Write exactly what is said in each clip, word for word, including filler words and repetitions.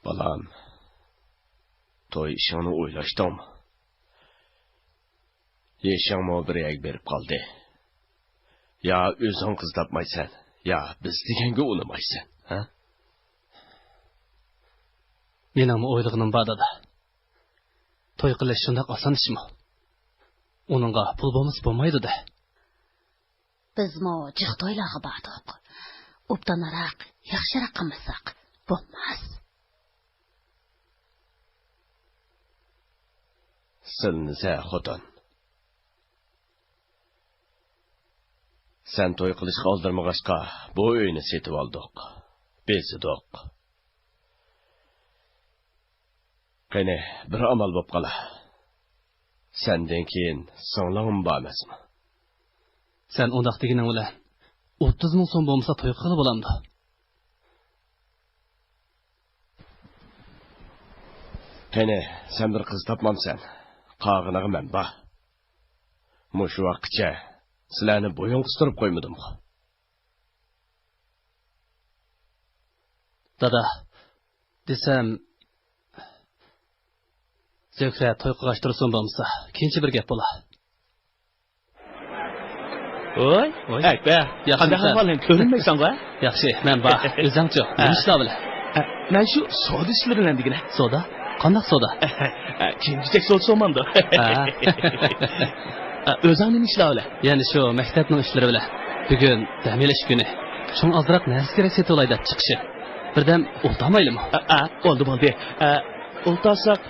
بالام، توي ئىشىڭنى ئويلاشتىڭمۇ؟ يېشىڭمۇ بىر يەرگە بېرىپ قالدى. يا ئۆزۈڭ قىز تاپمايسەن، يا بىز دېگەنگە ئۇنىمايسەن، ھە؟ مېنىڭمۇ ئويلىغىنىم بار، دادا. توي قىلىش شۇنداق ئاسان ئىشمۇ؟ ئۇنىڭغا پۇل بولمىسا بولمايدۇ-دە. بىزمۇ جىق تويلارغا باردۇق. ئوبدانراق، ياخشىراق قىلمىساق بولماس. سىلىنىسە، خوتۇن. سەن توي قىلىشقا ئالدىرىمىغاچقا، بۇ ئۆينى سېتىۋالدۇق. بېزىدۇق. قېنى، بىر ئامال بوپ قالا. سەندىن كېيىن سىڭلىڭمۇ بار ئەمەسمۇ؟ سەن ئۇنداق دېگىنىڭ بىلەن ئوتتۇز مىڭ سوم بولمىسا توي قىلغىلى بولامدۇ؟ قېنى، سەن بىر قىز تاپمامسەن؟ قالغىنىغا مەن بار. مۇشۇ ۋاقىتقىچە سىلەرنى بويۇن قىستۇرۇپ قويمىدىمغۇ؟ دادا، دېسەم، زۆھرە توي قىلغاچ تۇرسۇن بولمىسا، كېيىنچە بىر گەپ بولا. ۋوي، ۋوي. ئەكبەر، ياخشىمۇ قانداق سەن؟ ئەھۋالىڭ؟ كۆرۈنمەيسەنغۇ؟ ياخشى، مەن بار. ئۆزۈڭچۇ؟ ھە. نېمە ئىشلار بىلەن؟ ئە، مەن شۇ سودا ئىشلىرى بىلەن دېگىنە. سودا؟ قانداق سودا؟ ئە، كىيىم-كېچەك سودىسى بولمامدۇ؟ ھە. ئە، ئۆزۈڭ نېمە ئىشلار بىلەن؟ يەنە شۇ مەكتەپنىڭ ئىشلىرى بىلەن. بۈگۈن دەم ئېلىش كۈنى. شۇڭا ئازراق نەرسە-كېرەك سېتىۋالاي دەپ چىقىشى. بىردەم ئولتۇرمايلىمۇ؟ ئە، ئە، بولدى، بولدى. ئە، ئولتۇرساق،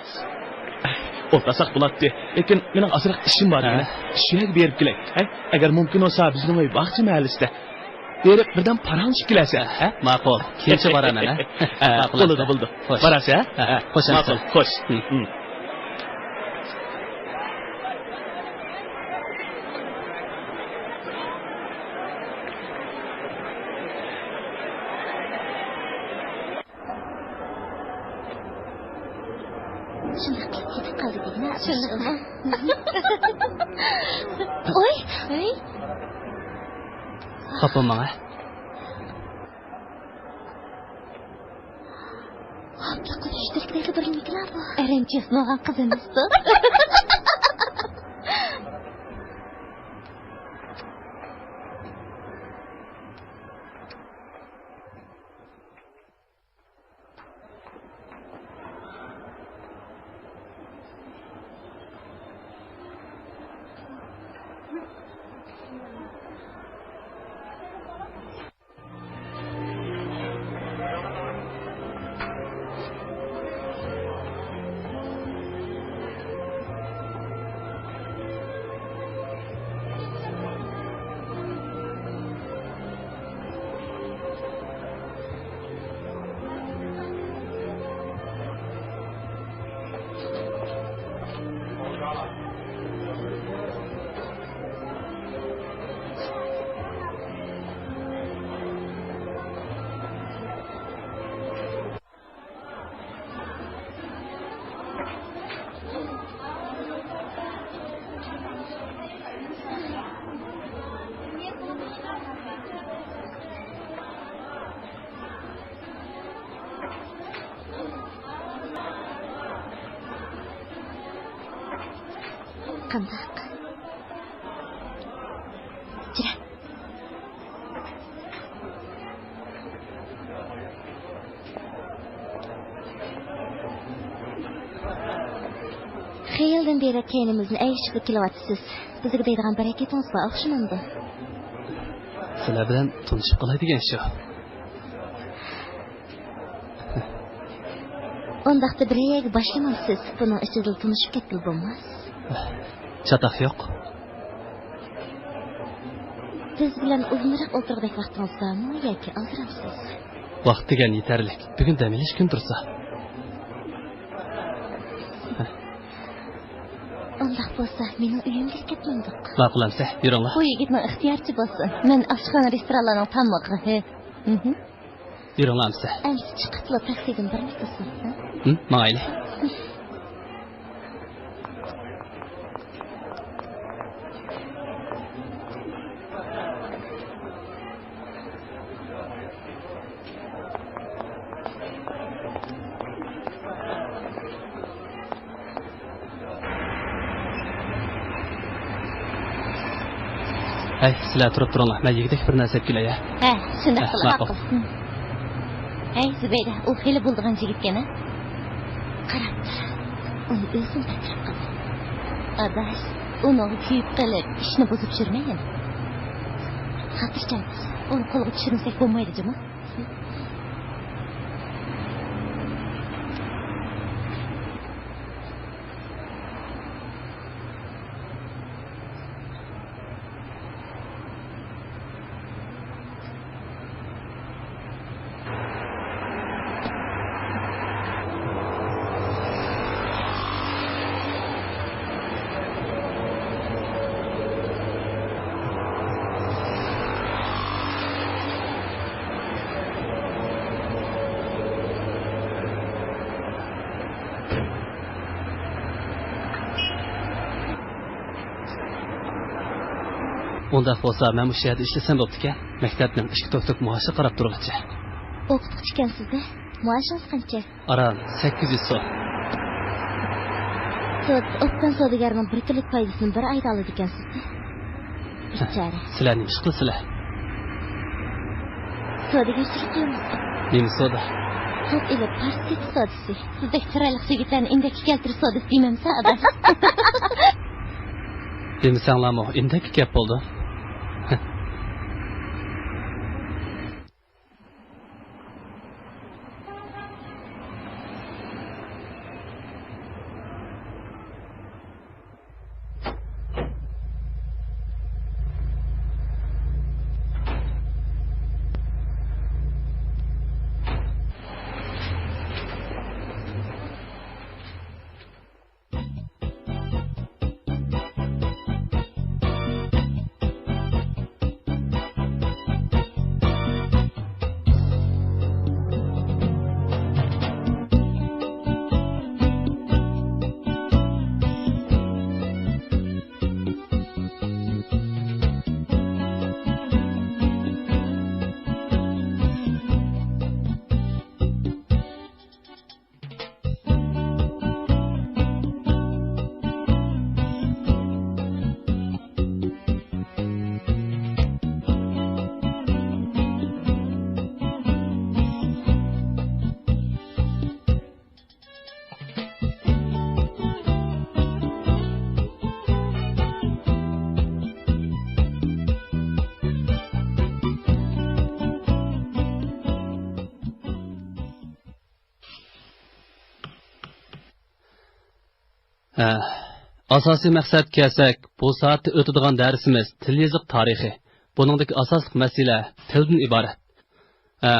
ئولتۇرساق بولاتتى. لېكىن مېنىڭ ئازراق ئىشىم بار ھە. دېگىنە. شۇ يەرگە بېرىپ كېلەي. ھە؟ ئەگەر مۇمكىن بولسا، بىزنىڭ ئۆي باغچە مەھەللىسىدە. بېرىپ بىردەم پاراڭلىشىپ كېلەرسەن. ھە، ماقۇل. كېيىنچە بارىمەن، ھە؟ ھە، ماقۇل بولىدۇ، ئەمىسە. بولىدۇ. خوش. بارارسەن، ھە؟ ھە، ھە. خوش ئەمىسە. ماقۇل، خوش. ھە. ھە. شۇنداق قىلىپ كېتىپ قالدى دېگىنە. شۇنداقمۇ؟ ئوي! ئوي! خاپا بولماڭ، ھە؟ خاپىلىق قىلىش يۈزلىرىدىكى بىر نېمىكىلەر بۇ؟ ئەرەنچە ياسىمىغان قىز ئەمەستۇ؟ قانداق؟ جۈرە. خېلىدىن بېرى كەينىمىزدىن ئەگىشىپلا كېلىۋاتىسىز. بىزگە دەيدىغان بىرەر گېپىڭىز بار ئوخشىمامدۇ؟ سىلەر بىلەن تونۇشۇپ قالاي دېگەن شۇ. ئۇنداقتا بىر يەرگە باشلىمامسىز؟ بۇنىڭ ئىچىدىلا تونۇشۇپ كەتكىلى بولماس؟ چاتاق يوق. بىز بىلەن ئۇزۇنراق ئولتۇرغۇدەك ۋاقتىڭىز بارمۇ ياكى ئازرامسىز؟ ۋاقىت دېگەن يېتەرلىك. بۈگۈن دەم ئېلىش كۈن تۇرسا. ئۇنداق بولسا، مېنىڭ ئۆيۈمگە كەتمەمدۇق؟ ماقۇل ئەمسە، يۈرۈڭلار. بۇ يىگىتنىڭ ئىختىيارىچە بولسۇن. مەن ئاشخانا رېستورانلارنىڭ تامىقى. ھە. مھم. يۈرۈڭلار ئەمسە. ئەمسە چىقىپلا تاكسىدىن بىرنى قىلسۇن، ھە؟ ھىم، ماڭايلى. ھەي، سىلەر تۇرۇپ تۇرۇڭلار، مەن يېگۈدەك بىر نەرسە ئەپ كېلەي، ھە؟ ھە، شۇنداق ھە، قىلىڭ. ماقۇل. ھەي، زۇبەيدە، ئۇ خېلى بولىدىغان يىگىتكەن، ھە؟ قاراپ تۇر. ئۇنى ئۆزۈم تەكلىپ قىلدىم. ئاداش، ئۇنىڭغا كۆيۈپ قېلىپ، ئىشنى بۇزۇپ يۈرمەي يەنە. خاتىرجەم، ئۇنى قولغا چۈشۈرمىسەك بولمايدۇ جۇمۇ. ئۇنداق بولسا، مەن مۇشۇ يەردە ئىشلىسەم بوپتىكەن. مەكتەپنىڭ ئىككى توكتوك مائاشى قاراپ تۇرغۇچە. ئوقۇتقۇچى ئىكەنسىز-دە. مائاشىڭىز قانچە؟ ئاران سەككىز يۈز سوم. سودا، ئوبدان سودىگەرنىڭ بىر كۈنلۈك پايدىسىنى بىر ئايدا ئالىدىكەنسىز-دە. بىچارە. سىلەر نېمە ئىش قىلىسىلەر؟ سودىگەرچىلىك قىلىمىز. نېمە سودا؟ خەت ئېلىپ، پارس سېتىش سودىسى. سىزدەك چىرايلىق يىگىتلەرنى ئىندەككە كەلتۈرۈش سودىسى دېمەمسە، ئاداش؟ دېمىسەڭلارمۇ، ئىندەككە كەپ بولدۇم. ھە، ئاساسىي مەقسەتكە كەلسەك، بۇ سائەتتە ئۆتىدىغان دەرسىمىز تىل يېزىق تارىخى. بۇنىڭدىكى ئاساسلىق مەسىلە تىلدىن ئىبارەت. ھە،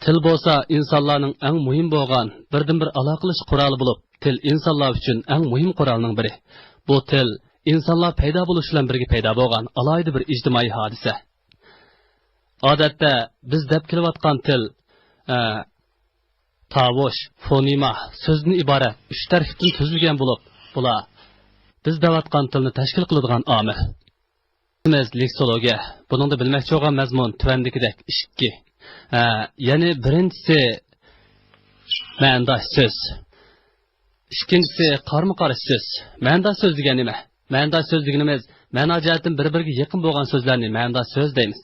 تىل بولسا ئىنسانلارنىڭ ئەڭ مۇھىم بولغان بىردىنبىر ئالاقىلىشىش قورالى بولۇپ، تىل ئىنسانلار ئۈچۈن ئەڭ مۇھىم قورالنىڭ بىرى. بۇ تىل ئىنسانلار پەيدا بولۇش بىلەن بىرگە پەيدا بولغان ئالاھىدە بىر ئىجتىمائىي ھادىسە. ئادەتتە بىز دەپ كېلىۋاتقان تىل، ئە، تاۋۇش، فونېما، سۆزدىن ئىبارەت ئۈچ تەركىبتىن تۈزۈلگەن بولۇپ، بۇلار بىز دەۋاتقان تىلنى تەشكىل قىلىدىغان ئامىل. بىز لېكسولوگىيە، بۇنىڭدا بىلمەكچى بولغان مەزمۇن تۆۋەندىكىدەك ئىككى. ئە، يەنى بىرىنچىسى مەنىداش سۆز. ئىككىنچىسى، قارىمۇ قارشى سۆز. مەنىداش سۆز دېگەن نېمە؟ مەنىداش سۆز دېگىنىمىز مەنا جەھەتتىن بىر-بىرىگە يېقىن بولغان سۆزلەرنى مەنىداش سۆز دەيمىز.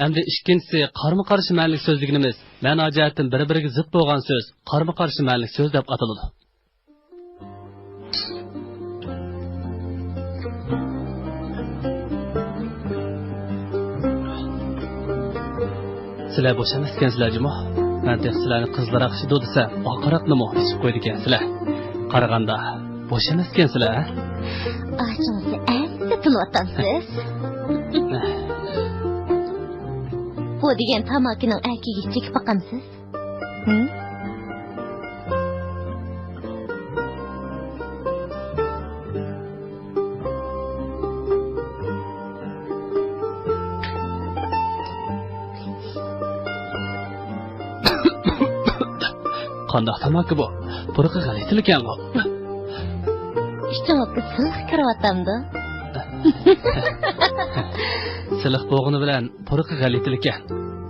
ئەمدى ئىككىنچىسى، قارىمۇ قارشى مەنىلىك سۆز دېگىنىمىز مەنا جەھەتتىن بىر-بىرىگە زىت بولغان سۆز قارىمۇ قارشى مەنىلىك سۆز دەپ ئاتىلىدۇ. سىلەر بوش ئەمەس ئىكەنسىلەر جۇمۇ. مەن تېخى سىلەرنى قىزلار ئاقىشىدۇ دېسەم، ئاق ھاراقنىمۇ ئىچىپ قويىدىكەنسىلەر. قارىغاندا بوش ئەمەس ئىكەنسىلەر، ھە؟ ئاچىڭىزنى ئەمدى تونۇۋاتامسىز؟ بۇ دېگەن تاماكىنىڭ ئەركىگە چېكىپ باقامسىز؟ ھىم؟ قانداق تاماكا بۇ؟ پۇرىقى غەلىتىلىكەنغۇ؟ ئىچىڭىزگە سىلىق كىرىۋاتامدۇ؟ سىلىق بولغىنى بىلەن پۇرىقى غەلىتىلىكەن.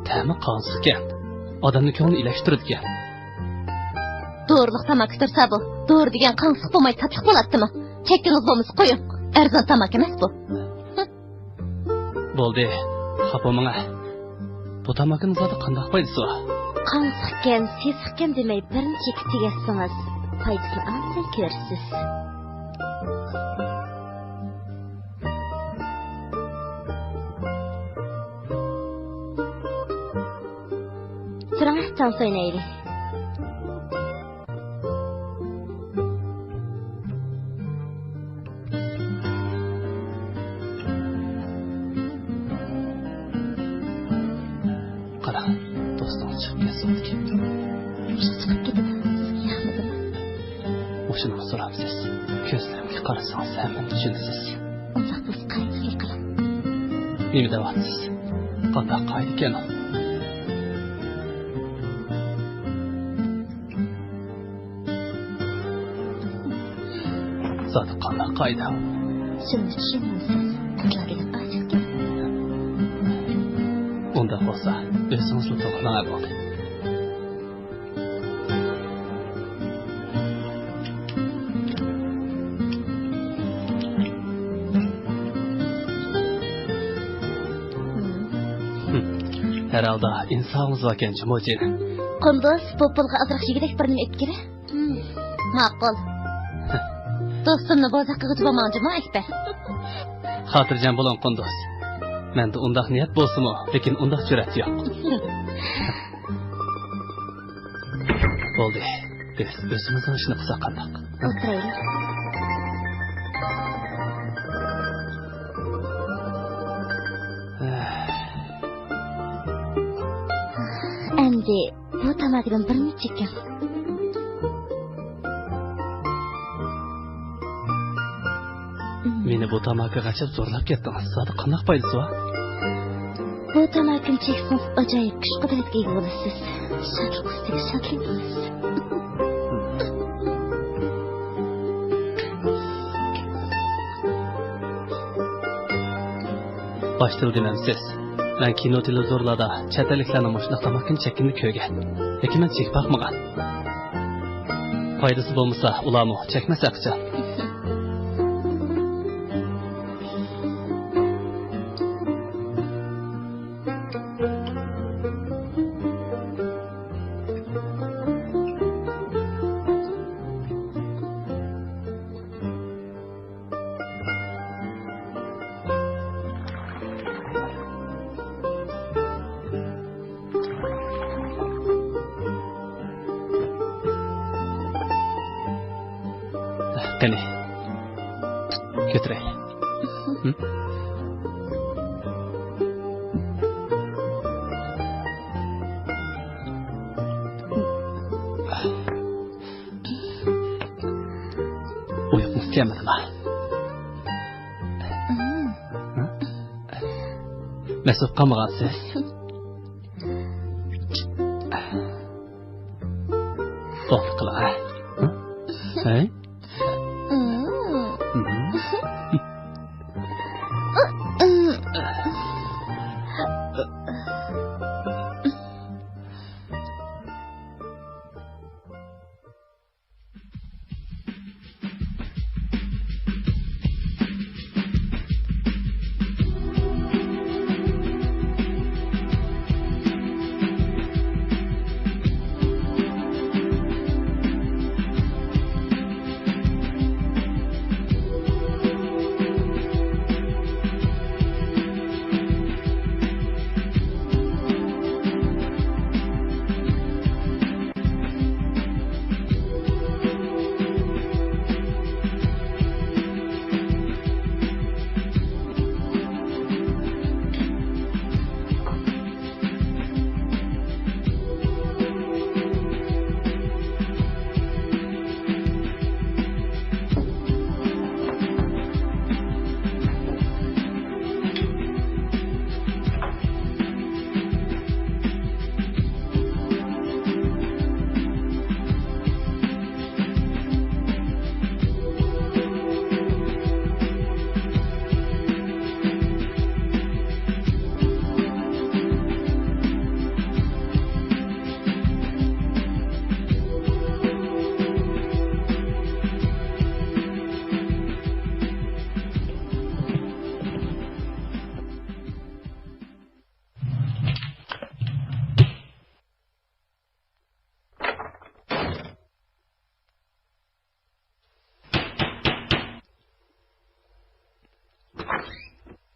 تەمى قاڭسىقكەن. ئادەمنىڭ كۆڭلىنى ئىلەشتۈرىدىكەن. دورىلىق تاماكا تۇرسا بۇ. دورا دېگەن قاڭسىق بولماي تاتلىق بولاتتىمۇ؟ چەككىنىڭىز بولمىسا قويۇڭ. ئەرزان تاماكا ئەمەس بۇ. بولدى، خاپا بولماڭ. بۇ تاماكىنىڭ زادى قانداق پايدىسى بار؟ قاڭسىقكەن، سېسىقكەن دېمەي، بىرنى چېكىپ تۈگەتسىڭىز، پايدىسىنى ئاندىن كۆرىسىز. تۇرۇڭە، تانسا ئوينايلى. قارا، دوستۇڭ چىقىپ كەتسۇن. مۇشۇ چىقىپ كېتىدۇ. سىزگە ياقمىدىمۇ؟ مۇشۇنىمۇ سورامسىز؟ كۆزلىرىمگە قارىسىڭىز، ھەممىنى چۈشىنىسىز. ئۇنداق بولسا قايتىپ قىلىڭ. نېمە دەۋاتىسىز؟ قانداق قائىدىكەن ئۇ؟ زادى قانداق قائىدە؟ شۇنى چۈشەنمەيسىز. قىزلار دېگەن ئاچچىقكەن. ئۇنداق بولسا، ئۆزىڭىزلا توغرىلاڭ، بولدى. ھەر ھالدا ئىنسابىڭىز باركەن، جۇمۇجىن. قۇندۇز، بۇ پۇلغا ئازراق يېگۈدەك بىر نېمە ئېلىپ كىرە. ماقۇل. دوستۇمنى بوزەك قىلغۇچى بولماڭ جۇمۇ، ئەكبەر. خاتىرجەم بولۇڭ، قۇندۇز. مەندە ئۇنداق نىيەت بولسىمۇ، لېكىن ئۇنداق جۈرئەت يوق. بولدى. بىز ئۆزىمىزنىڭ ئىشىنى قىلساق قانداق؟ ئولتۇرايلى. ئەمدى بۇ تاماكىدىن بىرنى چېكىڭ. مېنى بۇ تاماكىغا چاپ زورلاپ كەتتىڭىز. زادى قانداق پايدىسى بار؟ بۇ تاماكىنى چەكسىڭىز، ئاجايىپ كۈچ-قۇدرەتكە ئىگە بولىسىز. شادلىق ئۈستىگە شادلىق بولىسىز. باشتىلا دېمەمسىز؟ مەن كىنو، تېلېۋىزورلاردا چەت ئەللىكلەرنىڭ مۇشۇنداق تاماكىنى چەككىنىنى كۆرگەن. لېكىن مەن چېكىپ باقمىغان. پايدىسى بولمىسا، ئۇلارمۇ چەكمەس ھەقىچان. قېنى، كۆتۈرەي. ھە؟ ئۇيقۇڭىز كەلمىدىما؟ مەست بولۇپ قالمىغانسىز؟ توختى قىلىڭ، ھە؟ ھە؟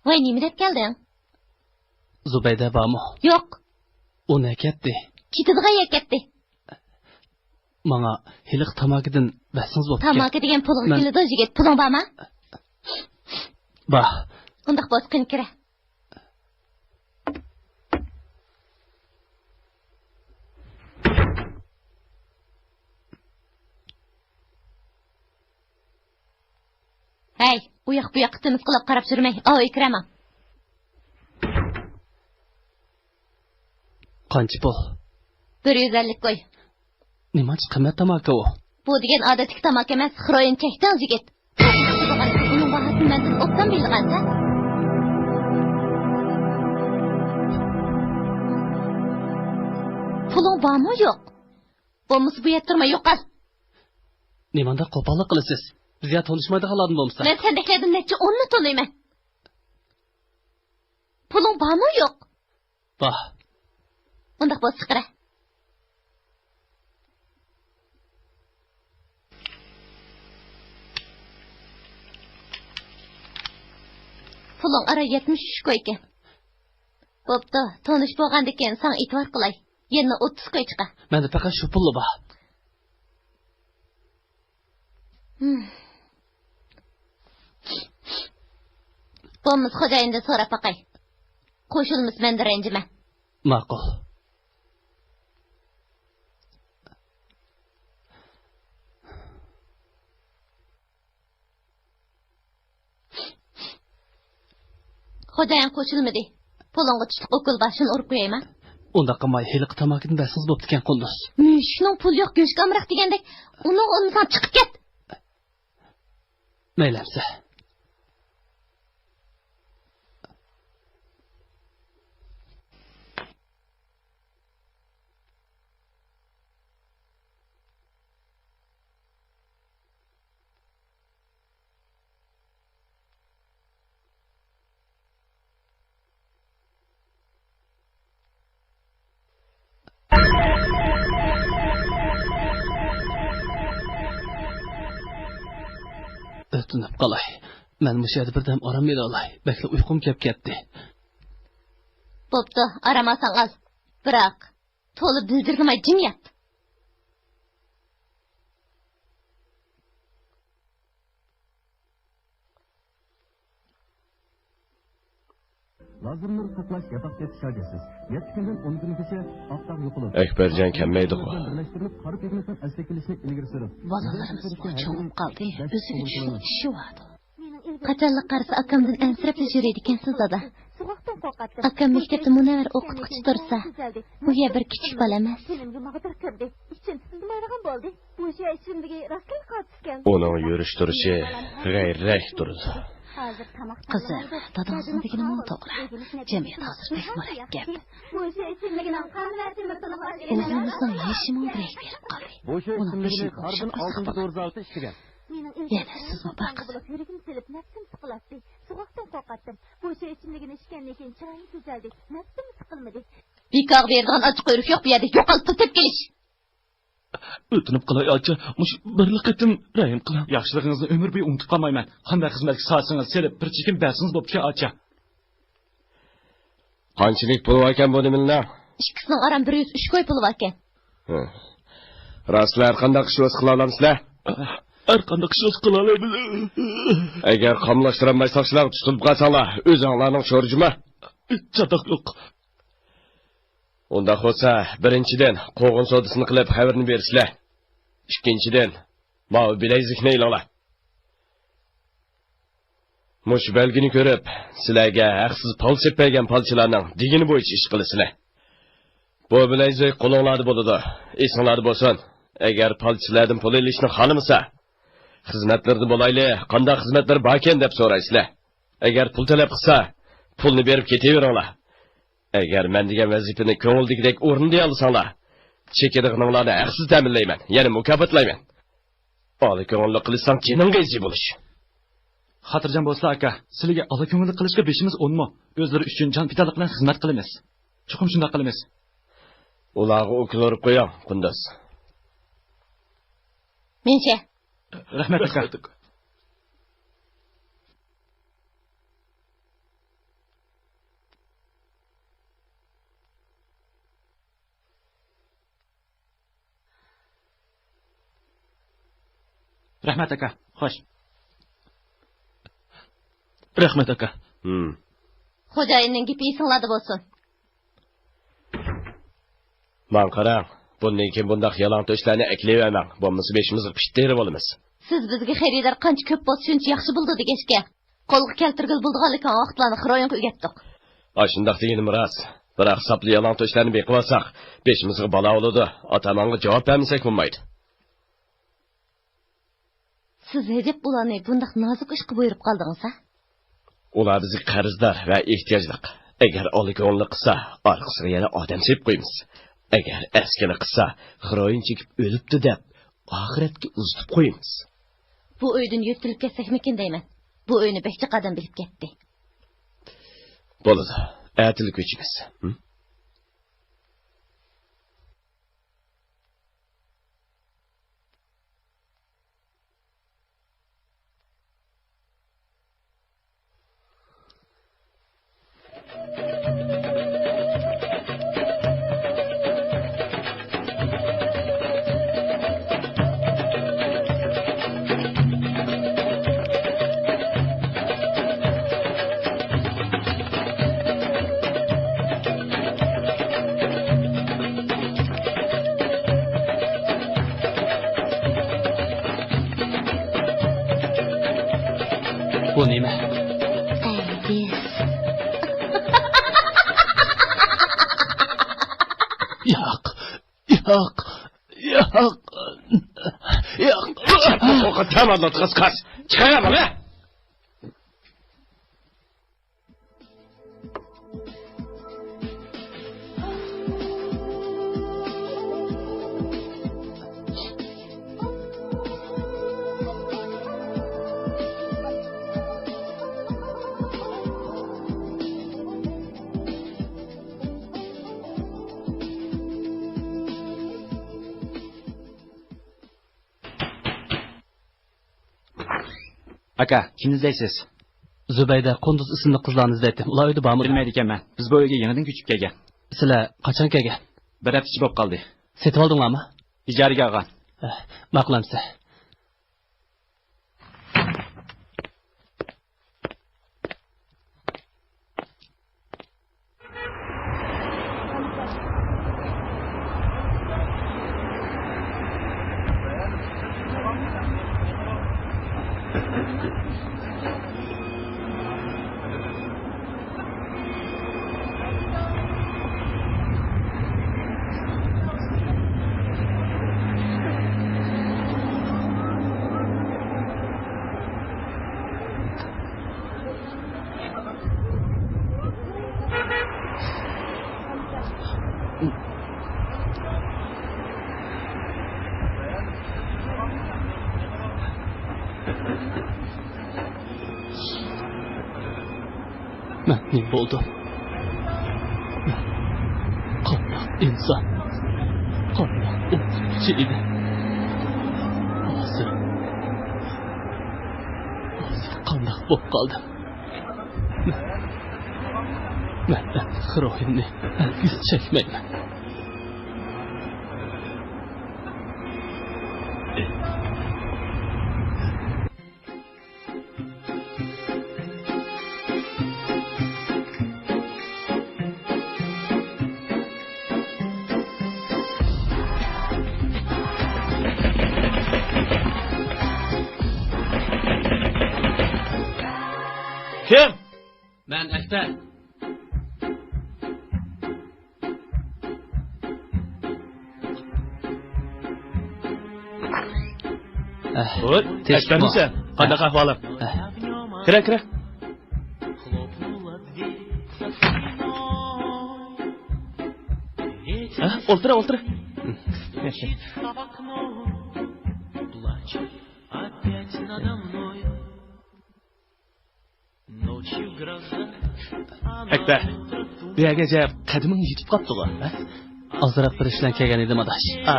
ۋاي، نېمە دەپ كەلدىڭ؟ زۇبەيدە بارمۇ؟ يوق. ئۇ نەگە كەتتى؟ كېتىدىغان يەرگە كەتتى. ماڭا ھېلىقى تاماكىدىن بەرسىڭىز بوپتىكەن. تاماكا دېگەن پۇلغا كېلىدۇ، يىگىت. پۇلۇڭ بارمۇ؟ بار. ئۇنداق بولسا، قېنى كىرە. ھەي، ئۇ ياق بۇ ياققا تىمىسقىلاپ قاراپ يۈرمەي، ئاۋۇ ئۆيگە كىرەمەن. قانچە پۇل؟ بىر يۈز ئەللىك كوي. نېمانچە قىممەت تاماكا ئۇ؟ بۇ دېگەن ئادەتتىكى تاماكا ئەمەس، خروئىن چەكتىڭ، يىگىت. بۇنىڭ باھاسىنى مەندىن ئوبدان بىلىدىغانسەن. پۇلۇڭ بارمۇ يوق؟ بولمىسا بۇ يەردە تۇرماي يوقال. نېمانداق قوپاللىق قىلىسىز؟ بىز يا تونۇشمايدىغانلاردىن بولمىسا؟ مەن سەندەكلەردىن نەچچە ئوننى تونۇيمەن. پۇلۇڭ بارمۇ يوق؟ بار. ئۇنداق بولسا چىقىرە. پۇلۇڭ ئارا يەتمىش ئۈچ كوي ئىكەن. بوپتۇ، تونۇش بولغاندىكىن ساڭا ئېتىبار قىلاي. يەنە ئوتتۇز كوي چىقار. مەندە پەقەت شۇ پۇللا بار. ھىم. بولمىسا خوجايىندىن سوراپ باقاي. قوشۇلمىسا مەندىن رەنجىمە. ماقۇل. خوجايىن قوشۇلمىدى. پۇلۇڭغا تۇتۇق ئوكۇل بار، شۇنى ئۇرۇپ قويايما؟ ئۇنداق قىلماي، ھېلىقى تاماكىدىن بەرسىڭىز بوپتىكەن، قۇندۇز. مۈشۈكنىڭ پۇلى يوق، گۆشكە ئامراق دېگەندەك. ئۇنىڭغا ئۇنىمىساڭ چىقىپ كەت. مەيلى ئەمسە. ئۆتۈنۈپ قالاي. مەن مۇشۇ يەردە بىردەم ئارام ئېلىۋالاي. بەكلا ئۇيقۇم كەپ كەتتى. بوپتۇ، ئارام ئالساڭ ئال. بىراق، تولا بىلدۈرمەي جىم يات. لازېر نۇر ساقلاش ياتاق كەسىپ شارجىسىز. يەتتە كۈندىن ئون كۈنگىچە ئاق داغ يوقىلىپ، ئەكبەرجان كەلمەيدىغۇ. بىرلەشتۈرۈلۈپ، قارا پىگمېنتنىڭ ئەسلىگە كېلىشىنى ئىلگىرى سۈرۈپ، بالىلىرىمىزمۇ چوڭىيىپ قالدى. ئۆزىگە چۈشىنىش ئىشى بارىدۇ. قاچانلا قارىسا ئاكامدىن ئەنسىرەپلا يۈرىدىكەنسىز، دادا. ئاكام مەكتەپتە مۇنەۋۋەر ئوقۇتقۇچى تۇرسا، ئۇ يا بىر كىچىك بالا ئەمەس. بۇ شۇ ئىچىملىكى راستلا قالتىسكەن. ئۇنىڭ يۈرۈش تۇرۇشى غەيرىيرەك تۇرىدۇ. قىزىم، دادىڭىزنىڭ دېگىنىمۇ توغرا. جەمئىيەت ھازىر بەك مۇرەككەپ. بۇ شۇ ئىچىملىكىنىڭ قان ۋە تېمىرتونۇقلاشقا ئوغلىمىزنىڭ يېشىمۇ بىرەيگە بېرىپ قالدى. بۇ شۇ ئۇنىڭ ئىچىملىكىنى بېشىنى قارىدىن ئالتە يىل دورىسى ئىچكەن. يەنە سىزمۇ بار قىزىم. يۈرىكىم سېلىپ نەپسىم سىقىلاتتى. سوغۇقتىن قورقاتتىم. بۇ شۇ ئىچىملىكىنى ئىچكەندىن كېيىن چىرايىم تۈزەلدى. نەپسىم سىقىلمىدى. بىكارغا بېرىدىغان ئاچچىق قۇيرۇق يوق بۇ يەردە. يوقال، پۇل تېپىپ كېلىش. ئۆتۈنۈپ قالاي ئاچا، مۇشۇ بىرلا قېتىم رەھىم قىلىڭ. ياخشىلىقىڭىزنى ئۆمۈر بويى ئۇنتۇپ قالمايمەن. قانداق خىزمەتكە سالسىڭىز سېلىپ، بىر چېكىم بەرسىڭىز بوپتىكەن ئاچا. قانچىلىك پۇل باركەن بۇ نېمىلىنىڭ؟ ئىككىسىنىڭ ئاران بىر يۈز ئۈچ كوي پۇلى باركەن. ھە. راستلا ھەر قانداق ئىش بولسا قىلالامسىلەر؟ ھەر قانداق ئىش بولسا قىلالايمىز. ئەگەر قاملاشتۇرالماي ساقچىلارغا تۇتۇلۇپ قالساڭلار، ئۆزۈڭلارنىڭ شورى جۇما. چاتاق يوق. ئۇنداق بولسا، بىرىنچىدىن، قوغۇن سودىسىنى قىلىپ خەۋىرىنى بېرىسىلەر. ئىككىنچىدىن، ماۋۇ بىلەيزۈكنى ئېلىڭلار. مۇشۇ بەلگىنى كۆرۈپ، سىلەرگە ھەقسىز پال سېلىپ بەرگەن پالچىلارنىڭ دېگىنى بويىچە ئىش قىلىسىلەر. بۇ بىلەيزۈك قولۇڭلاردا بولىدۇ. ئېسىڭلاردا بولسۇن، ئەگەر پالچىلەردىن پۇل ئېلىشنى خالىمىسا، خىزمەتلىرىدە بولايلى، قانداق خىزمەتلىرى باركەن دەپ سورايسىلەر. ئەگەر پۇل تەلەپ قىلسا، پۇلنى بېرىپ كېتىۋېرىڭلار. ئەگەر مەن دېگەن ۋەزىپىنى كۆڭۈلدىكىدەك ئورۇندىيالىساڭلار، چېكىدىغىنىڭلارنى ھەقسىز تەمىنلەيمەن، يەنە مۇكاپاتلايمەن. ئالا كۆڭۈللۈك قىلىشساڭ جېنىڭغا ئېزى بولۇش. خاتىرجەم بولسىلا ئاكا، سىلىگە ئالا كۆڭۈللۈك قىلىشقا بېشىمىز ئونمۇ؟ ئۆزلىرى ئۈچۈن جان پىدالىق بىلەن خىزمەت قىلىمىز. چوقۇم شۇنداق قىلىمىز. ئۇلارغا ئوكۇل ئۇرۇپ قويۇڭ، قۇنداز. مېنچە. رەھمەت ئاكا. رەھمەت ئاكا. رەھمەت، ئاكا. خوش. رەھمەت، ئاكا. ھىم. خوجايىننىڭ گېپى ئېسىڭلاردا بولسۇن. ماڭا قاراڭ، بۇندىن كېيىن بۇنداق يالاڭ تۆشلەرنى ئەكېلىۋەرمەڭ، بولمىسا بېشىمىزغا پىت تېرىپ ئالىمىز. سىز بىزگە خېرىدار قانچە كۆپ بولسا، شۇنچە ياخشى بولىدۇ دېگەچكە، قولغا كەلتۈرگىلى بولىدىغانلىكىڭ ۋاقىتلارنى خىرويىڭغا ئۆگەتتۇق. ئاشۇنداق دېگىنىم راست. بىراق ساپلا يالاڭ تۆشلەرنى بېقىۋالساق، بېشىمىزغا بالا بولىدۇ. ئاتا-ئاناڭغا جاۋاب بەرمىسەك بولمايدۇ. سىز ئەجەب ئۇلارنى بۇنداق نازۇك ئىشقا بۇيرۇپ قالدىڭىز ھە؟ ئۇلار بىزگە قەرزدار ۋە ئېھتىياجلىق. ئەگەر ئالا كۆڭۈللۈك قىلسا، ئارقىسىغا يەنە ئادەم سېلىپ قويىمىز. ئەگەر ئەسكىلىك قىلسا، خىرويىن چېكىپ ئۆلۈپتۇ دەپ، ئاخىرەتكە ئۇزىتىپ قويىمىز. بۇ ئۆيدىن يۆتىلىپ كەتسەكمىكىن دەيمەن. بۇ ئۆينى بەك جىق ئادەم بىلىپ كەتتى. بولىدۇ. ئەتىلا كۆچىمىز. ھە؟ بۇ نېمە؟ ئەدىس. ياق، ياق، ياق، ياق. تامادلاتقاس قاس. چىقايا مانا. ئاكا، كىمنى ئىزدەيسىز؟ زۇبەيدە، قۇندۇز ئىسىملىق قىزلارنى ئىزدەيتتىم. ئۇلار ئۆيدە بارمۇ؟ بىلمەيدىكەنمەن. بىز بۇ ئۆيگە يېڭىدىن كۆچۈپ كەلگەن. سىلەر قاچان كەلگەن؟ بىر ھەپتىچە بولۇپ قالدى. سېتىۋالدىڭلارمۇ؟ ئىجارىگە ئالغان. ھە، ماقۇل ئەمىسە. مەن نېمە بولدۇم؟ مەن قانداق ئىنسان؟ قانداق ئوقۇتقۇچى ئىدىم؟ ھازىر، ھازىر قانداق بولۇپ قالدىم؟ مەن، مەن ئەمدى خىرويىننى ھەرگىز چەكمەيمەن. كىم؟ مەن ئەكبەر. ھوي، ئەكبەرمىسەن؟ قانداق ئەھۋالىڭ؟ كىرە، كىرە. ئولتۇرە، ئولتۇرە. ئەكبەر، بۇ يەرگىچە قەدىمىڭ يېتىپ قاپتىغۇ، ھە؟ ئازراق بىر ئىش بىلەن كەلگەن ئىدىم، ئاداش. ئا.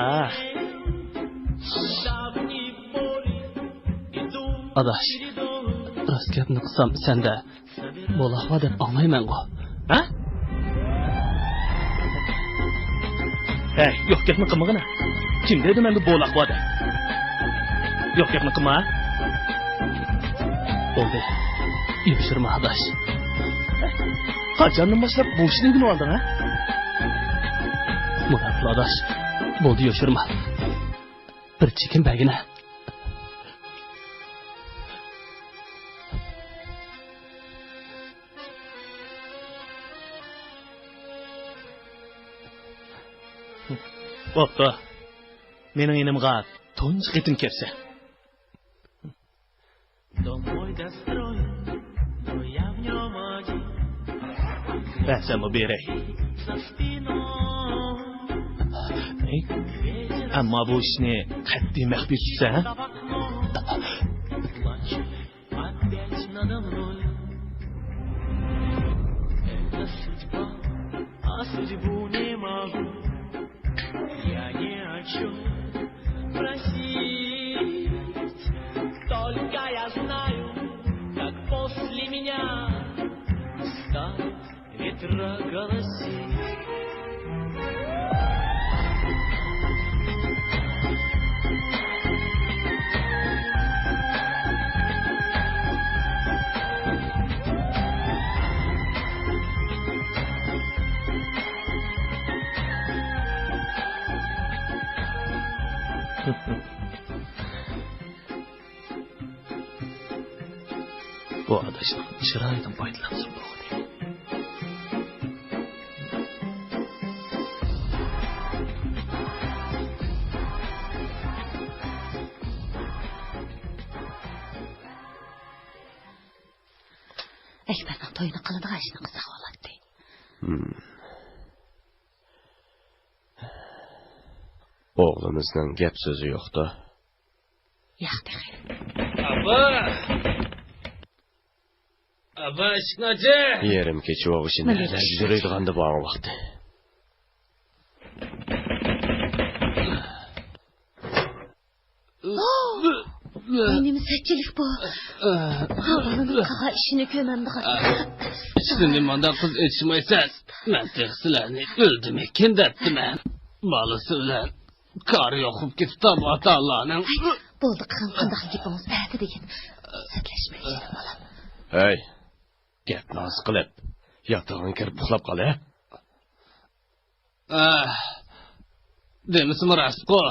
ئاداش، راست گەپنى قىلسام، سەندە بولاق بار دەپ ئاڭلايمەنغۇ. ھە؟ ھەي، يوق گەپنى قىلمىغىنا. كىم دەيدۇ مەندە بولاق بار دەپ؟ يوق گەپنى قىلما. بولدى. يوشۇرما، ئاداش. قاچاندىن باشلاپ بۇ ئىشنى ئۆگىنىۋالدىڭ، ھە؟ مۇنداق قىل، ئاداش. بولدى، يوشۇرما. بىر چېكىم بەرگىنە. بوپتۇ. مېنىڭ يېنىمغا تۇنجى قېتىم كىرسەن. بەرسەممۇ بېرەي. ئەمما بۇ ئىشنى قەتئىي مەخپىي تۇتسا، ھە؟ Только я знаю, как после меня станут ветра голосить. بۇ ئاداشنىڭ چىرايىدىن پايدىلانسام بولغۇدى. ئەكبەرنىڭ تويىنى قىلىدىغان ئىشنى قىلساق بولاتتى. ھىم. ئوغلىمىزنىڭ گەپ سۆزى يوقتا. ياق تېخى. ئاپا! ئاپا، ئىشىكنى ئاچ! يېرىم كېچە بولغۇچە نەدە يۈرىدىغاندۇ بۇ ۋاقتى؟ ۋاي، نېمە سەتچىلىك بۇ؟ ھا، بالىنىڭ قىلغان ئىشىنى كۆرمەمدىغان. ئىشنى مانداق قىز ئېچىشمايسەن. مەن تېخى سىلەرنى ئۆلدىمىكىن دەپتىمەن. بالىسى بىلەن كارى يوق بولۇپ كېتىپتۇ بۇ ئاتا-ئانىلارنىڭ. بولدى، قىلغان قانداق گېپىڭىز ئەتە دېگىن. سەتلەشمەي جېنىم بالام. ھەي، گەپنى ئاز قىلىپ، ياتىقىڭغا كىرىپ ئۇخلاپ قال، ھە؟ ئاھ، دېمىسىمۇ راستقۇ.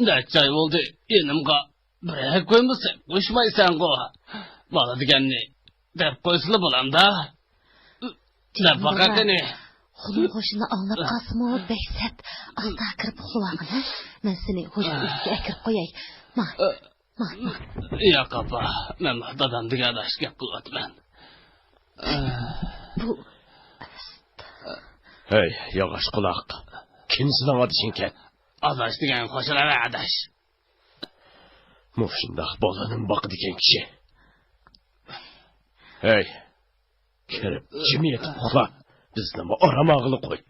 نەچچە ئاي بولدى يېنىمغا بىرەر كويمۇ سېلىپ قويمايسەنغۇ. بالا دېگەننى دەپ قويسىلا بولامدا. دەپ باقە قېنى. خۇلۇڭ خوشۇنى ئاڭلاپ قالسىمۇ بەك سەت. ئاستا كىرىپ ئۇخلىۋالغىن، ھە؟ مەن سېنى خوش ئۆيگە ئەكىرىپ قوياي. ماڭ. ماڭ، ماڭ. ياق، ئاپا، مەن دادام دېگەن ئاداش گەپ قىلىۋاتىمەن. بۇ. ھەي، ياغاچ قۇلاق. كىم سېنىڭ ئادىشىڭكەن؟ ئاداش دېگەن قوشۇلۇۋەر، ئاداش. مۇشۇنداق بالىنىمۇ باقىدىكەن كىشى. ھەي، كىرىپ جىم يېتىپ ئۇخلا. بىزنىمۇ ئارام ئالغىلى قوي.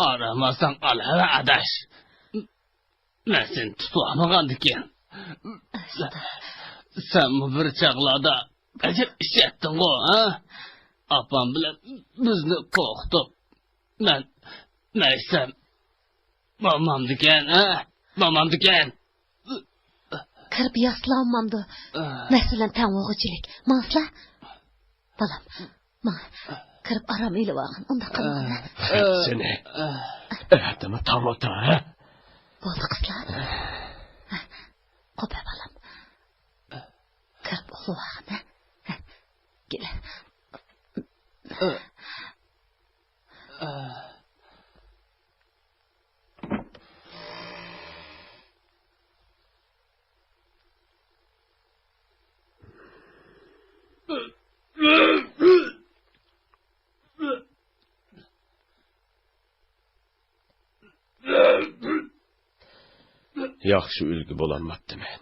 ئارام ئالساڭ ئالىۋەر، ئاداش. مەن سېنى تۇتۇۋالمىغاندىكىن. سەنمۇ بىر چاغلاردا ئەجەب ئىچەتتىڭغۇ، ھە؟ ئاپام بىلەن بىزنى قورقۇتۇپ، مەن مەيسەم بولمامدىكەن، ھە؟ بولمامدىكەن. كىرىپ ياتسىلا بولمامدۇ؟ مەسىلەن، تەڭ بولغۇچىلىك. ماڭسىلا. بالام، ماڭ. كىرىپ ئارام ئېلىۋالغىن. ئۇنداق قىلمىغىن، ھە؟ سېنى. ئەتىمۇ تاڭ ئاتا، ھە؟ بولدى، قىزلار. قوپە، بالام. كىرىپ ئۇخلىۋالغىن، ھە؟ كېلە. ياخشى ئۈلگە بولالماپتىمەن.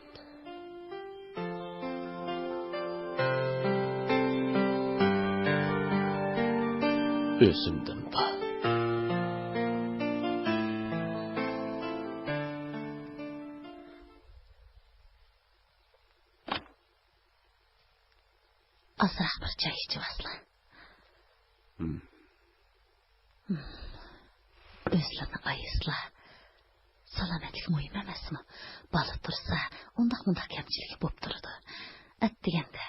ئۆزۈمدىن بار. ئازراق بىر چاي ئىچىۋالسىلا. ھىم. ئۆزلىرىنى ئايىسىلا. سالامەتلىك مۇھىم ئەمەسمۇ؟ بالا تۇرسا، ئۇنداق-مۇنداق كەمچىلىكى بوپ تۇرىدۇ. ئەتىگەندە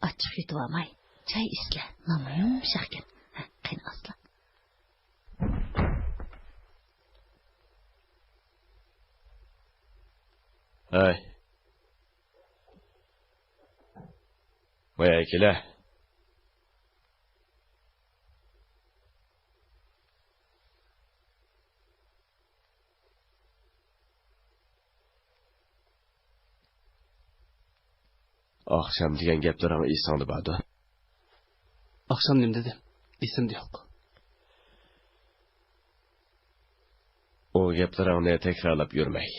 ئاچچىق يۇتۇۋالماي، چاي ئىچسىلە، نانمۇ يۇمشاقكەن. ھە، قېنى ئاسلا. ھەي. ۋاي، ئەكېلە. ئاخشام دېگەن گەپلىرىڭ ئېسىڭدە باردۇ؟ ئاخشام نېمە دېدىم؟ ئېسىمدە يوق. ئۇ گەپلىرىڭنى تەكرارلاپ يۈرمەي.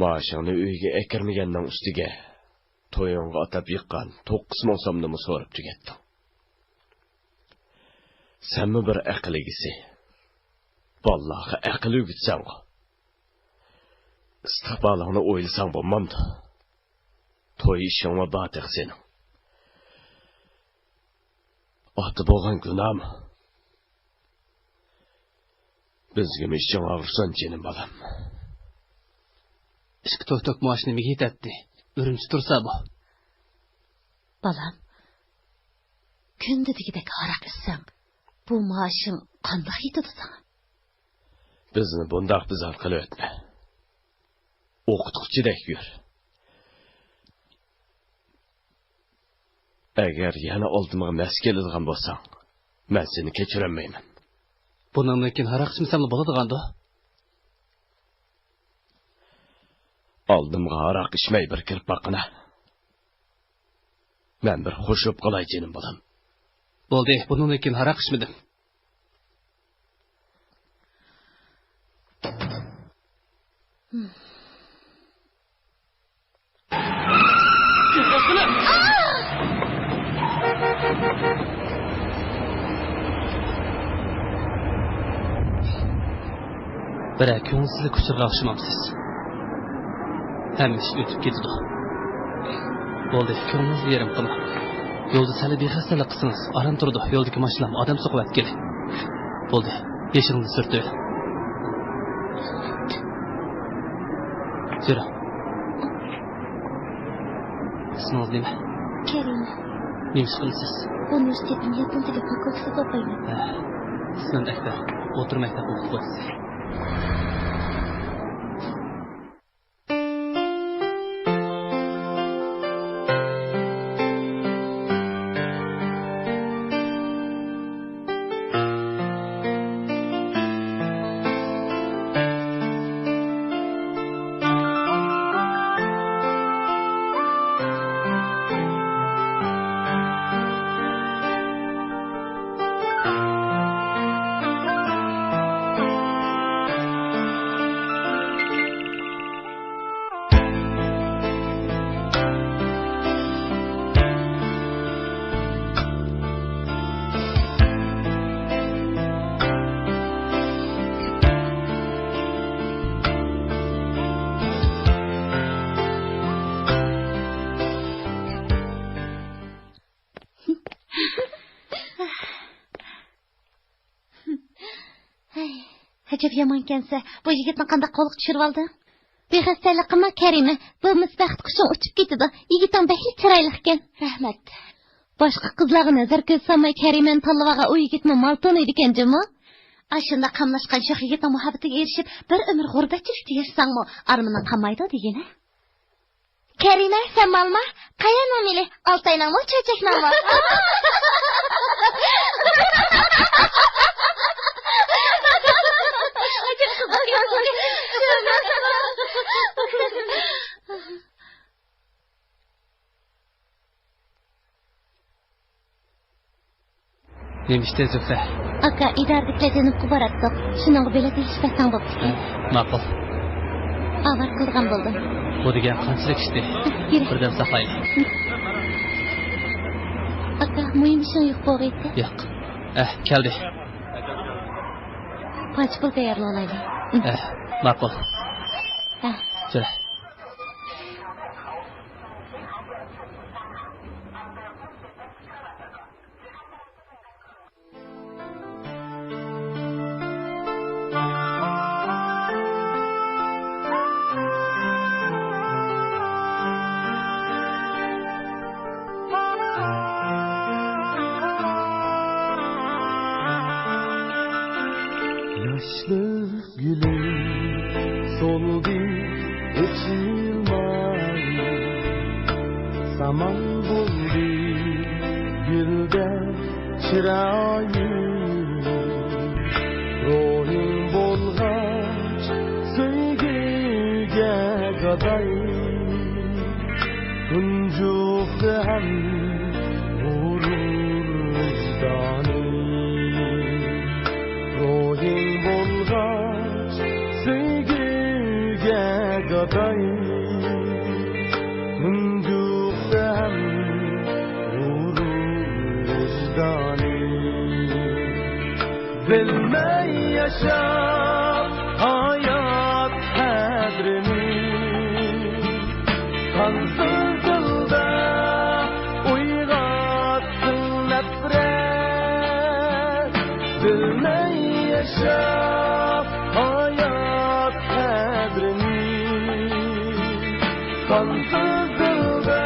مائاشىڭنى ئۆيگە ئەكىرمىگەننىڭ ئۈستىگە، تويۇڭغا ئاتاپ يىغقان توققۇز مىڭ سومنىمۇ سوراپ تۈگەتتىڭ. سەنمۇ بىر ئەقىل ئىگىسى. بالىلارغا ئەقىل ئۆگىتىسەنغۇ. ئىستىقبالىڭنى ئويلىساڭ بولمامدۇ؟ توي ئىشىڭمۇ بار تېخى سېنىڭ. ئاتا بولغان گۇناھمۇ؟ بىزگىمۇ ئىچىڭ ئاغرىسۇن، جېنىم بالام. ئىككى توك-توك مائاش نېمىگە يېتەتتى؟ ئۈرۈمچى تۇرسا بۇ. بالام، كۈندە دېگۈدەك ھاراق ئىچسەڭ، بۇ مائاشىڭ قانداق يېتىدۇ ساڭا؟ بىزنى بۇنداق بىزار قىلىۋەتمە. ئوقۇتقۇچىدەك يۈر. ئەگەر يەنە ئالدىمغا مەس كېلىدىغان بولساڭ، مەن سېنى كەچۈرەلمەيمەن. بۇنىڭدىن كېيىن ھاراق ئىچمىسەملا بولىدىغاندۇ؟ ئالدىمغا ھاراق ئىچمەي بىر كىرىپ باققىنا. مەن بىر خوش بولۇپ قالاي، جېنىم بالام. بولدى، بۇنىڭدىن كېيىن ھاراق ئىچمىدىم. بىرەر كۆڭۈلسىزلىك ئۇچۇرىغا ئوخشىمامسىز؟ ھەممە ئىش ئۆتۈپ كېتىدۇ. بولدى، كۆڭلىڭىزنى يېرىم قىلماڭ. يولدا سەل بىخەستەلىك قىلسىڭىز، ئاران تۇرىدۇ. يولدىكى ماشىنىلارمۇ ئادەم سوقۇۋەتكىلى. بولدى، بېشىڭىزنى سۈرتۈۋېلىڭ. يۈرۈڭ. ئىسمىڭىز نېمە؟ كەرىمە. نېمە ئىش قىلىسىز؟ ئۇنىۋېرسىتېتنىڭ ياپون تىلى فاكۇلتېتىدا ئوقۇيمەن. ھە. ئىسمىم ئەكبەر. ئوتتۇرا مەكتەپ ئوقۇتقۇچىسى. ھەي، ئەجەب يامانكەنسە. بۇ يىگىتنى قانداق قولغا چۈشۈرۈۋالدىڭ؟ بىخەستەلىك قىلما، كەرىمە. بولمىسا بەخت قۇشۇڭ ئۇچۇپ كېتىدۇ. يىگىتىڭ بەكلا چىرايلىقكەن. رەھمەت. باشقا قىزلارغا نەزەر كۆز سالماي كەرىمەنى تاللىۋالغان ئۇ يىگىتمۇ مال تونۇيدىكەن جۇمۇ. ئاشۇنداق قاملاشقان شوخ يىگىتنىڭ مۇھەببىتىگە ئېرىشىپ، بىر ئۆمۈر غۇربەتچىلىكتە ياشىساڭمۇ، ئارمىنىڭ قالمايدۇ دېگىنە. كەرىمە، سەن مالما؟ قەيەرنىڭ مېلى؟ ئالتاينىڭمۇ، چۆچەكنىڭمۇ؟ نېمە ئىشتە زۆھرە؟ ئاكا، ئىدارىدىكىلەر جەنۇبقا باراتتۇق. شۇنىڭغا بېلەت ئېلىشىپ بەرسەڭ بوپتىكەن. ماقۇل. ئاۋارە قىلىدىغان بولدۇم. بۇ دېگەن قانچىلىك ئىشتى؟ يۈرە. بىردەم ساقلايلى. ئاكا، مۇھىم ئىشىڭ يوق بولغىيتتى. ياق. ئەھ، كەلدى. پاچ پۇل تەييارلىۋالايلى. ئەھ، ماقۇل. ئەھ. يۈرە. ماڭ بولدى گۈلدەك چىرايىڭ، روھىڭ بولغاچ سۆيگۈگە گاداي، تۇنجۇقتى ھەم غۇرۇر ۋىجدانىڭ. روھىڭ بولغاچ سۆيگۈگە گاداي، تۇنجۇقتى ھەم غۇرۇر ۋىجدانىڭ. بىلمەي ياشاپ ھايات قەدرىنى، قانسىز دىلدا ئويغاتتىڭ نەپرەت. بىلمەي ياشاپ ھايات قەدرىنى، قانسىز دىلدا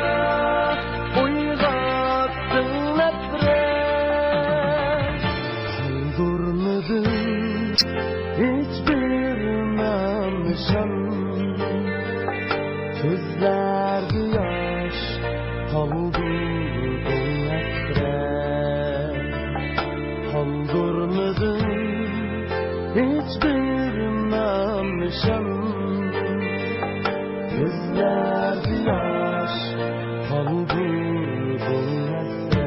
ئويغاتتىڭ نەپرەت. قالدۇرمىدىڭ ھېچبىر نام نىشان، كۆزلەردە ياش قالدۇردۇڭ ھەسرەت. قالدۇرمىدىڭ ھېچبىر نام نىشان، كۆزلەردە ياش قالدۇردۇڭ ھەسرەت.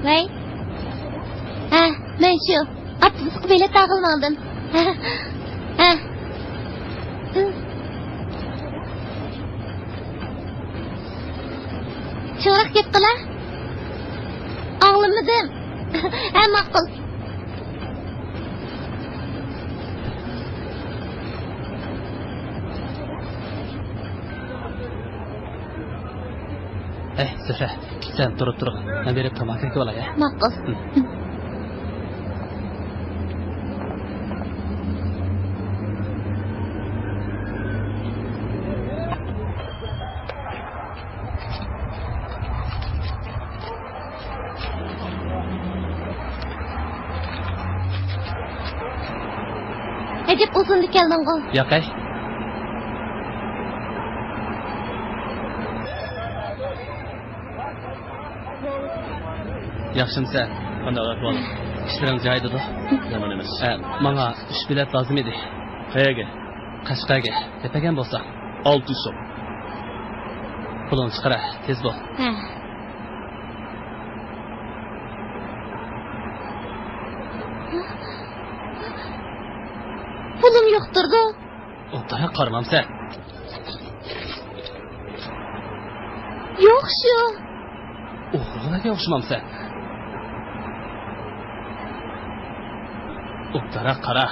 ۋەي. ھە، مەن شۇ. ئاپتوبۇسقا بېلەت ئالغىلى ماڭدىم. ھە. شۇراق گەپ قىلا. ئاڭلىمىدىم. ھە، ماقۇل. ئەي، زۆھرە، سەن تۇرۇپ تۇرغىن. مەن بېرىپ تاماكا ئەكىۋالاي، ھە؟ ماقۇل. ھە. ئەجەب ئۇزۇندا كەلدىڭغۇ؟ ياقەي. ياخشىمسەن؟ قانداق ئەھۋال؟ ئىشلىرىڭ جايىدىدۇ؟ يامان ئەمەس. ئە، ماڭا ئۈچ بېلەت لازىم ئىدى. قەيەرگە؟ قەشقەرگە. دەپەگەن بولسا. ئالتە يۈز سوم. پۇلۇڭنى چىقىرە، تېز بول. ھە. پۇلۇم يوق تۇرىدۇ. ئوبدانراق قارىمامسەن؟ يوق شۇ. ئوغرىغا ئوخشىمامسەن؟ ئوبدانراق قارا.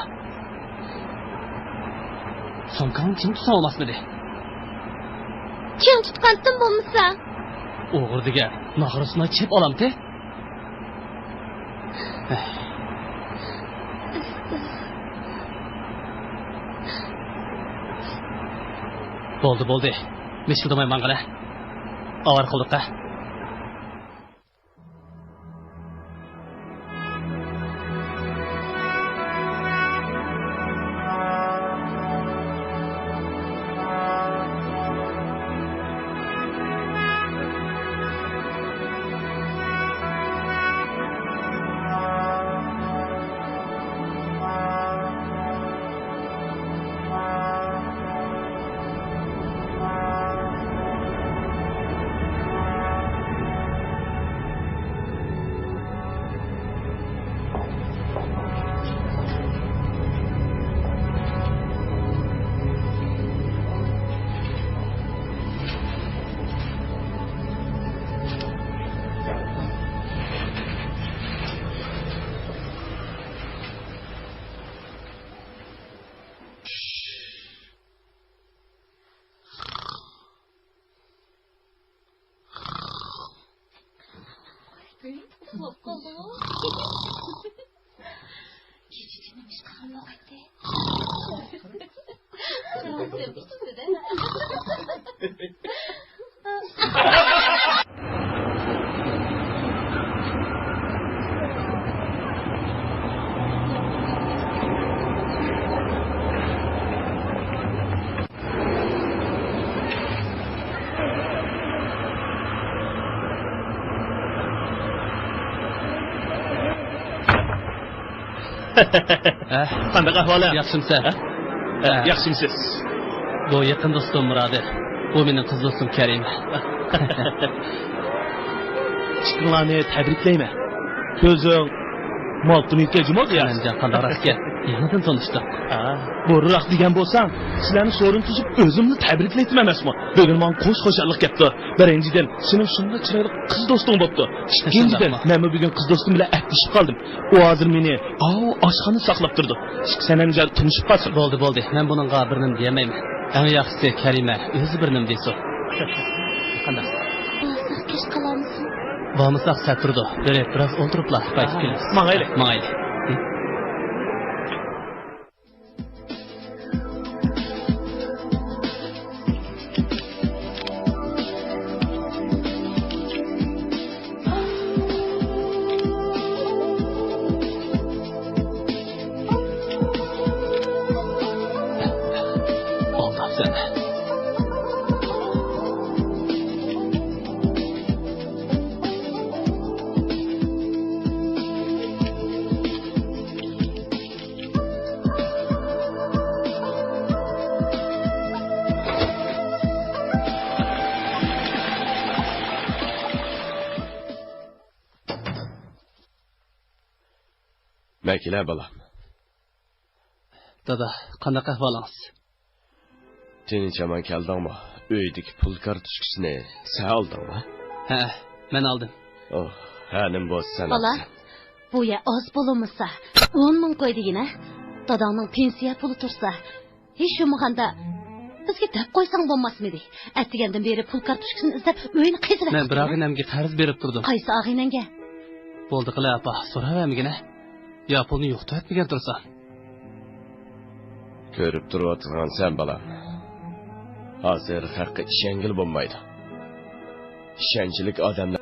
سومكاڭنى چىڭ تۇتساڭ بولماسمىدى؟ چىڭ تۇتقانتىم بولمىسا. ئوغرى دېگەن ناغرىسىنى چېپ ئالامتى؟ بولدى، بولدى. مىشىلدىماي ماڭغىلى. ئاۋارە قىلدۇق-ھە. ھە؟ قانداق ئەھۋالىڭ؟ ياخشىمسەن؟ ھە؟ ھە. ياخشىمسىز؟ بۇ يېقىن دوستۇم مۇرادىل. بۇ مېنىڭ قىز دوستۇم كەرىمە. ئىككىڭلارنى تەبرىكلەيمەن. كۆزۈڭ مالتىمىكەن جۇمۇ قىياس. ئەمجان، قانداق راست گەپ؟ يېڭىدىن تونۇشتۇق. ھە. بۇرۇنراق دېگەن بولساڭ، سىلەرنى سورۇن تۈزۈپ ئۆزۈمنى تەبرىكلەيتتىم ئەمەسمۇ؟ بۈگۈن ماڭا قوش خۇشاللىق كەپتۇ. بىرىنچىدىن، سېنىڭ شۇنداق چىرايلىق قىز دوستۇڭ بوپتۇ. ئىككىنچىدىن، شۇنداقمۇ؟ مەنمۇ بۈگۈن قىز دوستۇم بىلەن ئەپلىشىپ قالدىم. ئۇ ھازىر مېنى ئاۋۇ ئاشخانىدا ساقلاپ تۇرىدۇ. ئىككى سەنەم جان تونۇشۇپ قالسۇن. بولدى، بولدى. مەن بۇنىڭغا بىر نېمە دېيەلمەيمەن. ئەڭ ياخشىسى كەرىمە ئۆزى بىر نېمە دېسۇن. قانداق؟ ھازىر كەچ قالارمىسىز؟ بارمىساق سەت تۇرىدۇ. بېرىپ بىراز ئولتۇرۇپلا قايتىپ كېلىمىز. ماڭايلى. ماڭايلى. ئالداپسەن. مەن كېلە، بالام. دادا، قانداق ئەھۋالىڭىز؟ تىنچ-ئامان كەلدىڭمۇ؟ ئۆيدىكى پۇل كارتوچكىسىنى سەن ئالدىڭمۇ؟ ھە، مەن ئالدىم. ئوھ، ھە، نېمە بولسا سەن بالا، ئالسەن. بۇ يەر ئاز بولمىسا، ئون مىڭ قوي دېگىنە. داداڭنىڭ پېنسىيە پۇلى تۇرسا، ھېچ بولمىغاندا بىزگە دەپ قويساڭ بولماسمىدى؟ ئەتىگەندىن بېرى پۇل كارتوچكىسىنى ئىزدەپ ئۆينى قېزىۋەتتىڭ. مەن بىر ئاغىنەمگە قەرز بېرىپ تۇردۇم. قايسى ئاغىنەڭگە؟ بولدى قىلە، ئاپا، سوراۋەرمىگىنە. يا پۇلنى يوقىتىۋەتمىگەن تۇرسام. كۆرۈپ تۇرۇۋاتىدىغانسەن، بالام. ھازىر خەققە ئىشەنگىلى بولمايدۇ. ئىشەنچلىك ئادەملەر.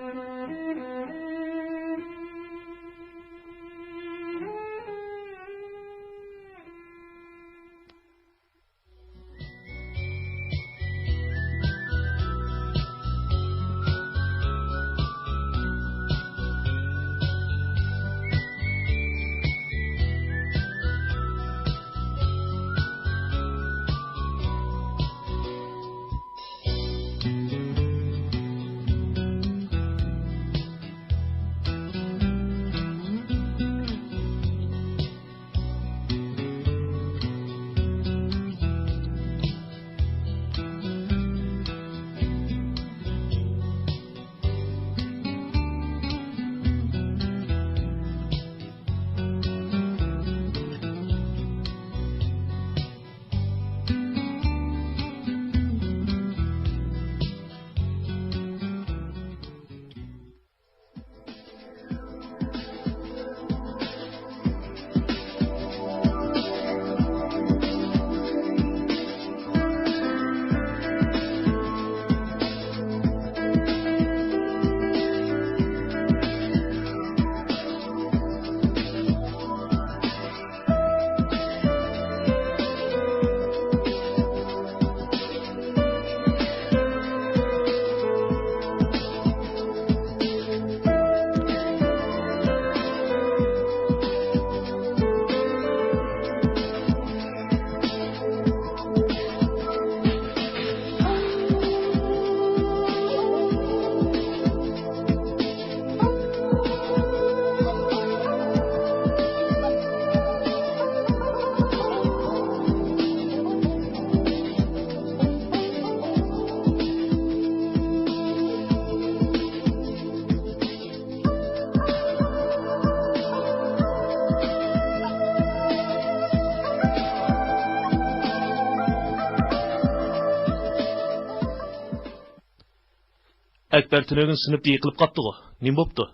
ئەكبەر تۈنۈگۈن سىنىپتا يىقىلىپ قاپتىغۇ؟ نېمە بوپتۇ؟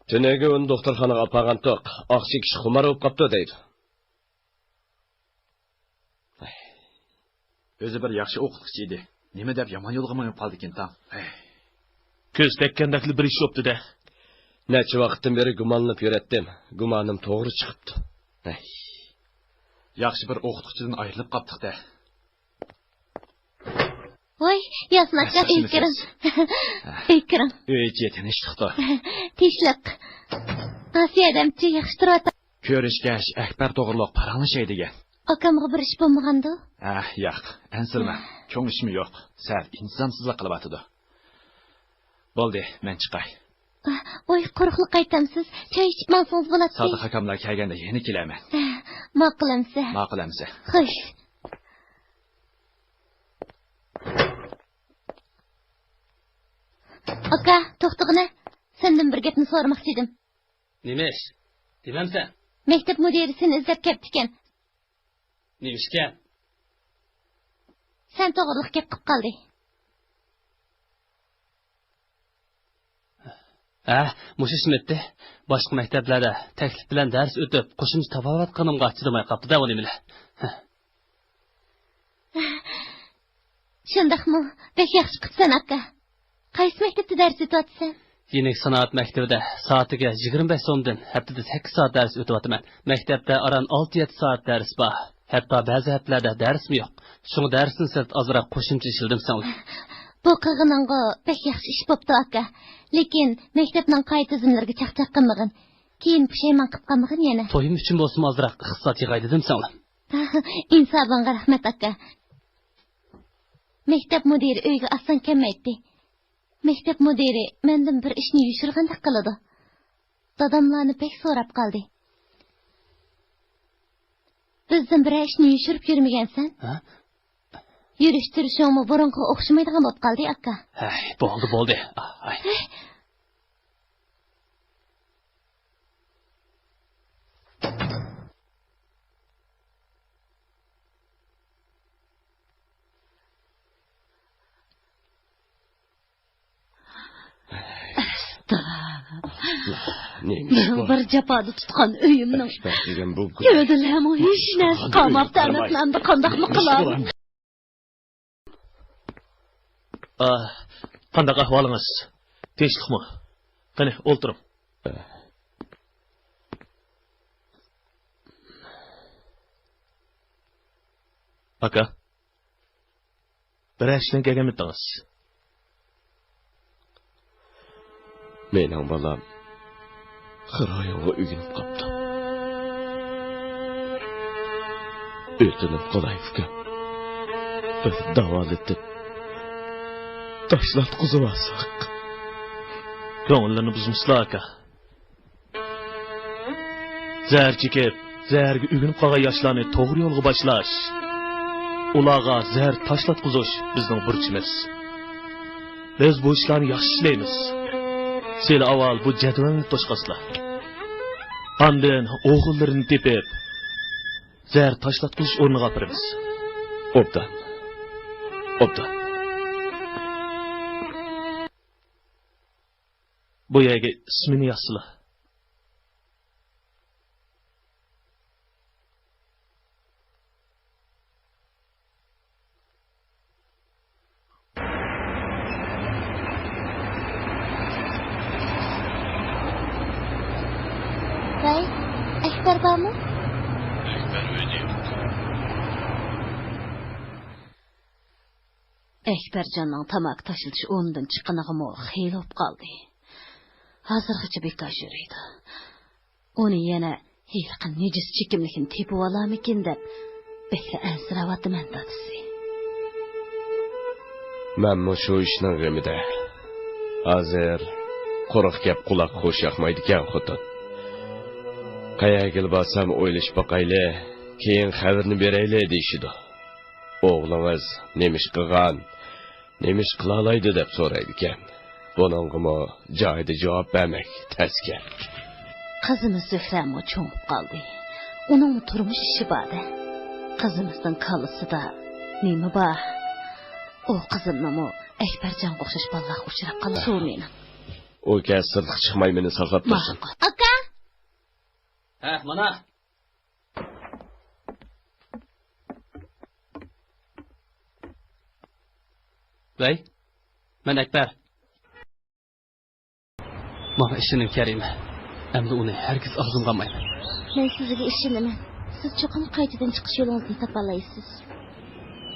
تۈنۈگۈن دوختۇرخانىغا ئاپارغانتۇق، ئاق چېكىش خۇمار بولۇپ قاپتۇ دەيدۇ. ئۆزى بىر ياخشى ئوقۇتقۇچى ئىدى. نېمە دەپ يامان يولغا مېڭىپ قالدىكىن تاڭ. كۆز تەگكەندەكلا بىر ئىش بوپتۇ-دە. نەچچە ۋاقىتتىن بېرى گۇمانلىنىپ يۈرەتتىم. گۇمانىم توغرا چىقىپتۇ. ياخشى بىر ئوقۇتقۇچىدىن ئايرىلىپ قاپتۇق-دە. ۋاي، ياسىن ئاكا، ئەسلىسىمىسىز؟ ئۆيگە كىرىڭ. ئۆيگە كىرىڭ. ئۆيچە تىنچلىقتا. تىنچلىق. ئاسىيە ھەدەمچى ياخشى تۇرۇۋاتامدۇ؟ كۆرۈشكەچ ئەكبەر توغرۇلۇق پاراڭلىشاي دېگەن. ئاكامغا بىر ئىش بولمىغاندۇ؟ ئەھ، ياق، ئەنسىرىمە. چوڭ ئىشمۇ يوق. سەل ئىنتىزامسىزلىق قىلىۋاتىدۇ. بولدى، مەن چىقاي. ئوي، قۇرۇقلا قايتامسىز؟ چاي ئىچىپ ماڭسىڭىز بولاتتى. سادىق ئاكاملار كەلگەندە يەنە كېلەرمەن. ماقۇل ئەمسە. ماقۇل ئەمسە. خوش. ئاكا، توختىغىنە. سەندىن بىر گەپنى سورىماقچى ئىدىم. نېمە ئىش؟ دېمەمسەن؟ مەكتەپ مۇدىرى سېنى ئىزدەپ كەپتىكەن. نېمىشكەن؟ سەن توغرىلىق گەپ قىپ قالدى. ھە، مۇشۇ ئىشمىتتى. باشقا مەكتەپلەردە تەكلىپ بىلەن دەرس ئۆتۈپ، قوشۇمچە تاپاۋەت قىلغىنىمغا چىدىماي قاپتۇ-دە ئۇ نېمىلەر. ھە. شۇنداقمۇ؟ بەك ياخشى قىپسەن، ئاكا. قايسى مەكتەپتە دەرس ئۆتۈۋاتىسەن؟ يېنىك سانائەت مەكتىۋىدە سائىتىگە يىگىرمە بەش سومدىن ھەپتىدە سەككىز سائەت دەرس ئۆتۈۋاتىمەن. مەكتەپتە ئاران ئالتە يەتتە سائەت دەرس بار. ھەتتا بەزى ھەپتىلەردە دەرسمۇ يوق. شۇڭا دەرستىن سىرت ئازراق قوشۇمچە ئىشلىدىم سىڭلىم. بۇ قىلغىنىڭغۇ بەك ياخشى ئىش بوپتۇ، ئاكا. لېكىن مەكتەپنىڭ قائىدە-تۈزۈملىرىگە چاقچاق قىلمىغىن. كېيىن پۇشايمان قىپ قالمىغىن يەنە. تويۇم ئۈچۈن بولسىمۇ ئازراق ئىقتىساد يىغاي دېدىم سىڭلىم. ئىنسابىڭغا رەھمەت، ئاكا. مەكتەپ مۇدىرى ئۆيگە ئاسان كەلمەيتتى. مەكتەپ مۇدىرى مەندىن بىر ئىشنى يوشۇرغاندەك قىلىدۇ. داداملارنى بەك سوراپ قالدى. بىزدىن بىرەر ئىشنى يوشۇرۇپ يۈرمىگەنسەن؟ ھە؟ يۈرۈش-تۇرۇشۇڭمۇ بۇرۇنقىغا ئوخشىمايدىغان بولۇپ قالدى، ئاكا. ھەي، بولدى، بولدى. ئاي. ئەستەغپىرۇللا. نېمە ئىش بۇ؟ مەن بىر جاپادا تۇتقان ئۆيۈمنىڭ ئەكبەر دېگەن بۇ گۇناھ. گەۋدىلەرمۇ ھېچ نەرسە قالماپتۇ، ئەمەسمۇ ئەمدى قانداقمۇ قىلاي؟ ئا، قانداق ئەھۋالىڭىز؟ تىنچلىقمۇ؟ قېنى، ئولتۇرۇڭ. ئاكا، بىرەر ئىشتىن كەلگەنمىتىڭىز؟ مېنىڭ بالام خىرايونغا ئۆگىنىپ قاپتۇ. ئۆتۈنۈپ قالاي، ئۇكام. بىر داۋالىتىپ، تاشلاتقۇزۇۋالساق. كۆڭۈللىرىنى بۇزمىسىلا، ئاكا. زەھەر چېكىپ، زەھەرگە ئۆگىنىپ قالغان ياشلارنى توغرا يولغا باشلاش، ئۇلارغا زەھەر تاشلاتقۇزۇش بىزنىڭ بۇرچىمىز. بىز بۇ ئىشلارنى ياخشى ئىشلەيمىز. سىلى ئاۋۋال بۇ جەدۋەلنى توشقاسىلا. ئاندىن ئوغۇللىرىنى تېپىپ، زەھەر تاشلاتقۇزۇش ئورنىغا ئاپىرىمىز. ئوبدان. ئوبدان. بۇ يەرگە ئىسمىنى يازسىلا. ۋەي، ئەكبەر بارمۇ؟ ئەكبەر ئۆيدە يوق. ئەكبەرجاننىڭ تاماكا تاشلىتىش ئورنىدىن چىققىنىغىمۇ خېلى بولۇپ قالدى. ھازىرغىچە بىكار يۈرىدۇ. ئۇنى يەنە ھېلىقى نىجىس چېكىملىكنى تېپىۋالارمىكىن دەپ بەكلا ئەنسىرەۋاتىمەن، دادىسى. مەنمۇ شۇ ئىشنىڭ غېمىدە. ھازىر قۇرۇق گەپ قۇلاققا خۇش ياقمايدىكەن، خوتۇن. قەيەرگىلا بارسام ئويلىشىپ باقايلى، كېيىن خەۋىرىنى بېرەيلى دېيىشىدۇ. ئوغلىڭىز نېمە ئىش قىلغان، نېمە ئىش قىلالايدۇ دەپ سورايدىكەن. بۇنىڭغىمۇ جايىدا جاۋاب بەرمەك تەسكەن. قىزىمىز زۆھرەمۇ چوڭىيىپ قالدى. ئۇنىڭمۇ تۇرمۇش ئىشى بار-دە. قىزىمىزنىڭ كاللىسىدا نېمە بار؟ ئۇ قىزىمنىمۇ ئەكبەرجانغا ئوخشاش بالىلارغا ئۇچراپ قالسىغۇ مېنىڭ. ئۇ كەچ سىرتقا چىقماي مېنى ساقلاپ تۇرسۇن. ماقۇل. ئاكا! ھە، مانا. ۋەي، مەن ئەكبەر. ماڭا ئىشىنىڭ، كەرىمە. ئەمدى ئۇنى ھەرگىز ئاغزىمغا ئالمايمەن. مەن سىزگە ئىشىنىمەن. سىز چوقۇم قايتىدىن چىقىش يولىڭىزنى تاپالايسىز.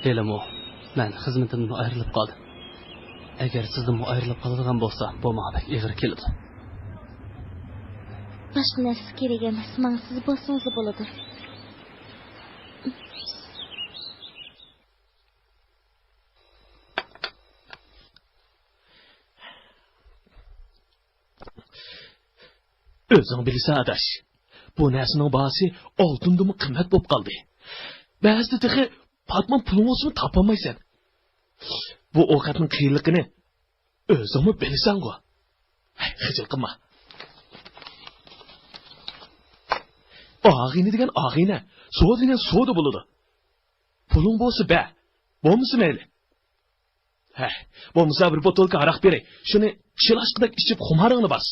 ھېلىمۇ مەن خىزمىتىمدىن ئايرىلىپ قالدىم. ئەگەر سىزدىنمۇ ئايرىلىپ قالىدىغان بولسام، بۇ ماڭا بەك ئېغىر كېلىدۇ. باشقا نەرسە كېرەك ئەمەس، ماڭا سىز بولسىڭىزلا بولىدۇ. ئۆزۈڭ بىلىسەن، ئاداش. بۇ نەرسىنىڭ باھاسى ئالتۇندىنمۇ قىممەت بولۇپ قالدى. بەزىدە تېخى پاتمان پۇلۇڭ بولسىمۇ تاپالمايسەن. بۇ ئوقەتنىڭ قىيىنلىقىنى ئۆزۈڭمۇ بىلىسەنغۇ. ھەي، خىجىل قىلما. ئاغىنە دېگەن ئاغىنە، سودا دېگەن سودا بولىدۇ. پۇلۇڭ بولسا بەر، بولمىسا مەيلى. ھە، بولمىسا بىر بوتۇلكا ھاراق بېرەي. شۇنى چىلاشقىدەك ئىچىپ خۇمارىڭنى باس.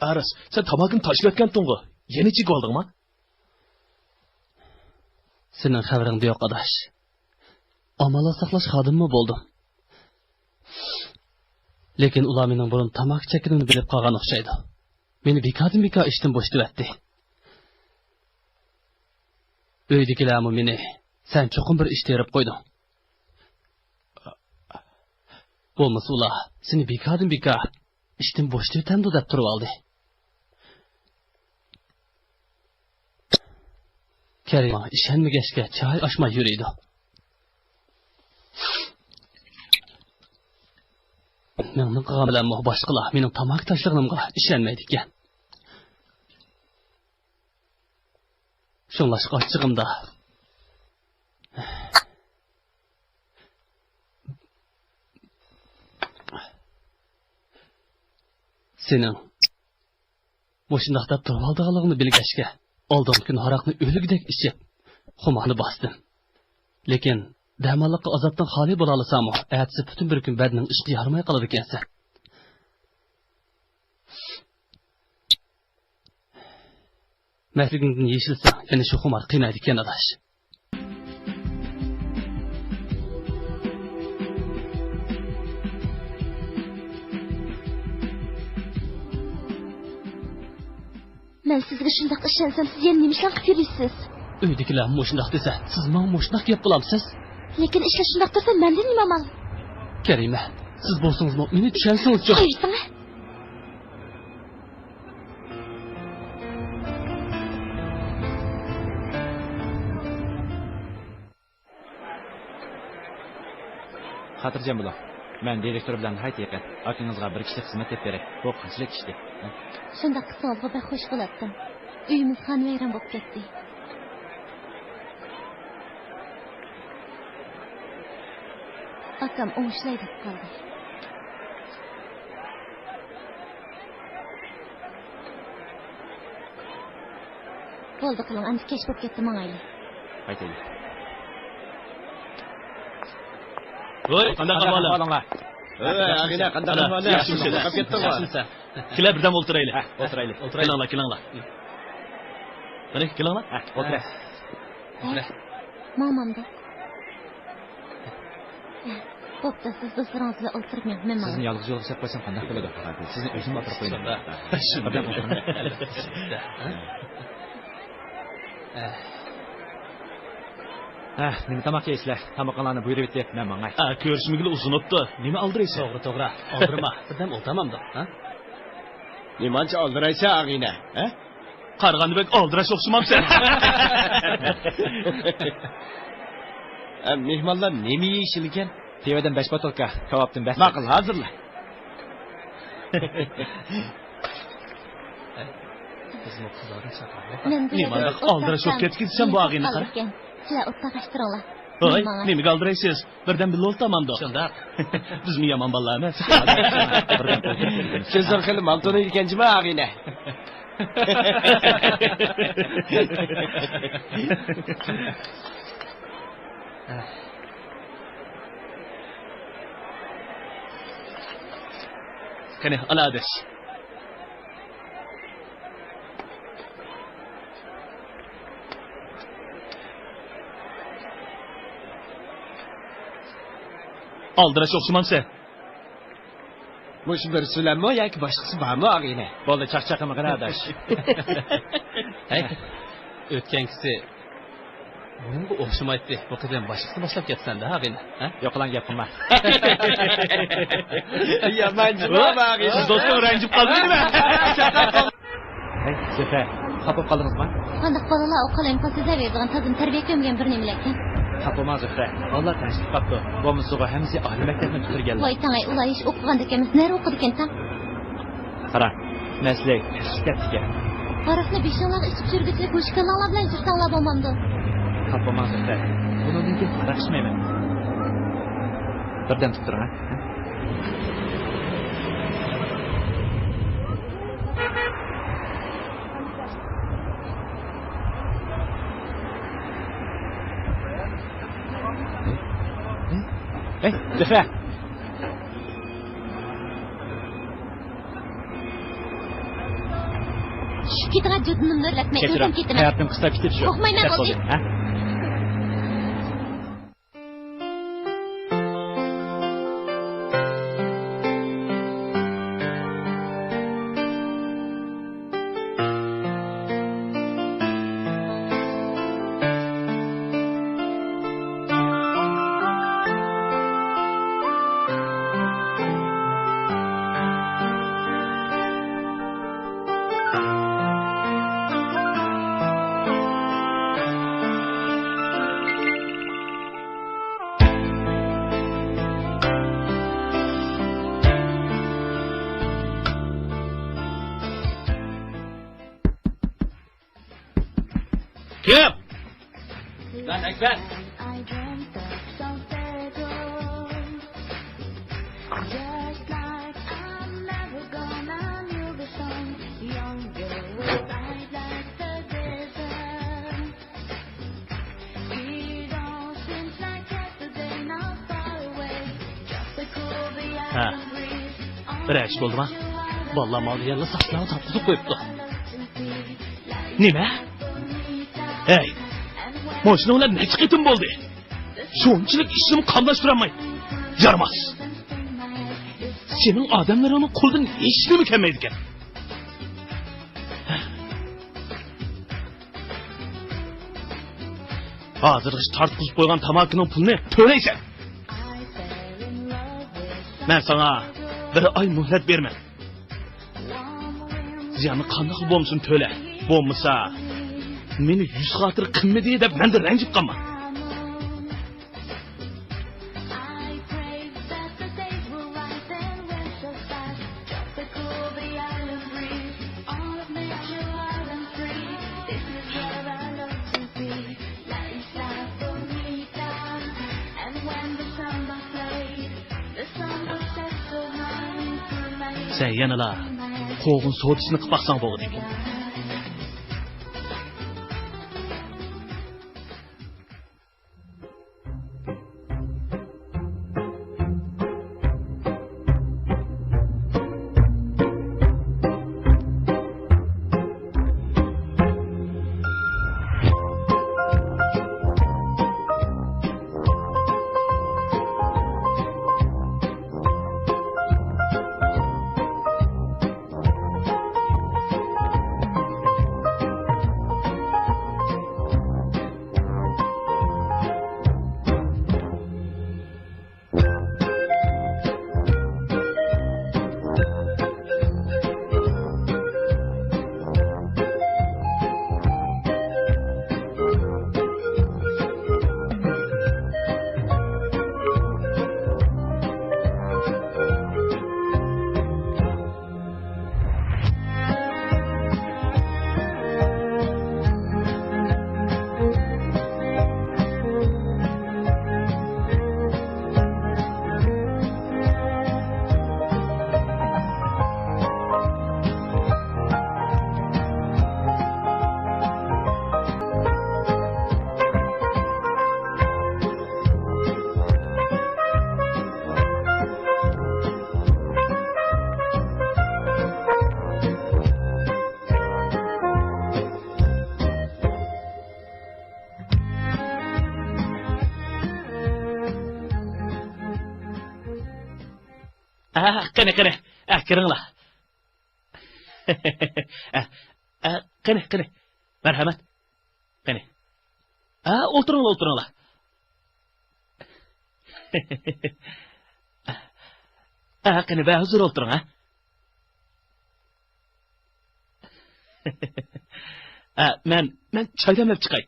ئارىس، سەن تاماكىنى تاشلىۋەتكەنتىڭغۇ؟ يەنە چېكىۋالدىڭما؟ سېنىڭ خەۋىرىڭدە يوق، ئاداش. ئامانلىق ساقلاش خادىمىمۇ بولدۇم. لېكىن ئۇلار مېنىڭ بۇرۇن تاماكا چەككىنىمنى بىلىپ قالغان ئوخشايدۇ. مېنى بىكاردىن بىكار ئىشتىن بوشىتىۋەتتى. ئۆيدىكىلەرمۇ مېنى، سەن چوقۇم بىر ئىش تېرىپ قويدۇڭ. بولمىسا ئۇلار سېنى بىكاردىن بىكار ئىشتىن بوشىتىۋېتەمدۇ دەپ تۇرۇۋالدى. كەرىم ماڭا ئىشەنمىگەچكە چاي ئاچماي يۈرىدۇ. مېنىڭ قىلغان بىلەنمۇ باشقىلار مېنىڭ تاماكا تاشلىغىنىمغا ئىشەنمەيدىكەن. شۇڭلاشقا ئاچچىقىمدا سېنىڭ مۇشۇنداق دەپ تۇرۇۋالىدىغانلىقىڭنى بىلگەچكە، ئالدىنقى كۈنى ھاراقنى ئۆلۈكىدەك ئىچىپ، خۇمارنى باستىم. لېكىن دەماللىققا ئازابتىن خالىي بولالىساممۇ، ئەتىسى پۈتۈن بىر كۈن بەدىنىڭ ئىشقا يارىماي قالىدىكەنسەن. مەستلىكىڭدىن يېشىلسەڭ، يەنە شۇ خۇمار قىينايدىكەن، ئاداش. مەن سىزگە شۇنداق ئىشەنسەم، سىز يەنە نېمە ئىشلارنى قىلىپ يۈرىسىز؟ ئۆيدىكىلەر مۇشۇنداق دېسە، سىز ماڭا مۇشۇنداق گەپ قىلامسىز؟ لېكىن ئىشلار شۇنداق تۇرسا، مەندىن نېمە ئامال؟ كەرىمە، سىز بولسىڭىزمۇ مېنى چۈشەنسىڭىزچۇ؟ قويسىڭە. خاتىرجەم بولۇڭ. مەن دىرېكتور بىلەن ناھايىتى يېقىن. ئاكىڭىزغا بىر كىشىلىك خىزمەت دەپ بېرەي. بۇ قانچىلىك ئىشتى؟ شۇنداق قىلسىڭىزغۇ بەك خوش بولاتتىم. ئۆيىمىز خانىۋەيران بولۇپ كەتتى. ئاكام ئوڭشىلاي دەپ قالدى. بولدى قىلىڭ، ئەمدى كەچ بولۇپ كەتتى، ماڭايلى. قايتايلى. ۋوي، قانداق ئەھۋالىڭ؟ ۋوي، ئاغىنە، قانداق ئەھۋالىڭ؟ ياخشىمۇ سەن؟ ياخشىمۇ سەن؟ كېلە، بىردەم ئولتۇرايلى. ھە، ئولتۇرايلى. كېلىڭلار، كېلىڭلار. قېنى، كېلىڭلار. ھە، ئولتۇراي. ئولتۇراي. ماڭمامدۇ؟ بوپتۇ، سىز دوستلىرىڭىز بىلەن ئولتۇرۇپ مېڭىڭ، مەن ماڭاي. سىزنى يالغۇز يولغا سەپ قويسام قانداق بولىدۇ؟ سىزنى ئۆزۈم ئاپىرىپ قويىمەن. شۇنداق. شۇنداق. ئەلۋەتتە، شۇنداق. ھە، نېمە تاماق يەيسىلەر؟ تامىقىڭلارنى بۇيرۇۋېتىپ، مەن ماڭاي. ھە، كۆرۈشمىگىلى ئۇزۇن بوپتۇ. نېمە ئالدىرايسەن؟ توغرا، توغرا. ئالدىرىما. بىردەم ئولتۇرمامدۇ، ھە؟ نېمانچە ئالدىرايسەن، ئاغىنە، ھە؟ قارىغاندا بەك ئالدىراش ئوخشىمامسەن؟ ئە، مېھمانلار نېمە يېيىشىدىكەن؟ پىۋىدىن بەش بوتۇلكا، كاۋاپتىن بەش. ماقۇل، ھازىرلا. نېمانداق ئالدىراش بولۇپ كەتكەنسەن بۇ ئاغىنە قارا. سىلەر ئولتۇرغاچ تۇرۇڭلار. ھوي، نېمىگە ئالدىرايسىز؟ بىردەم بىللە ئولتۇرامامدۇ؟ شۇنداق. بىزمۇ يامان بالىلار ئەمەس. سۆزلەر خېلى مال تونۇيدىكەن جۇمۇ ئاغىنە. قېنى، ئالا ئاداش. ئالدىراش ئوخشىمامسەن؟ مۇشۇ بىرسى بىلەنمۇ ياكى باشقىسى بارمۇ، ئاغىنە؟ بولدى، چاقچاق قىلمىغىن، ئاداش. ھەي، ئۆتكەنكىسى بۇنىڭغا ئوخشىمايتتى. بۇ قېتىم باشقىسىنى باشلاپ كەتسەڭدە، ھاغىنە. ھە؟ يوق، ئۇلارنى گەپ قىلما. يامان جىق، ھاغىنە. دوستۇڭ رەنجىپ قالدىمۇ نېمە؟ ھەي، زۆھرە، خاپا بولۇپ قالدىڭىزمۇ؟ قانداق بالىلار ئۇ قالايمىقان سۆزلەۋېرىدىغان، تازىدىن تەربىيە كۆرمىگەن بىر نېمىلەركەن. خاپا بولماڭ زۆھرە، بالىلار تەڭشىلىپ قاپتۇ. بولمىسىغۇ ھەممىسى ئالىي مەكتەپنى پۈتتۈرگەنلەر. ۋاي تاڭاي، ئۇلار ھېچ ئوقۇغاندەك ئەمەس، نەدە ئوقۇدىكىنتاڭ؟ قارا، مەسىلە كەچىشىپ كەتتىكەن. ھاراقنى بېشىڭلارغا ئىچىپ يۈرگۈچىلىك مۇشۇ كاللاڭلار بىلەن يۈرسەڭلار بولمامدۇ؟ خاپا بولماڭ زۆھرە، بۇنىڭدىن كېيىن ھاراق ئىچمەيمەن. بىردەم تۇرۇپ تۇرۇڭ، ھە؟ ھەي، زۆھرە! چۈشۈپ كېتىڭە، جۇدۇنۇمنى ئۆرلەتمەي، ئۆزۈم كېتىمەن. ھاياتىم قىستاپ كېتىپ شۇ. قورقمايمەن، بولدى. ھە؟ كىم؟ جان ئەكبەر. ھە. بىر ئىش بولدىما؟ بالىلار ماڭا دېگەنلا ساقچىلارغا تارتقۇزۇپ قويۇپتۇ. نېمە؟ ھەي، ماشىنا بىلەن نەچچە قېتىم بولدى. شۇنچىلىك ئىشنىمۇ قاملاشتۇرالماي. يارىماس. سېنىڭ ئادەملىرىڭنىڭ قولىدىن ھېچنېمە كەلمەيدىكەن. ھازىرغىچە تارتقۇزۇپ قويغان تاماكىنىڭ پۇلىنى تۆلەيسەن. مەن ساڭا بىر ئاي مۆھلەت بېرىمەن. زىياننى قانداقلا بولمىسۇن تۆلە. بولمىسا، مېنى يۈز خاتىرە قىلمىدى دەپ مەندىن رەنجىپ قالما. سەن يەنىلا قوغۇن سودىسىنى قىلىپ باقساڭ بولغۇدەك. ئە، قېنى، قېنى، ئە، كىرىڭلار. ئە، ئە، قېنى، قېنى، مەرھەمەت. قېنى. ھە، ئولتۇرۇڭلار، ئولتۇرۇڭلار. ھە، قېنى، بەھۇزۇر ئولتۇرۇڭ، ھە. ھە، مەن، مەن چاي دەملەپ چىقاي.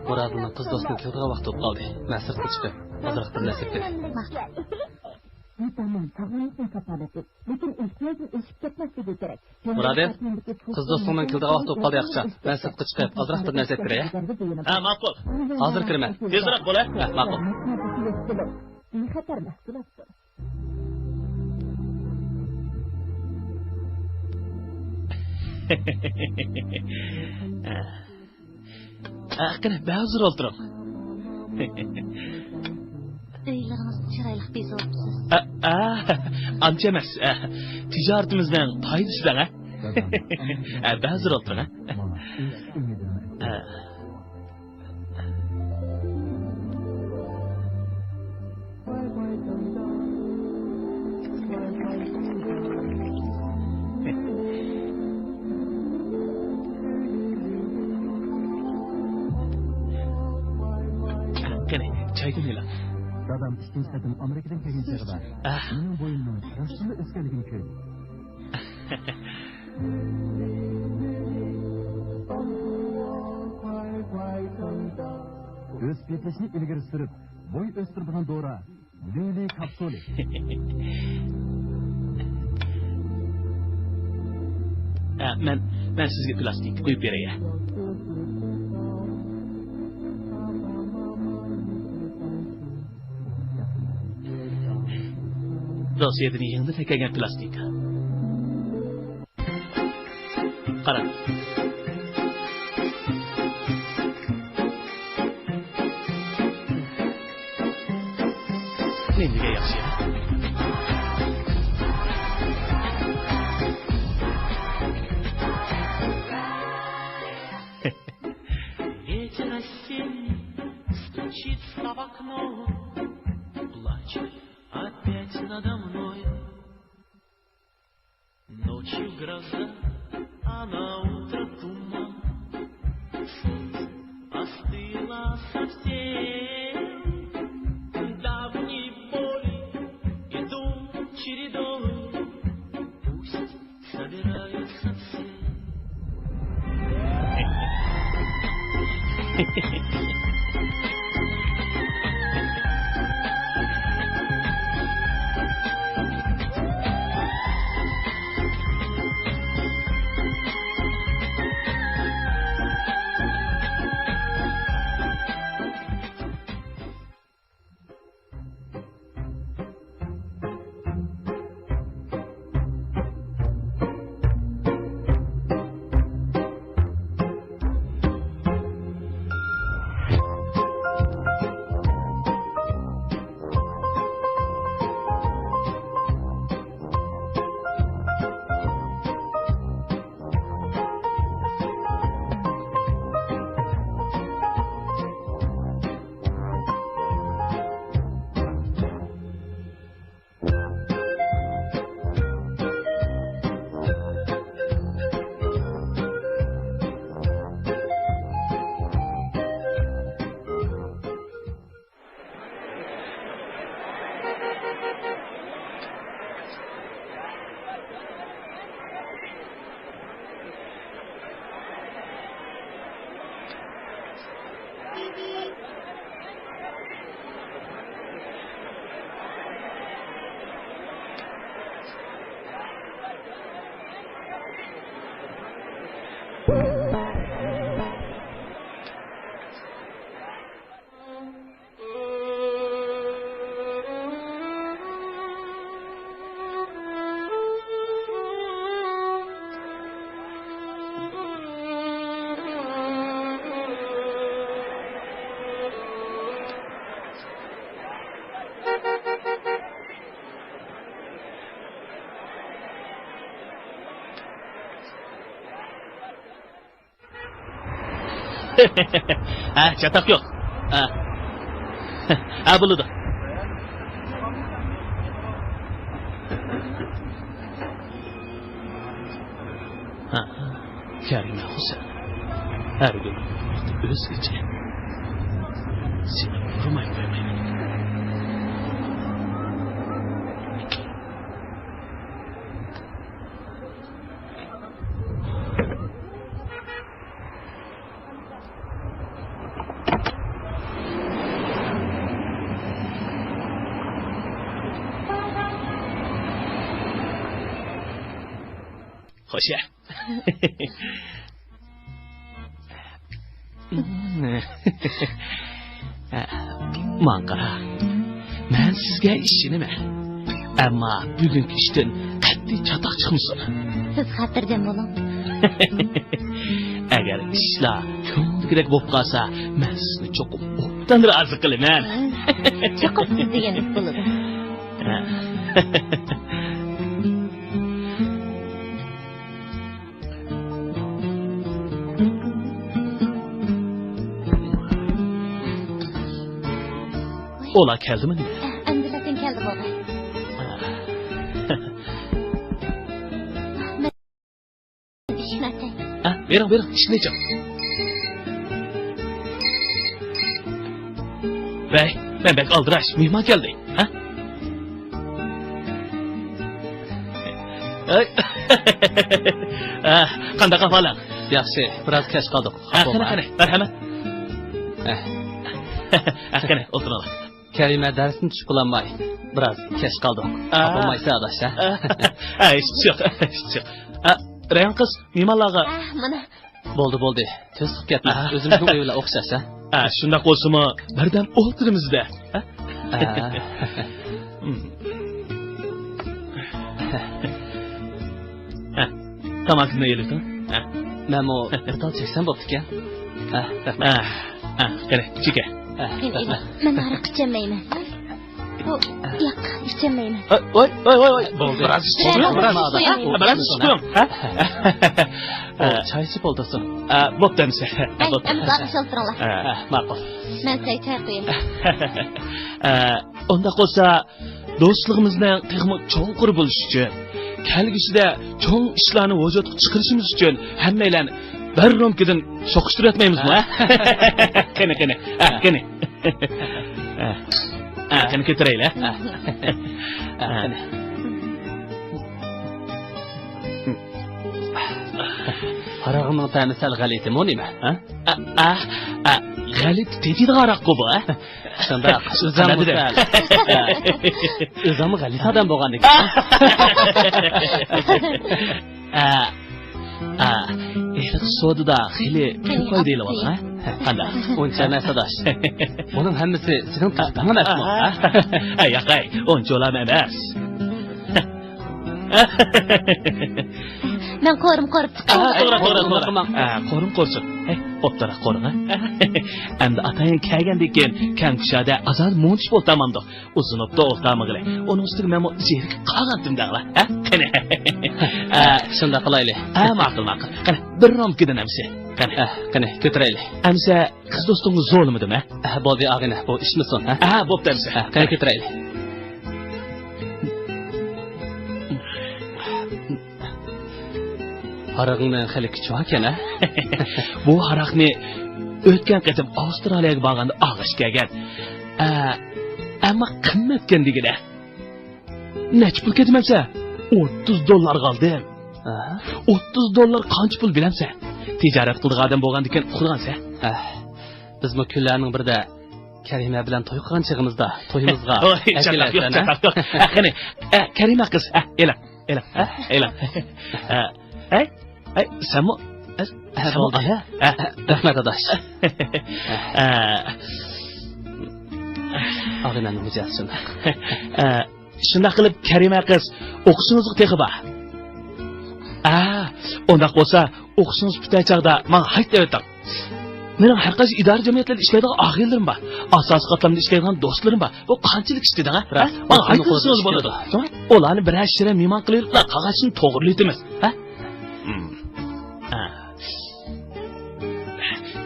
مۇرادىلنىڭ قىز دوستىنىڭ كېلىدىغان ۋاقتى بولۇپ قالدى. مەن سىرتقا چىقىپ، ئازراق بىر نەرسە ئېلىپ كىرەي. ماقۇل. ۋىتامىن ساغلاملىقنىڭ كاپالىتى، لېكىن ئېھتىياجدىن ئېشىپ كەتمەسلىكى كېرەك. مۇرادىل، قىز دوستۇڭنىڭ كېلىدىغان ۋاقتى بولۇپ قالدى، ياقچى. مەن سىرتقا چىقىپ، ئازراق بىر نەرسە ئېلىپ كىرەي. ھە، ماقۇل. ھازىر كىرىمەن. تېزرەك بول، ھە. ھە، ماقۇل. بىخەتەر مەھسۇلاتتۇر. ھە، قېنى، بەھۇزۇر ئولتۇرۇڭ. ئۆيلىرىڭىزنى چىرايلىق بېزەۋاپسىز. ئە، ئە، ئانچە ئەمەس. ئە، تىجارىتىمىزنىڭ پايدىسى دەڭ، ئە. ئە، بەھۇزۇر ئولتۇرۇڭ، ئە. ئە. قېنى، چايدىن ئېلىڭ. دادام ئىككىنچى قېتىم ئامېرىكىدىن كەلگەن چېغىدا، ئاھ، مېنىڭ بويۇمنىڭ راستتىنلا ئۆسكەنلىكىنى كۆردى. ئۆسۈپ يېتىلىشنى ئىلگىرى سۈرۈپ، بوي ئۆستۈرىدىغان دورا، لىلى كاپسۇلى. ئە، مەن، مەن سىزگە پىلاستىنكا قويۇپ بېرەي. روسىيەدىن يېڭىدىن ئەكەلگەن پىلاستىنكا. قاراڭ. نېمىگە ياخشى؟ Ветер осенний стучится в окно, плачет опять надо мной. Ночью гроза, а на утро туман. Солнце остыло совсем. Давние боли идут чередой. Пусть собираются все. ھە، چاتاق يوق. ھە. ھە، بولىدۇ. ھە، كەرىمە ھۈسەن. ھەر بىر ۋاقىت ئۆزگىچە. سېنى ئۇرماي قويمايمەن. خوشە. ماڭا قارا. مەن سىزگە ئىشىنىمەن. ئەمما بۈگۈنكى ئىشتىن قەتئىي چاتاق چىقمىسۇن. سىز خاتىرجەم بولۇڭ. ئەگەر ئىشلار كۆڭۈلدىكىدەك بولۇپ قالسا، مەن سىزنى چوقۇم ئوبدان رازى قىلىمەن. چوقۇم سىز دېگەندەك بولىدۇ. ئۇلار كەلدىمۇ نېمە؟ ئەمدىلا سەن كەلدىڭ، بوۋاي. ئىشىكنى ئاچاي. ھە، بېرىڭ، بېرىڭ، ئىشىكنى ئېچىڭ. ۋەي، مەن بەك ئالدىراش، مېھمان كەلدى. ھە؟ ئەي. ھە، قانداق ئەھۋالىڭ؟ ياخشى، بىراز كەچ قالدۇق. ھە، قېنى، قېنى، مەرھەمەت. ھە. ھە، قېنى، ئولتۇرۇڭلار. كەرىمە دەرسنى چۈشكۈلەنمەي، بىراز كەچ قالدۇق. ئا. خاپا بولمايسەن ئاداش، ھە؟ ئا، ھېچ يوق، ھېچ يوق. ئا، رەيھان قىز، مېھمانلارغا. ئا، مانا. بولدى، بولدى. تۆز قىلىپ كەتمە. ئا. ئۆزىمىزنىڭ ئۆيى بىلەن ئوخشاش، ھە؟ ئا، شۇنداق بولسىمۇ، بىردەم ئولتۇرىمىز-دە. ھە؟ ئا. ھە، تاماكىنى ئېلىۋېتىڭ. ھە. مەنمۇ بىر تال چەكسەم بوپتىكەن. ھە، رەھمەت. ھە، ھە، قېنى، چېكە. ھە، قېنى، رەھمەت. مەن ھاراق ئىچەلمەيمەن. بۇ، ياق، ئىچەلمەيمەن. ۋاي، ۋاي، ۋاي، ۋاي. بولدى. بىراز ئىچىڭ، بىراز ئىچىڭ. ھە، بىراز ئىچىڭ. ھە؟ ئۇ چاي ئىچىپ ئولتۇرسۇن. ئا، بوپتۇ ئەمىسە. ھە، بوپتۇ. ئەمدى ئولتۇرۇڭلار. ھە، ماقۇل. مەن سىلەرگە چاي قۇياي. ئا، ئۇنداق بولسا، دوستلۇقىمىزنىڭ تېخىمۇ چوڭقۇر بولۇشى ئۈچۈن، كەلگۈسىدە چوڭ ئىشلارنى ۋۇجۇدقا چىقىرىشىمىز ئۈچۈن ھەممەيلەن بىر رومكىدىن سوقۇشتۇرۇۋەتمەيمىزمۇ، ھە؟ قېنى، قېنى، ھە، قېنى. ھە، ھە، قېنى كۆتۈرەيلى، ھە؟ ھە، قېنى. ھاراقنىڭ تەمى سەل غەلىتىمۇ نېمە، ھە؟ ئە، ئە، ئە، غەلىتە تېتىيدىغان ھاراققۇ بۇ، ھە؟ شۇنداق، ئۆزۈم قانداق دېدىم؟ ئۆزۈم غەلىتە ئادەم بولغاندىكىن. ئە، ئە، ھېلىقى سودىدا خېلى پۇل قوي دەيلىۋالدىڭ، ھە؟ قانداق؟ ئۇنچە ئەمەس، ئاداش. بۇنىڭ ھەممىسى سېنىڭ تۆھپەڭ ئەمەسمۇ، ھە؟ ئە، ياقەي، ئۇنچىۋالامۇ ئەمەس. مەن قورۇم قورۇپ چىقاي. ئا، توغرا، توغرا، توغرا. ئا، قورۇم قورۇسۇن. ھەي، ئوبدانراق قورۇڭ، ھە؟ ئەمدى ئاتايىن كەلگەندىن كېيىن كەڭ كۇشادە ئازادە مۇڭدىشىپ ئولتۇرمامدۇق. ئۇزىنىپتۇ ئولتۇرمىغىلى. ئۇنىڭ ئۈستىگە مەنمۇ زېرىكىپ قالغانتىم دەڭلا، ھە؟ قېنى. ئا، شۇنداق قىلايلى. ئا، ماقۇل، ماقۇل. قېنى، بىر رومكىدىن ئەمىسە. قېنى. ئا، قېنى، كۆتۈرەيلى. ئەمىسە قىز دوستۇڭنى زورلىمىدىم، ھە؟ ئا، بولدى، ئاغىنە، بۇ ئىچمىسۇن، ھە؟ ئا، بوپتۇ ئەمىسە. ئا، قېنى، كۆتۈرەيلى. ھاراقنىڭ خېلى كۈچى باركەن، ھە؟ بۇ ھاراقنى ئۆتكەن قېتىم ئاۋسترالىيەگە بارغاندا ئالغاچ كەلگەن. ئە، ئەمما قىممەتكەن دېگىنە. نەچچە پۇل كېتىمەنسە؟ ئوتتۇز دوللارغا ئالدىم. ئەھە. ئوتتۇز دوللار قانچە پۇل بىلەمسە؟ تىجارەت قىلىدىغان ئادەم بولغاندىكىن ئۇقىدىغانسە. ئەھ، بىزمۇ كۈنلەرنىڭ بىرىدە كەرىمە بىلەن توي قىلغان چېغىمىزدا تويىمىزغا. ھوي، چاتاق يوق، ئەكېلەتسەن، ھە؟ چاتاق يوق. ھە، قېنى، ئە، كەرىمە قىز، ئە، ئېلىڭ، ئېلىڭ، ھە، ئېلىڭ. ئە، ئەي، ئەي، سەنمۇ، ئە، ھە، سەنمۇ بولدى. ئايا. ھە، رەھمەت، ئاداش. ئە، ئاغىنەمنىڭ مىجەزى شۇنداق. ئە، شۇنداق قىلىپ، كەرىمە قىز، ئوقۇشىڭىزغا تېخى بار. ئە، ئۇنداق بولسا، ئوقۇشىڭىز پۈتەر چاغدا ماڭا ھايت دەۋېتىڭ. مېنىڭ ھەر قايسى ئىدارە جەمئىيەتلەردە ئىشلەيدىغان ئاغىنىلىرىم بار. ئاساسىي قاتلامدا ئىشلەيدىغان دوستلىرىم بار. بۇ قانچىلىك ئىش دېدىڭ، ھە؟ راست. ماڭا ھايت دېسىڭىز بولىدۇ. ئۇلارنى بىرەر شىرە مېھمان قىلىۋېلىپلا قالغانچىنى توغرىلىۋېتىمىز، ھە؟ ھە.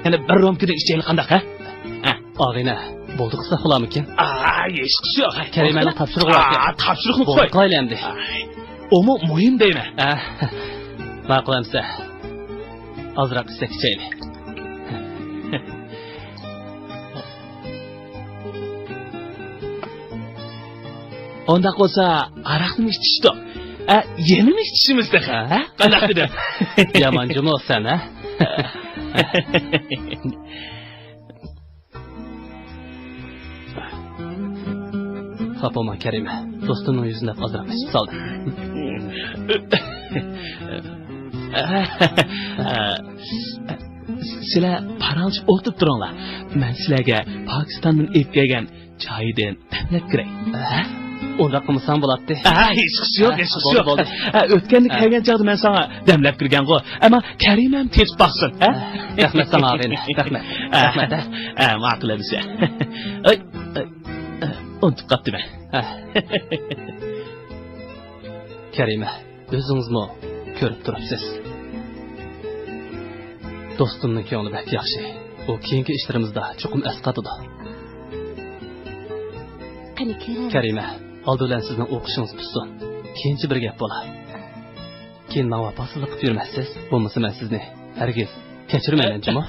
يەنە بىر رومكىدىن ئىچەيلى قانداق، ھە؟ ھە. ئاغىنە، بولدى قىلساق بولارمىكىن؟ ئا، ھېچقىسى يوق، ھە. كەرىمەنىڭ تاپشۇرۇقى بار. ئا، تاپشۇرۇقنى بولدى، قوي. قىلايلى ئەمدى. ئۇمۇ مۇھىم دەيمەن. ھە. ماقۇل ئەمسە. ئازراق ئىچسەك ئىچەيلى. ئۇنداق بولسا، ھاراقنىمۇ ئىچىشتۇق. ئە، يەنىمۇ ئىچىشىمىز تېخى، ھە؟ قانداق دېدىم؟ يامان جۇمۇ سەن، ھە؟ خاپا بولما، كەرىمە. دوستۇمنىڭ يۈزىنى دەپ ئازراق ئىچىپ سالدىم. سىلەر پاراڭلىشىپ ئولتۇرۇپ تۇرۇڭلار. مەن سىلەرگە پاكىستاندىن ئېلىپ كەلگەن چايدىن دەملەپ كىرەي. ھە؟ ئۇنداق قىلمىساڭ بولاتتى. ھە، ھېچقىسى يوق، ھە، ھېچقىسى بولدى، يوق. بولدى. ھە، ئۆتكەندە ھە. كەلگەن چاغدا مەن ساڭا دەملەپ كىرگەنغۇ. ئەمما كەرىمەم تېتىپ باقسۇن. ھە؟ رەھمەت ساڭا، ئاغىنە. رەھمەت. ھە. رەھمەت، ھە. ھە، ماقۇل ئەمىسە. ئاي، ئاي، ئۇنتۇپ قاپتىمەن. ھە. كەرىمە. ئۆزىڭىزمۇ كۆرۈپ تۇرۇپسىز. دوستۇمنىڭ كۆڭلى بەك ياخشى. ئۇ كېيىنكى ئىشلىرىمىزدا چوقۇم ئەسقاتىدۇ. قېنى، كۆرەيلى. كەرىمە، ئالدى بىلەن سىزنىڭ ئوقۇشىڭىز پۈتسۇن. كېيىنچە بىر گەپ بولا. كېيىن ماڭا ۋاپاسىزلىق قىلىپ يۈرمەسسىز. بولمىسا مەن سىزنى ھەرگىز كەچۈرمەيمەن جۇمۇ.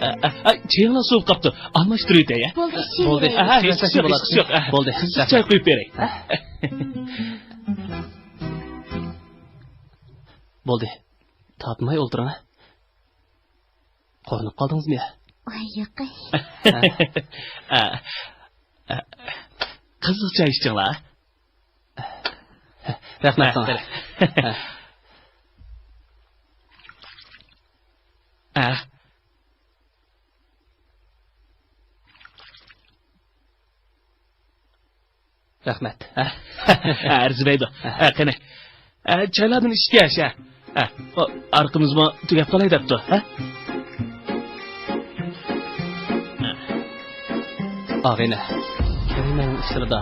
ئە، ئە، ئە، چېيىڭلار سوۋۇپ قاپتۇ. ئالماشتۇرۇۋېتەي، ھە؟ بولدى، بولدى. ئىچىۋېرەيلى. ئە، ھېچ ئىش يوق، ھېچ ئىش يوق. بولدى. قىزىق چاي قۇيۇپ بېرەي. بولدى. تارتماي ئولتۇرۇڭ، ھە؟ قورۇنۇپ قالدىڭىزمۇ يا؟ ۋاي، ياقەي. ھە؟ ھە. ھە. قىزىق چاي ئىچىڭلار. رەھمەت ساڭا. ھە. ھە. رەھمەت. ھە، ئەرزىمەيدۇ. ھە، قېنى. ھە، چايلاردىن ئىچكەچ، ھە. ھە، ئارقىمىزمۇ تۈگەپ قالاي دەپتۇ، ھە؟ ئاغىنە، كەرىمەنىڭ ئىشلىرىدا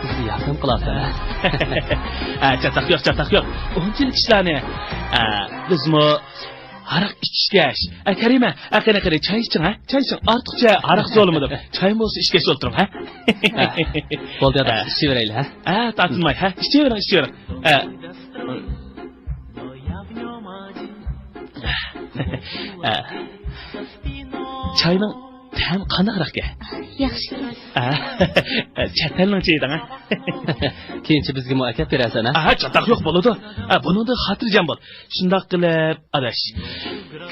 بىزگە ياردەم قىلارسەن، ھە؟ ھە، چاتاق يوق، چاتاق يوق. ئۇنچىلىك ئىشلارنى. ھە، بىزمۇ ھاراق ئىچىشكەچ. ئە، كەرىمە، ئە، قېنى، قېنى، چاي ئىچىڭ، ھە؟ چاي ئىچىڭ. ئارتۇقچە ھاراق زورلىمىدىم. چايمۇ بولسا ئىچكەچ ئولتۇرۇڭ، ھە؟ ھە. بولدى، ئاداش، ھە. ئىچىۋېرەيلى، ھە؟ ھە، تارتىنماي، ھە؟ ئىچىۋېرىڭ، ئىچىۋېرىڭ. ھە. ھە. چاينىڭ تەمى قانداقراقكەن؟ ياخشىكەن. ھە. چەت ئەلنىڭ چېيى دەڭ، ھە؟ كېيىنچە بىزگىمۇ ئەكەپ بېرەرسەن، ھە؟ ھە، چاتاق يوق، بولىدۇ. ھە، بۇنىڭدىن خاتىرجەم بول. شۇنداق قىلىپ، ئاداش،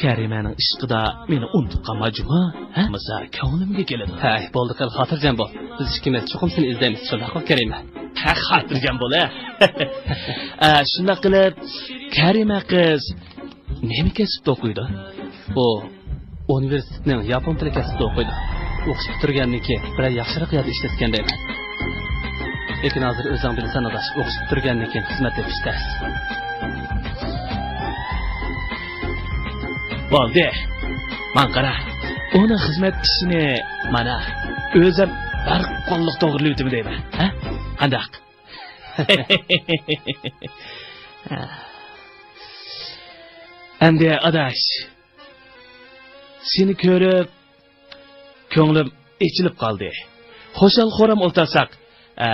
كەرىمەنىڭ ئىشقىدا مېنى ئۇنتۇپ قالما جۇمۇ، ھە؟ بولمىسا كۆڭلۈمگە كېلىدۇ. ھەي، بولدى قىل، خاتىرجەم بول. بىز ئىككىمىز چوقۇم سېنى ئىزدەيمىز، شۇنداققۇ كەرىمە؟ ھە، خاتىرجەم بول، ھە. ئە، شۇنداق قىلىپ، كەرىمە قىز نېمە كەسىپتە ئوقۇيدۇ؟ ئۇ ئۇنىۋېرسىتېتنىڭ ياپون تىلى كەسپىدە ئوقۇيدۇ. ئوقۇش پۈتتۈرگەندىن كېيىن بىرەر ياخشىراق يەردە ئىشلەتكەن دەيمەن. لېكىن ھازىر ئۆزۈڭ بىلىسەن، ئاداش، ئوقۇش پۈتتۈرگەندىن كېيىن خىزمەت تېپىش تەس. بولدى. ماڭا قارا. ئۇنىڭ خىزمەت ئىشىنى مانا ئۆزۈم بىر قوللۇق توغرىلىۋېتىمەن دەيمەن. ھە؟ قانداق؟ ئەمدى ئاداش، سېنى كۆرۈپ كۆڭلۈم ئېچىلىپ قالدى. خۇشال-خۇرام ئولتۇرساق، ئە،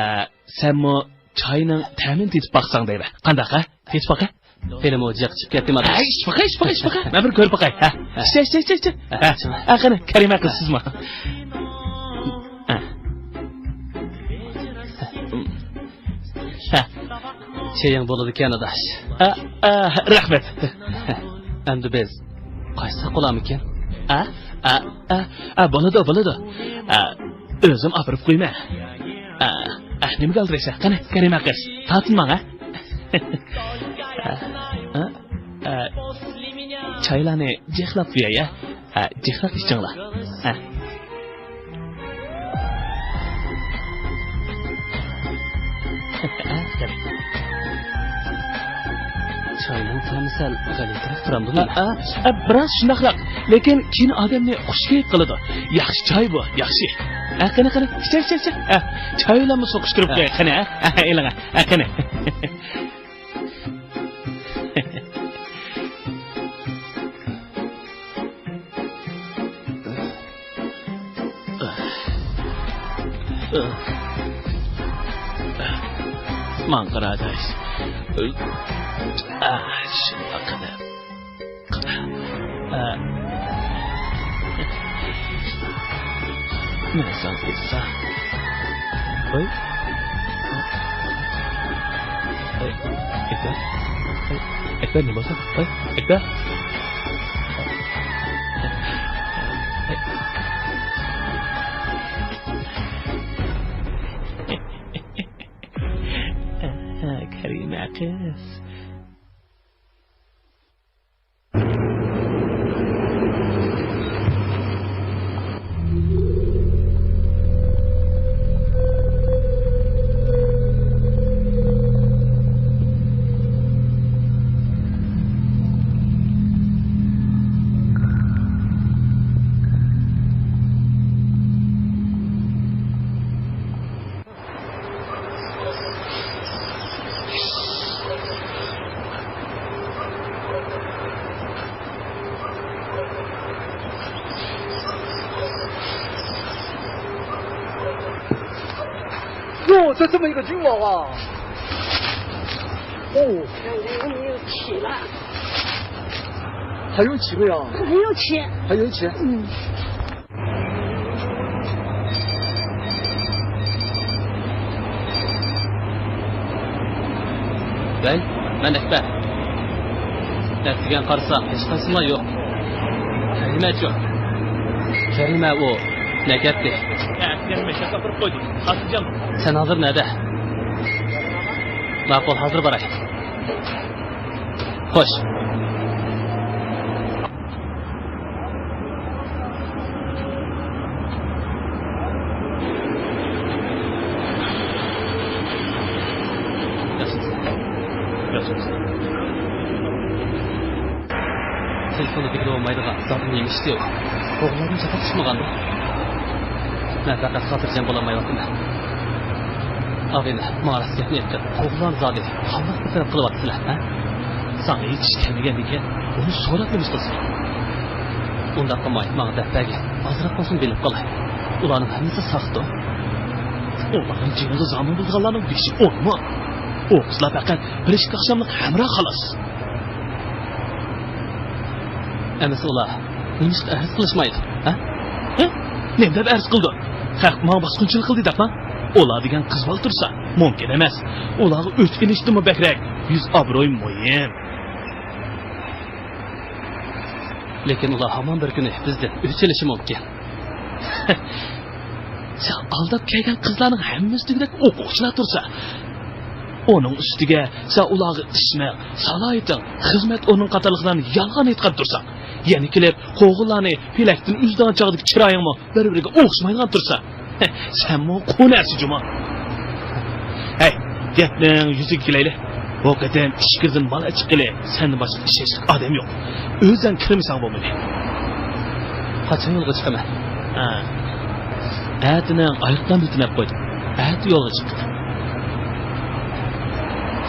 سەنمۇ چاينىڭ تەمىنى تېتىپ باقساڭ دەيمەن. قانداق، ھە؟ تېتىپ باقە. ھېلىمۇ جىق چىقىپ كەتتىم، ئاداش. ھە، ئىچىپ باقە، ئىچىپ باقە، ئىچىپ باقە. مەن بىر كۆرۈپ باقاي. ھە، ھە. ئىچ، ئىچ، ئىچ، ئىچ. ھە، ھە، قېنى، كەرىمە قىز سىزمۇ. ھە. ھە. چېيىڭ بولىدىكەن، ئاداش. ئە، ئە، رەھمەت. ئەمدى بىز قايتساق بولارمىكىن؟ ئە، ئە، ئە، ئە، بولىدۇ، بولىدۇ. ئە، ئۆزۈم ئاپىرىپ قويىمەن. ئە، ئە، نېمىگە ئالدىرايسەن؟ قېنى، كەرىمە قىز، تارتىنماڭ، ھە؟ ئە، ئە، ئە، چايلارنى جىقلاپ قوياي، ھە؟ ھە، جىقلاپ ئىچىڭلار. ھە. چاينىڭ تامى سەل غەلىتىرەك تۇرامدۇ؟ ھە، ھە، ھە، بىراز شۇنداقراق. لېكىن كېيىن ئادەمنى خۇش كەيپ قىلىدۇ. ياخشى چاي بۇ، ياخشى. ھە، قېنى، قېنى، ئىچ، ئىچ، ئىچ. ھە، چاي بىلەنمۇ سوقۇشتۇرۇپ قوياي، قېنى، ھە؟ ھە، ھە، ئېلىڭ، ھە، قېنى. ماڭ قارا ئاداش. ئا، شۇنداق قىلىپ. قارا. ئا. مەن ساڭا ئېيتسام. ھوي. ھوي. ئەكبەر. ھوي. ئەكبەر، نېمە بولدى؟ ھوي. ئەكبەر. كەرىمە قىز. 哟，这这么一个金娃娃。哦。刚刚又没有气了。还有气没有？还有气。还有气？嗯。 ۋەي، مەن ئەكبەر. ئەتىگەن قارىسام، ھېچقايسىڭلار يوق. كەرىمەچۇ؟ كەرىمە ئۇ نەگەتتى. ئەتىگەن مەشەققە بېرىپ قويدى. خاتىرجەم. سەن ھازىر نەدە؟ ماقۇل، ھازىر باراي. خوش. تېلېفوندا بىلگىلى بولمايدىغان زادى نېمە ئىش دەيدۇ؟ ئوغۇللاردىن چاتاق چىقمىغاندۇ؟ مەن پەقەت خاتىرجەم بولالمايۋاتىمەن. ئاغىنە، ماڭا راست گەپنى ئېيتقىن. ئوغۇللار زادى قانداق بىر تەرەپ قىلىۋاتىسىلەر، ھە؟ ساڭا ھېچ ئىش كەلمىگەندىكىن، ئۇنى سوراپ نېمە قىلىسەن؟ ئۇنداق قىلماي، ماڭا دەپ بەرگىن. ئازراق بولسىمۇ بىلىپ قالاي. ئۇلارنىڭ ھەممىسى ساختۇ. ئۇلارنىڭ جېنىغا زامىن بولىدىغانلارنىڭ بېشى ئورۇنمۇ؟ ئۇ قىزلار پەقەت بىر ئىككى ئاخشاملىق ھەمراھ، خالاس. ئەمىسە ئۇلار نېمىشقا ئەرز قىلىشمايدۇ؟ ھە؟ ھە؟ نېمە دەپ ئەرز قىلىدۇ؟ خەق ماڭا باسقۇنچىلىق قىلدى دەپما؟ ئۇلار دېگەن قىز بالا تۇرسا، مۇمكىن ئەمەس. ئۇلارغا ئۆچ ئېلىشتىنمۇ بەكرەك يۈز ئابرۇي مۇھىم. لېكىن ئۇلار ھامان بىر كۈنى بىزدىن ئۆچ ئېلىشى مۇمكىن. سەن ئالداپ كەلگەن قىزلارنىڭ ھەممىسى دېگۈدەك ئوقۇغۇچىلار تۇرسا، ئۇنىڭ ئۈستىگە سەن ئۇلارغا ئىسمىڭ، سالاھىيىتىڭ، خىزمەت ئورنۇڭ قاتارلىقلارنى يالغان ئېيتقان تۇرساڭ، يەنە كېلىپ قوغۇنلارنى پېلەكتىن ئۈزىدىغان چاغدىكى چىرايىڭمۇ بىر-بىرىگە ئوخشىمايدىغان تۇرسا، سەنمۇ قۇ نەرسە جۇما. ھەي، گەپنىڭ يۈزىگە كېلەيلى. بۇ قېتىم ئىچكىرىدىن مال ئەچىققىلى سەندىن باشقا ئىشەنچلىك ئادەم يوق. ئۆزۈڭ كىرمىسەڭ بولمىدى. قاچان يولغا چىقىمەن؟ ھە. ئەتىنىڭ ئايروپىلان بېلىتىنى ئېلىپ قويدۇم. ئەتە يولغا چىقتىم.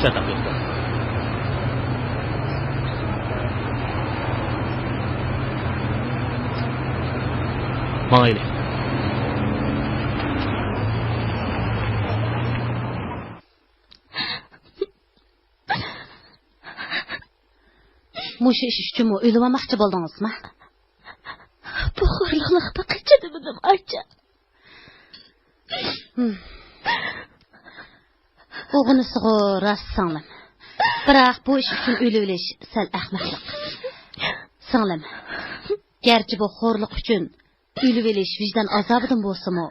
چاتاق يوق. ماڭايلى. مۇشۇ ئىش ئۈچۈنمۇ ئۆلۈۋالماقچى بولدىڭىزما؟ بۇ خورلۇقلارغا بېقىپ چىدىمىدىم، ئاچا. ھىم. ئۇغىنىسىغۇ راست، سىڭلىم. بىراق بۇ ئىش ئۈچۈن ئۆلۈۋېلىش سەل ئەخمەقلىق. سىڭلىم، گەرچە بۇ خورلۇق ئۈچۈن ئۆلۈۋېلىش ۋىجدان ئازابىدىن بولسىمۇ،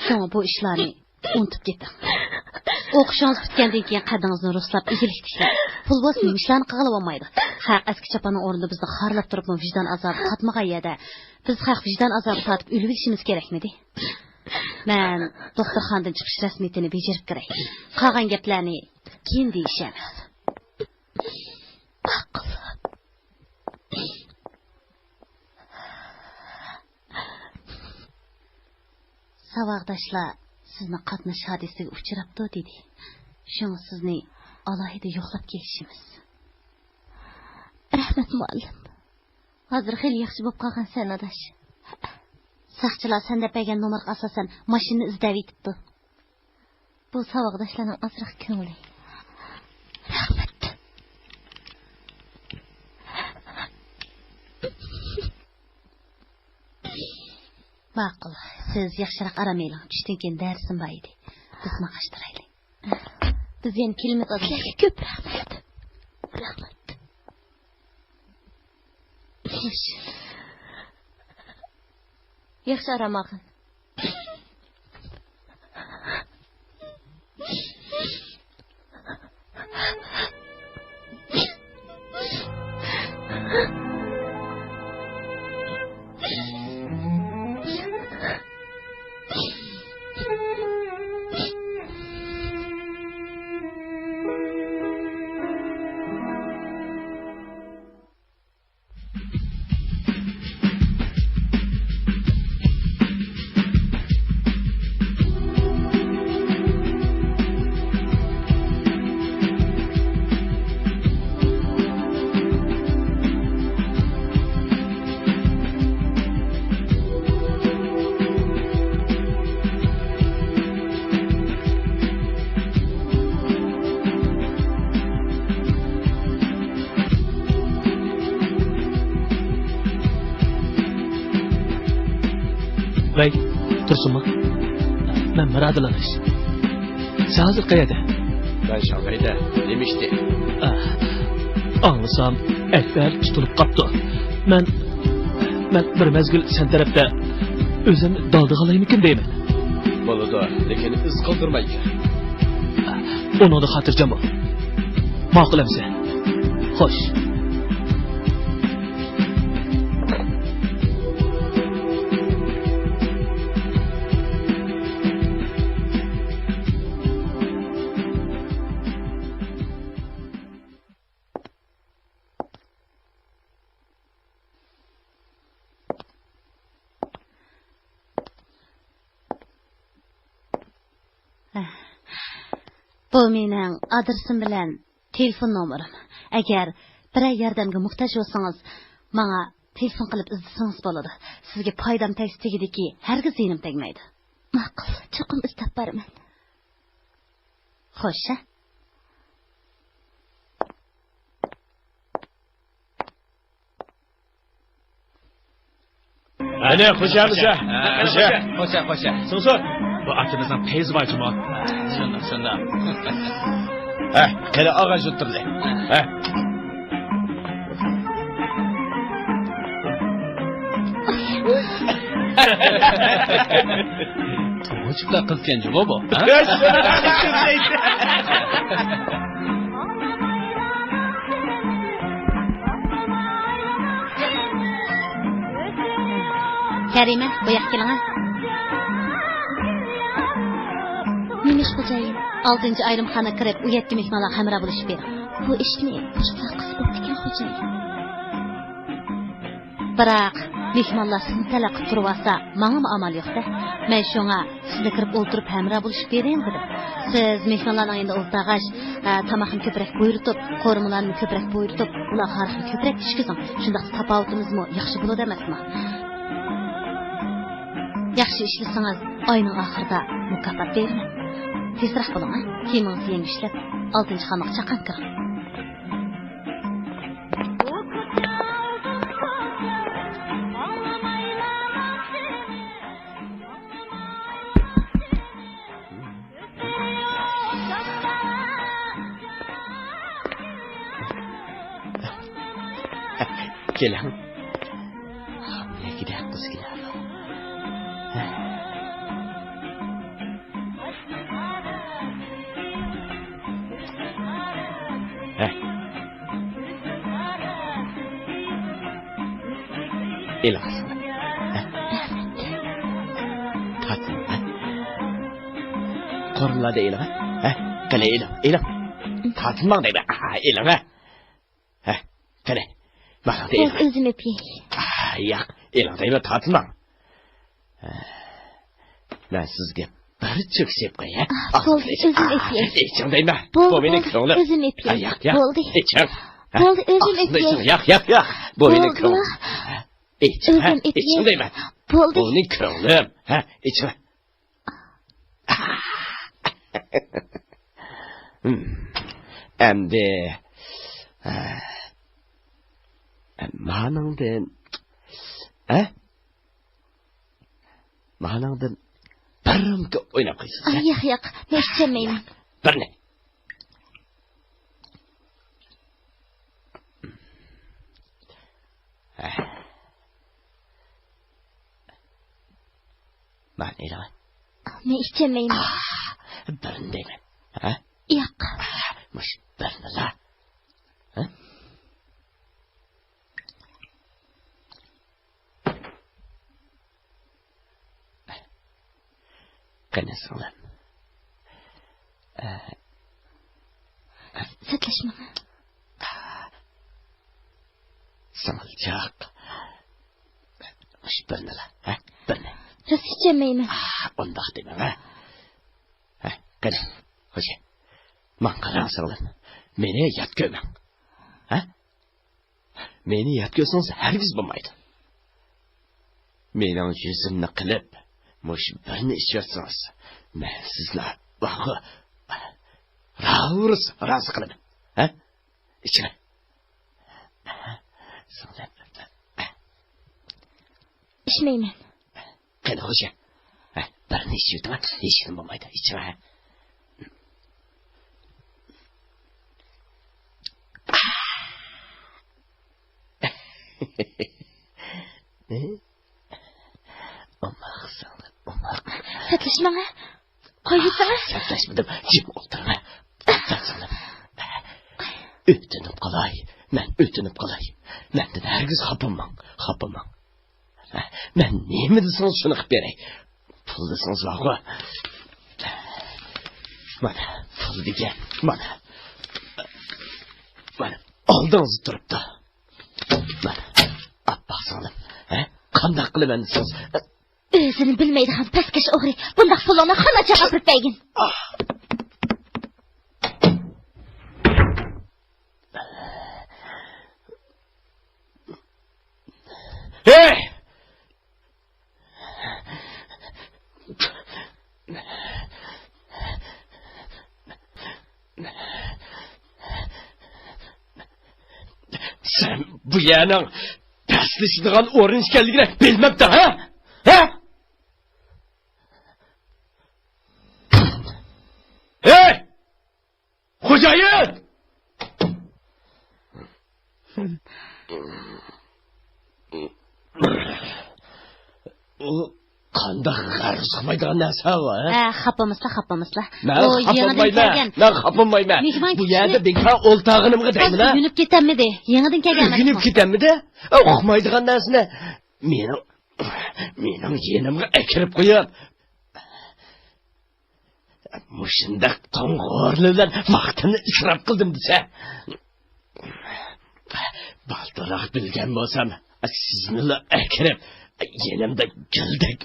شۇڭا بۇ ئىشلارنى ئۇنتۇپ كېتىڭ. ئوقۇشىڭىز پۈتكەندىن كېيىن قەددىڭىزنى رۇسلاپ ئىگىلىك تىكلەڭ. پۇل بولسا نېمە ئىشلارنى قىلغىلى بولمايدۇ؟ خەق ئەسكى چاپاننىڭ ئورنىدا بىزنى خارلاپ تۇرۇپمۇ ۋىجدان ئازابى تارتمىغان يەردە، بىز خەق ۋىجدان ئازابى تارتىپ ئۆلۈۋېلىشىمىز كېرەكمىدى؟ مەن دوختۇرخانىدىن چىقىش رەسمىيىتىنى بېجىرىپ كىرەي. قالغان گەپلەرنى كېيىن دېيىشەرمىز. ماقۇل. ساۋاقداشلار سىزنى قاتناش ھادىسىسىگە ئۇچراپتۇ دېدى. شۇڭا سىزنى ئالاھىدە يوقلاپ كېلىشىمىز. رەھمەت، مۇئەللىم. ھازىر خېلى ياخشى بولۇپ قالغانسەن، ئاداش. ساقچىلار سەن دەپ بەرگەن نومۇرغا ئاساسەن ماشىنىنى ئىزدەۋېتىپتۇ. بۇ ساۋاقداشلارنىڭ ئازراق كۆڭلى. رەھمەت. ماقۇل، سىز ياخشىراق ئارام ئېلىڭ. چۈشتىن كېيىن دەرسىم بار ئىدى. بىز ماڭاشتۇرايلى. بىز يەنە كېلىمىز ئازراق. سىلەرگە كۆپ رەھمەت. رەھمەت. خوش. ياخشى ئارام ئالغىن. ۋەي، تۇرسۇنمۇ؟ مەن مىرادىلىرىش. سەن ھازىر قەيەردە؟ مەن شاڭخەيدە. نېمە ئىشتى؟ ئا، ئاڭلىسام، ئەكبەر تۇتۇلۇپ قاپتۇ. مەن، مەن بىر مەزگىل سەن تەرەپتە ئۆزۈمنى دالدىغالايمىكىن دەيمەن. بولىدۇ، لېكىن ئىز قالدۇرماي كىر. ئۇنىڭدا خاتىرجەم بول. ماقۇل ئەمىسە. خوش. بۇ مېنىڭ ئادرېسىم بىلەن تېلېفون نومۇرۇم. ئەگەر بىرەر ياردەمگە موھتاج بولسىڭىز، ماڭا تېلېفون قىلىپ ئىزدىسىڭىز بولىدۇ. سىزگە پايدام تەگسە تېگىدىكى، ھەرگىز زىيىنىم تەگمەيدۇ. ماقۇل، چوقۇم ئىزدەپ بارىمەن. خوش، ھە؟ ئەنە، خوش ئەمىسە. خوش. خوش، خوش. سۇنسۇن. بۇ ئاكىمىزنىڭ پەيزى بار جۇمۇ. شۇنداق، شۇنداق. ھە، قېنى ئاغا جۇتتۇرلى. ھە. تۇغۇچۇقتا قىزكەن جۇمۇ بۇ، ھە؟ كەرىمە، بۇ ياققا كېلىڭە. نېمە ئىش، خوجايىن؟ ئالتىنچى ئايرىمخانىغا كىرىپ، ئۇ يەتتە مېھمانلارغا ھەمراھ بولۇشۇپ بېرىڭ. بۇ ئىشنى قۇشقا قىسىپ بوپتىكەن، خوجايىن. بىراق، مېھمانلار سىزنى تەلەققۇ قىلىۋالسا، ماڭىمۇ ئامال يوق-دە. مەن شۇڭا سىزنى كىرىپ ئولتۇرۇپ ھەمراھ بولۇشۇپ بېرىڭ دېدىم. سىز مېھمانلارنىڭ يېنىدا ئولتۇرغاچ، ئە، تاماقنى كۆپرەك بۇيرۇتۇپ، قورۇمىلارنى كۆپرەك بۇيرۇتۇپ، ئۇلارغا ھاراقنى كۆپرەك ئىچكۈزۈڭ. شۇنداقتا تاپاۋىتىمىزمۇ ياخشى بولىدۇ ئەمەسمۇ؟ ياخشى ئىشلىسىڭىز، ئاينىڭ ئاخىرىدا مۇكاپات بېرىمەن. تېزراق بولۇڭ، ھە؟ كىيىمىڭىزنى يېڭىشلەپ، ئالتىنچى قاماققا چاققان كىرىڭ. كېلىڭ. ھامىلىگىدەك قىز كېلىۋالدى. ھە. ئېلىڭ. ھە. تارتىڭ، ھە. قورۇمىلارنى ئېلىڭ، ھە. ھە. قېنى، ئېلىڭ، ئېلىڭ. تارتىنماڭ دەيمەن. ئاھا، ئېلىڭ، ھە. ھە، قېنى، ماڭا بولدى، ئۆزۈم ئېپىيەي. ئاھ، ياق، ئېلىڭ دەيمەن، تارتماڭ. ھە، مەن سىزگە بىر چۆكسە ئېلىپ قوياي، ھە؟ ئاھ، بولدى، ئۆزۈم ئېپىيەي. ئېچىڭ دەيمەن. بولدى، بۇ مېنىڭ كۆڭلۈم. ئۆزۈم ئېپىيەي. ھە، ياق، ياق. بولدى. ئېچىڭ. ھە؟ بولدى، ئۆزۈم ئېپىيەي. ياق، ياق، ياق. بۇ مېنىڭ كۆڭلۈم. ھە؟ ئىچىڭ، ھە؟ ئۆزۈم ئىچىمەن. ئىچىڭ دەيمەن. بولدى. بۇنى كۆڭلۈم، ھە؟ ئىچىڭ. ئەمدى، ھە، مانىڭدىن، ھە؟ مانىڭدىن بىر رۇمكا ئويناپ قويسىز، ھە؟ ئاي، ياق، ياق، مەن ئىچەلمەيمەن. بىرنى. مانا ئېلىڭ. مەن ئىچەلمەيمەن. بىرنى دەيمەن. ھە؟ ياق. مۇشۇ بىرنىلا. ھە؟ قېنى سىڭلىم. ئە، سەتلەشمەڭ. سىڭىلچاق. مۇشۇ بىرنىلا، ھە؟ بىرنى. راست ئىچەلمەيمەن. ئۇنداق دېمەڭ، ھە؟ ھە، قېنى، خوجا. ماڭا قاراڭ سىڭلىم. مېنى يات كۆرمەڭ. ھە؟ مېنى يات كۆرسىڭىز ھەرگىز بولمايدۇ. مېنىڭ يۈزۈمنى قىلىپ، مۇشۇ بىرنى ئىچىۋەتسىڭىز، مەن سىزنى، ۋاھۇ، راۋۇرۇس رازى قىلىمەن. ھە؟ ئىچىڭ. ئىچمەيمەن. قېنى خوجا. ھە، بىرنى ئىچىۋېتىڭ، ھېچكىم بولمايدۇ، ئىچىڭ، ھە. ئوماق سىڭلىم، ئوماق. سەتلەشمەڭ، ھە؟ قويۇۋېتىڭ. سەتلەشمىدىم، جىم ئولتۇرما. ئولتۇر سىڭلىم. ئۆتۈنۈپ قالاي، مەن ئۆتۈنۈپ قالاي. مەندىن ھەرگىز خاپىماڭ، خاپىماڭ. مەن نېمە دېسىڭىز، شۇنى قىلىپ بېرەي. پۇل دېسىڭىز بارغۇ. مانا، پۇل دېگەن، مانا. مانا، ئالدىڭىزدا تۇرۇپتۇ. مانا، ئاپپاق سىڭلىم. ھە؟ قانداق قىلىمەن دېسىڭىز؟ ئۆزىنى بىلمەيدىغان پەسكەش ئوغرى. بۇنداق پۇللارنى خاناچاغا ئاپىرىپ بەرگىن. ھەي! سەن بۇ يەرنىڭ پەسلىشىدىغان ئورۇن ئىكەنلىكىنى بىلمەپتىڭ، ھە؟ ھە؟ ھەي! خوجايىن! ئۇ قانداق غەرەز قىلمايدىغان نەرسە بۇ، ھە؟ ھە، خاپىمىسلا، خاپىمىسلا. مەن ئۇ يېڭىدىن خاپىمايمەن. كەلگەن. مەن خاپىمايمەن. مېھمان بۇ يەردە كىشىنى بىكار ئولتۇرغىنىمغا دەيمەن، ھە؟ ئۆگىنىپ كېتەلمىدى. يېڭىدىن كەلگەن ئۆگىنىپ ئەمەسمۇ؟ كېتەلمىدى؟ ئۇقمايدىغان نەرسىنى مېنىڭ، مېنىڭ يېنىمغا ئەكىرىپ قويۇپ، مۇشۇنداق قوڭغۇرلىق بىلەن ۋاقتىمنى ئىسراپ قىلدىم دېسە. بالدۇرراق بىلگەن بولسام، سىزنىلا ئەكىرىپ، يېنىمدا گۈلدەك،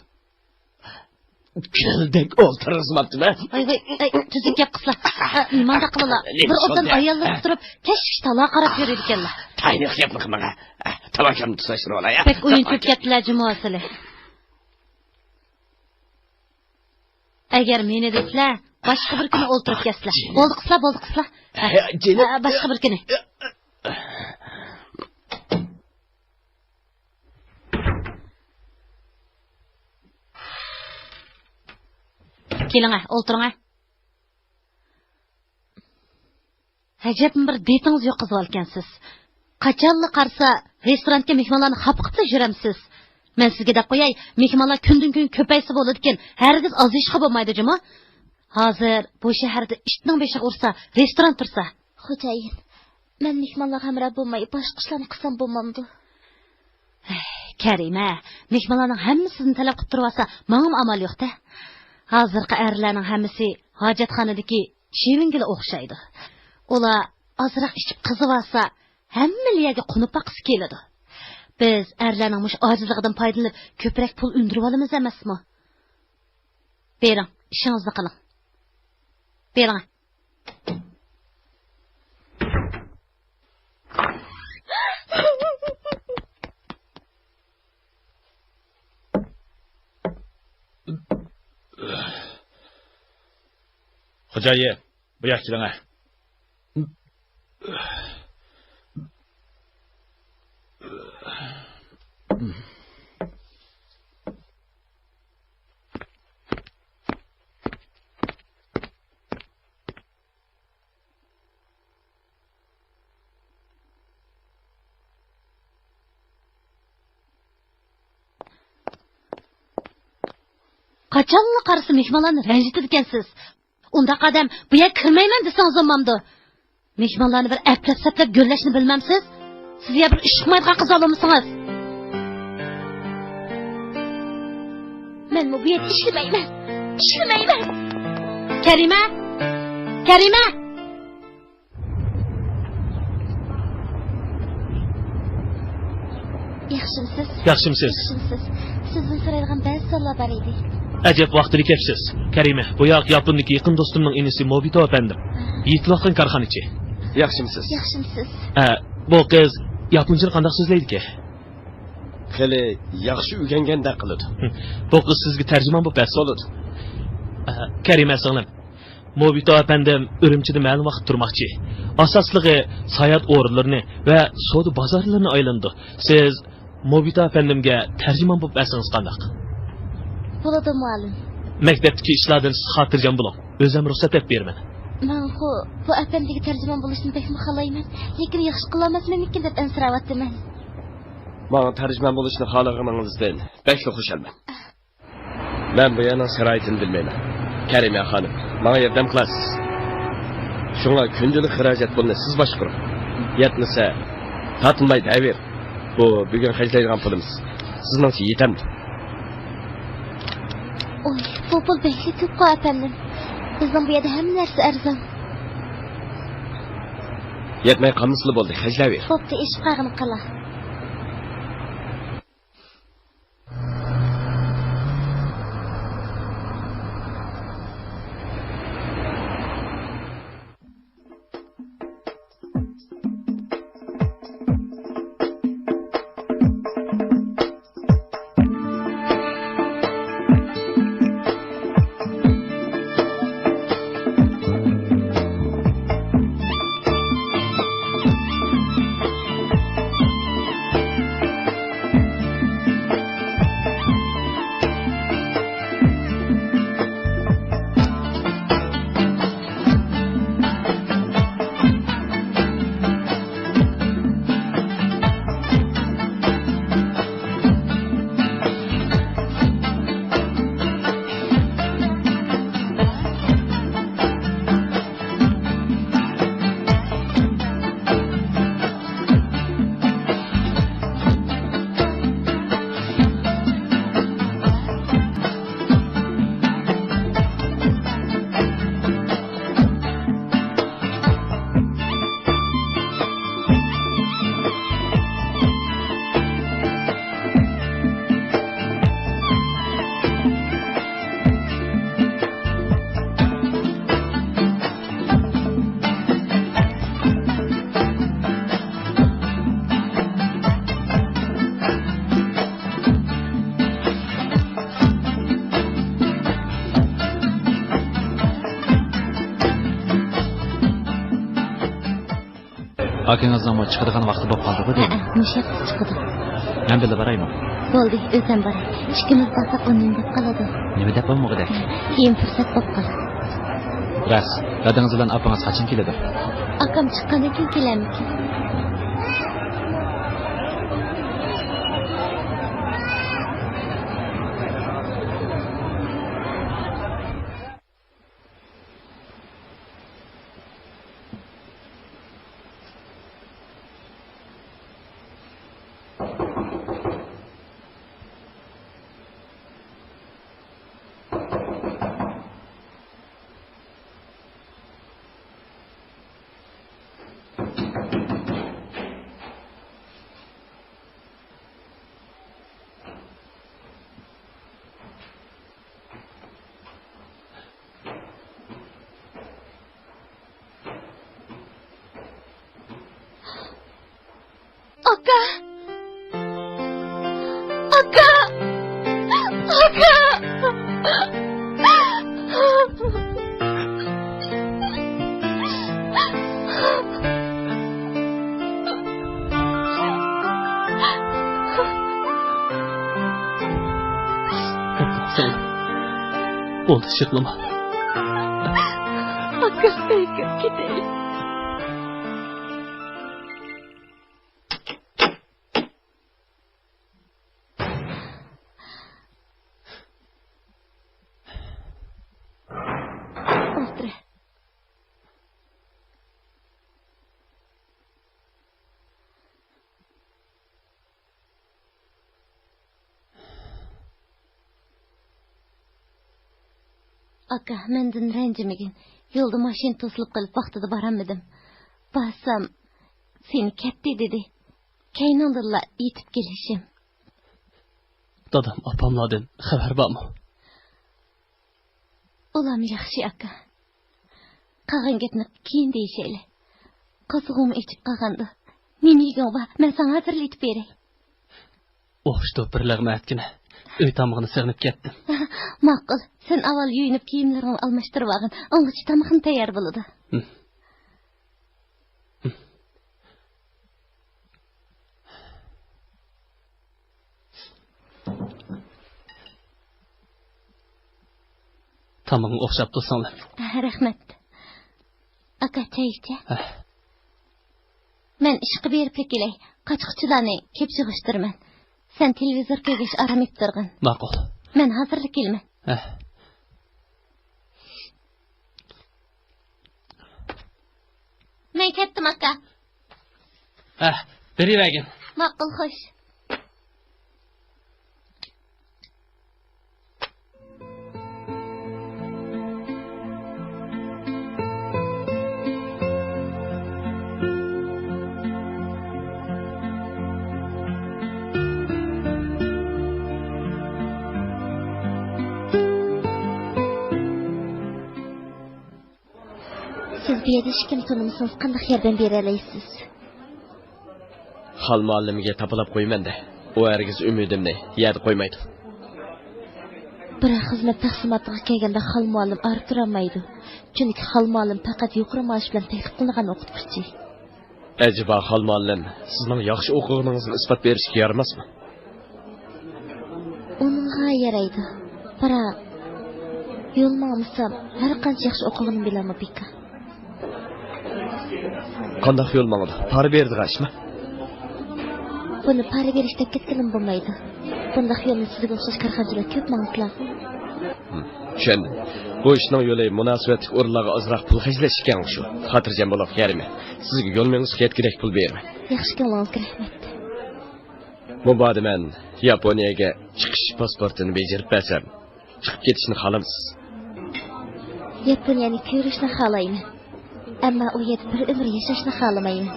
گۈلدەك ئولتۇرغۇزماپتىمەن. ۋاي، ۋاي، ئەي، تۈزۈك گەپ قىلسىلا. ئە، نېمانداق قىلىلا؟ بىر ئوبدان ئاياللىرىغا تۇرۇپ، كەچكىچە تالا قاراپ يۈرىدىكەنلا. تاينى خىياپنى قىلماڭ، ھە. تاۋاكامنى تۇتاشتۇرۇۋالاي، ھە. بەك ئويۇنچۇق گەپلەر جۇمۇ سىلى. ئەگەر مېنى دېسىلە، باشقا بىر كۈنى ئولتۇرۇپ كەتسىلە. بولدى قىسلا، بولدى قىسلا. ھە، جېنىم. ھە، باشقا بىر كۈنى. كېلىڭە، ئولتۇرۇڭە. ئەجەبمۇ بىر دىتىڭىز يوق قىزىۋالىكەنسىز. قاچانلا قارىسا، رېستورانتكا مېھمانلارنى خاپا قىپلا يۈرەمسىز. مەن سىزگە دەپ قوياي، مېھمانلار كۈندىن-كۈن كۆپەيسە بولىدىكەن، ھەرگىز ئازىيىشقا بولمايدۇ جۇمۇ. ھازىر بۇ شەھەردە ئىتنىڭ بېشىغا ئۇرسا، رېستوران تۇرسا. خوجايىن، مەن مېھمانلارغا ھەمراھ بولماي، باشقا ئىشلارنى قىلسام بولمامدۇ؟ ھەي، كەرىمە، مېھمانلارنىڭ ھەممىسى سىزنى تەلەپ قىلىپ تۇرۇۋالسا، ماڭىمۇ ئامال يوق-دە. ھازىرقى ئەرلەرنىڭ ھەممىسى ھاجەتخانىدىكى شېۋىنگىلا ئوخشايدۇ. ئۇلار ئازراق ئىچىپ قىزىۋالسا، ھەممىلا يەرگە قونۇپ باققۇسى كېلىدۇ. بىز ئەرلەرنىڭ مۇشۇ ئاجىزلىقىدىن پايدىلىنىپ، كۆپرەك پۇل ئۈندۈرۈۋالىمىز ئەمەسمۇ؟ بېرىڭ، ئىشىڭىزنى قىلىڭ. بېرىڭە. خوجايىن، بۇ ياققا كېلىڭە. قاچانلا قارىسا مېھمانلارنى رەنجىتىدىكەنسىز. ئۇنداق ئادەم بۇ يەرگە كىرمەيمەن دېسىڭىز بولمامدۇ؟ مېھمانلارنى بىر ئەپلەپ-سەپلەپ گۆرلەشنى بىلمەمسىز؟ سىز يا بىر ئىش ئۇقمايدىغان قىز بولمىسىڭىز. مەنمۇ بۇ يەردە ئىشلىمەيمەن. ئىشلىمەيمەن. كەرىمە! كەرىمە! ياخشىمسىز؟ ياخشىمسىز؟ ياخشىمسىز؟ سىزدىن سورايدىغان بەزى سوئاللار بار ئىدى. ئەجەب ۋاقتىدا كەپسىز. كەرىمە، بۇ ياق ياپوندىكى يېقىن دوستۇمنىڭ ئىنىسى موبىتو ئەپەندىم. ھە. يېتىلىۋاتقان كارخانىچى. ياخشىمسىز؟ ياخشىمسىز؟ ھە، بۇ قىز ياپونچىنى قانداق سۆزلەيدىكى؟ خېلى ياخشى ئۆگەنگەندەك قىلىدۇ. ھە، بۇ قىز سىزگە تەرجىمان بولۇپ بەرسۇن. بولىدۇ. ھە، كەرىمە سىڭلىم. موبىتو ئەپەندىم ئۈرۈمچىدە مەلۇم ۋاقىت تۇرماقچى. ئاساسلىقى ساياھەت ئورۇنلىرىنى ۋە سودا بازارلىرىنى ئايلىنىدۇ. سىز موبىتو ئەپەندىمگە تەرجىمان بولۇپ بەرسىڭىز قانداق؟ بولىدۇ، مۇئەللىم. مەكتەپتىكى ئىشلاردىن سىز خاتىرجەم بولۇڭ. ئۆزۈم رۇخسەت بېرىپ بېرىمەن. مەنخۇ بۇ ئەپەندىگە تەرجىمان بولۇشنى بەكمۇ خالايمەن. لېكىن ياخشى قىلالماسمەنمىكىن دەپ ئەنسىرەۋاتىمەن. ماڭا تەرجىمان بولۇشنى خالىغىنىڭىزدىن بەكلا خۇشالمەن. مەن بۇ يەرنىڭ شارائىتىنى بىلمەيمەن. كەرىمە خانىم، ماڭا ياردەم قىلارسىز. شۇڭا كۈندىلىك خىراجەت پۇلىنى سىز باشقۇرۇڭ. يەتمىسە، تارتىنماي دەۋېرىڭ. بۇ بۈگۈن خەجلەيدىغان پۇلىمىز. سىزنىڭچە يېتەمدۇ؟ ئوي، بۇ پۇل بەكلا كۆپقۇ، ئەپەندىم. بىزنىڭ بۇ يەردە ھەممە نەرسە ئەرزان. يەتمەي قالمىسىلا بولدى، خەجلەۋېرىڭ. بوپتۇ، ئېشىپ قالغىنى قىلا. ئاكىڭىزنىڭمۇ چىقىدىغان ۋاقتى بولۇپ قالدىغۇ دەيمەن. ھەئە، مۇشۇ ھەپتە چىقىدۇ. مەن بىللە بارايمۇ؟ بولدى، ئۆزۈم باراي. ئىككىمىز بارساق ئۇ نېمە دەپ قالىدۇ؟ نېمە دەپ بولمىغۇدەك؟ كېيىن پۇرسەت بولۇپ قالار. راست، دادىڭىز بىلەن ئاپىڭىز قاچان كېلىدۇ؟ ئاكام چىققاندىن كېيىن كېلەرمىكىن؟ ئاكا! ئاكا! ئاكا! بولدى، يىغلىما. ئاكا، مەن كىرىپ كېتەي. ئولتۇر. ئاكا، مەندىن رەنجىمىگىن. يولدا ماشىنا توسۇلۇپ قېلىپ ۋاقتىدا بارالمىدىم. بارسام، سېنى كەتتى دېدى. كەينىڭدىنلا يېتىپ كېلىشىم. دادام، ئاپاملاردىن خەۋەر بارمۇ؟ ئۇلام ياخشى، ئاكا. قالغان گەپنى كېيىن دېيىشەيلى. قورسىقىڭمۇ ئېچىپ قالغاندۇ؟ نېمە يېگۈڭ بار؟ مەن ساڭا ھازىرلىتىپ بېرەي. ئوخشىتىپ بىر لەغمە ئەتكىنە. ئۆي تامىقىنى سېغىنىپ كەتتىم. ماقۇل. سەن ئاۋۋال يۇيۇنۇپ، كىيىملىرىڭنى ئالماشتۇرۇۋالغىن. ئاڭغىچە تامىقىم تەييار بولىدۇ. ھىم. تامىقىڭ ئوخشاپتۇ، سىڭلىم. رەھمەت. ئاكا، چاي ئىچە. ھە. مەن ئىشقا بېرىپلا كېلەي. قاچا-قۇچىلارنى كېپىچ يىغىشتۇرىمەن. سەن تېلېۋىزور كۆرگەچ ئارام ئېلىپ تۇرغىن. ماقۇل. مەن ھازىرلا كېلىمەن. ھە. مەن كەتتىم، ئاكا. ھە، بېرىۋەرگىن. ماقۇل، خوش. سىز بۇ يەردە ھېچكىمنى تونۇمىسىڭىز، قانداق ياردەم بېرەلەيسىز؟ خان مۇئەللىمگە تاپىلاپ قويىمەن-دە. ئۇ ھەرگىز ئۈمىدىمنى يەردە قويمايدۇ. بىراق خىزمەت تەقسىماتىغا كەلگەندە خان مۇئەللىم ئارا تۇرالمايدۇ. چۈنكى خان مۇئەللىم پەقەت يۇقىرى مائاش بىلەن تەكلىپ قىلىنغان ئوقۇتقۇچى. ئەجەبا خان مۇئەللىم سىزنىڭ ياخشى ئوقۇغىنىڭىزنى ئىسپات بېرىشكە يارىماسمۇ؟ ئۇنىڭغا يارايدۇ. بىراق، يول ماڭمىسام، ھەر قانچە ياخشى ئوقۇغىنىم بىلەنمۇ بىكار. قانداق يول ماڭىدۇ؟ پارا بېرىدىغان ئىشمۇ؟ بۇنى پارا بېرىش دەپ كەتكىلىمۇ بولمايدۇ. بۇنداق يولنى سىزگە ئوخشاش كارخانىچىلار كۆپ ماڭىدىلا. ھىم، چۈشەندىم. بۇ ئىشنىڭ يولى مۇناسىۋەتلىك ئورۇنلارغا ئازراق پۇل خەجلەش ئىكەن شۇ. خاتىرجەم بولۇڭ، كەرىمە. سىزگە يول مېڭىشقا يەتكۈدەك پۇل بېرىمەن. ياخشى كۆڭلىڭىزگە رەھمەت. مۇبادا مەن ياپونىيەگە چىقىش پاسپورتىنى بېجىرىپ بەرسەم، چىقىپ كېتىشنى خالامسىز؟ ياپونىيەنى كۆرۈشنى خالايمەن. ئەمما ئۇ يەردە بىر ئۆمۈر ياشاشنى خالىمايمەن.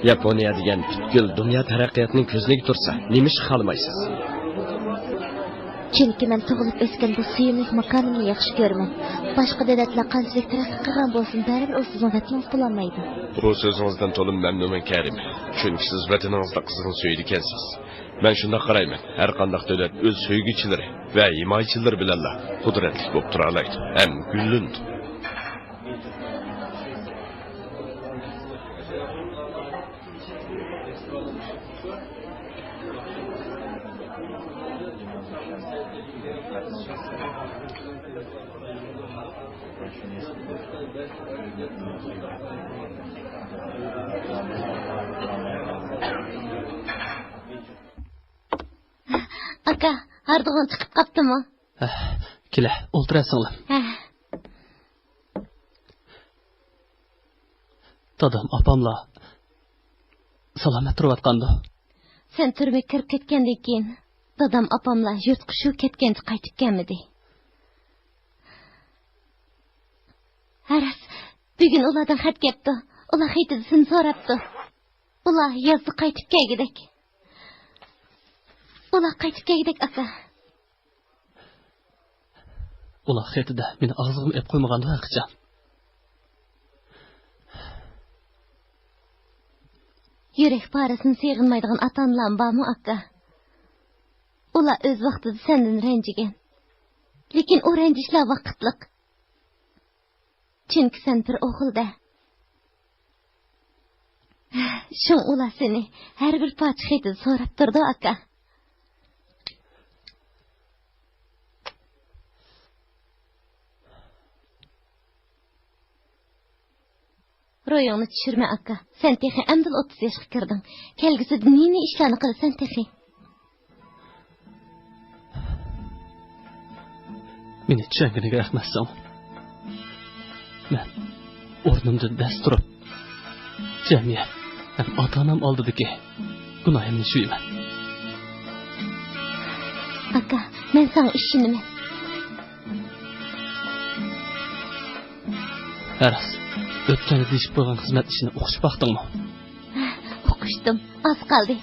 ياپونىيە دېگەن پۈتكۈل دۇنيا تەرەققىياتنىڭ كۆزنىكى تۇرسا، نېمىشقا خالىمايسىز؟ چۈنكى مەن تۇغۇلۇپ ئۆسكەن بۇ سۆيۈملۈك ماكانىمنى ياخشى كۆرىمەن. باشقا دۆلەتلەر قانچىلىك تەرەققىي قىلغان بولسۇن، بەرىبىر ئۇ سىزنىڭ ۋەتىنىڭىز بولالمايدۇ. بۇ سۆزىڭىزدىن تولىمۇ مەمنۇنمەن، كەرىمە. چۈنكى سىز ۋەتىنىڭىزنى قىزغىن سۆيىدىكەنسىز. مەن شۇنداق قارايمەن، ھەر قانداق دۆلەت ئۆز سۆيگۈچىلىرى ۋە ھىمايىچىلىرى بىلەنلا قۇدرەتلىك بولۇپ تۇرالايدۇ ھەم گۈللىنىدۇ. ئاكا، ھاردۇقۇڭ چىقىپ قاپتىمۇ؟ ھە، كېلە، ئولتۇرە سىڭلىم. ھە. دادام، ئاپاملار سالامەت تۇرۇۋاتقاندۇ؟ سەن تۈرمىگە كىرىپ كەتكەندىن كېيىن، دادام، ئاپاملار يۇرتقا شۇ كەتكەنچە قايتىپ كەلمىدى. ھە راست، بۈگۈن ئۇلاردىن خەت كەپتۇ. ئۇلار خېتىدە سېنى سوراپتۇ. ئۇلار يازدا قايتىپ كەلگۈدەك. ئۇلار قايتىپ كەلگۈدەك، ئاكا. ئۇلار خېتىدە مېنى ئاغزىغىمۇ ئېلىپ قويمىغاندۇ ھەرقاچان. يۈرەك پارىسىنى سېغىنمايدىغان ئاتا-ئانىلارمۇ بارمۇ، ئاكا؟ ئۇلار ئۆز ۋاقتىدا سەندىن رەنجىگەن. لېكىن ئۇ رەنجىشلەر ۋاقىتلىق. چۈنكى سەن بىر ئوغۇل-دە. شۇڭا ئۇلار سېنى ھەر بىر پارچە خېتىدە سوراپ تۇرىدۇ، ئاكا. روھىڭنى چۈشۈرمە، ئاكا. سەن تېخى ئەمدىلا ئوتتۇز ياشقا كىردىڭ. كەلگۈسىدە نى-نى ئىشلارنى قىلىسەن تېخى. مېنى چۈشەنگىنىگە رەھمەت ساڭا. مەن ئورنۇمدىن دەس تۇرۇپ، جەمئىيەت ھەم ئاتا-ئانام ئالدىدىكى گۇناھىمنى يۇيىمەن. ئاكا، مەن ساڭا ئىشىنىمەن. ھە راست، ئۆتكەندە دېيىشىپ قويغان خىزمەت ئىشىنى ئۇقۇشۇپ باقتىڭمۇ؟ ئۇقۇشتۇم، ئاز قالدى.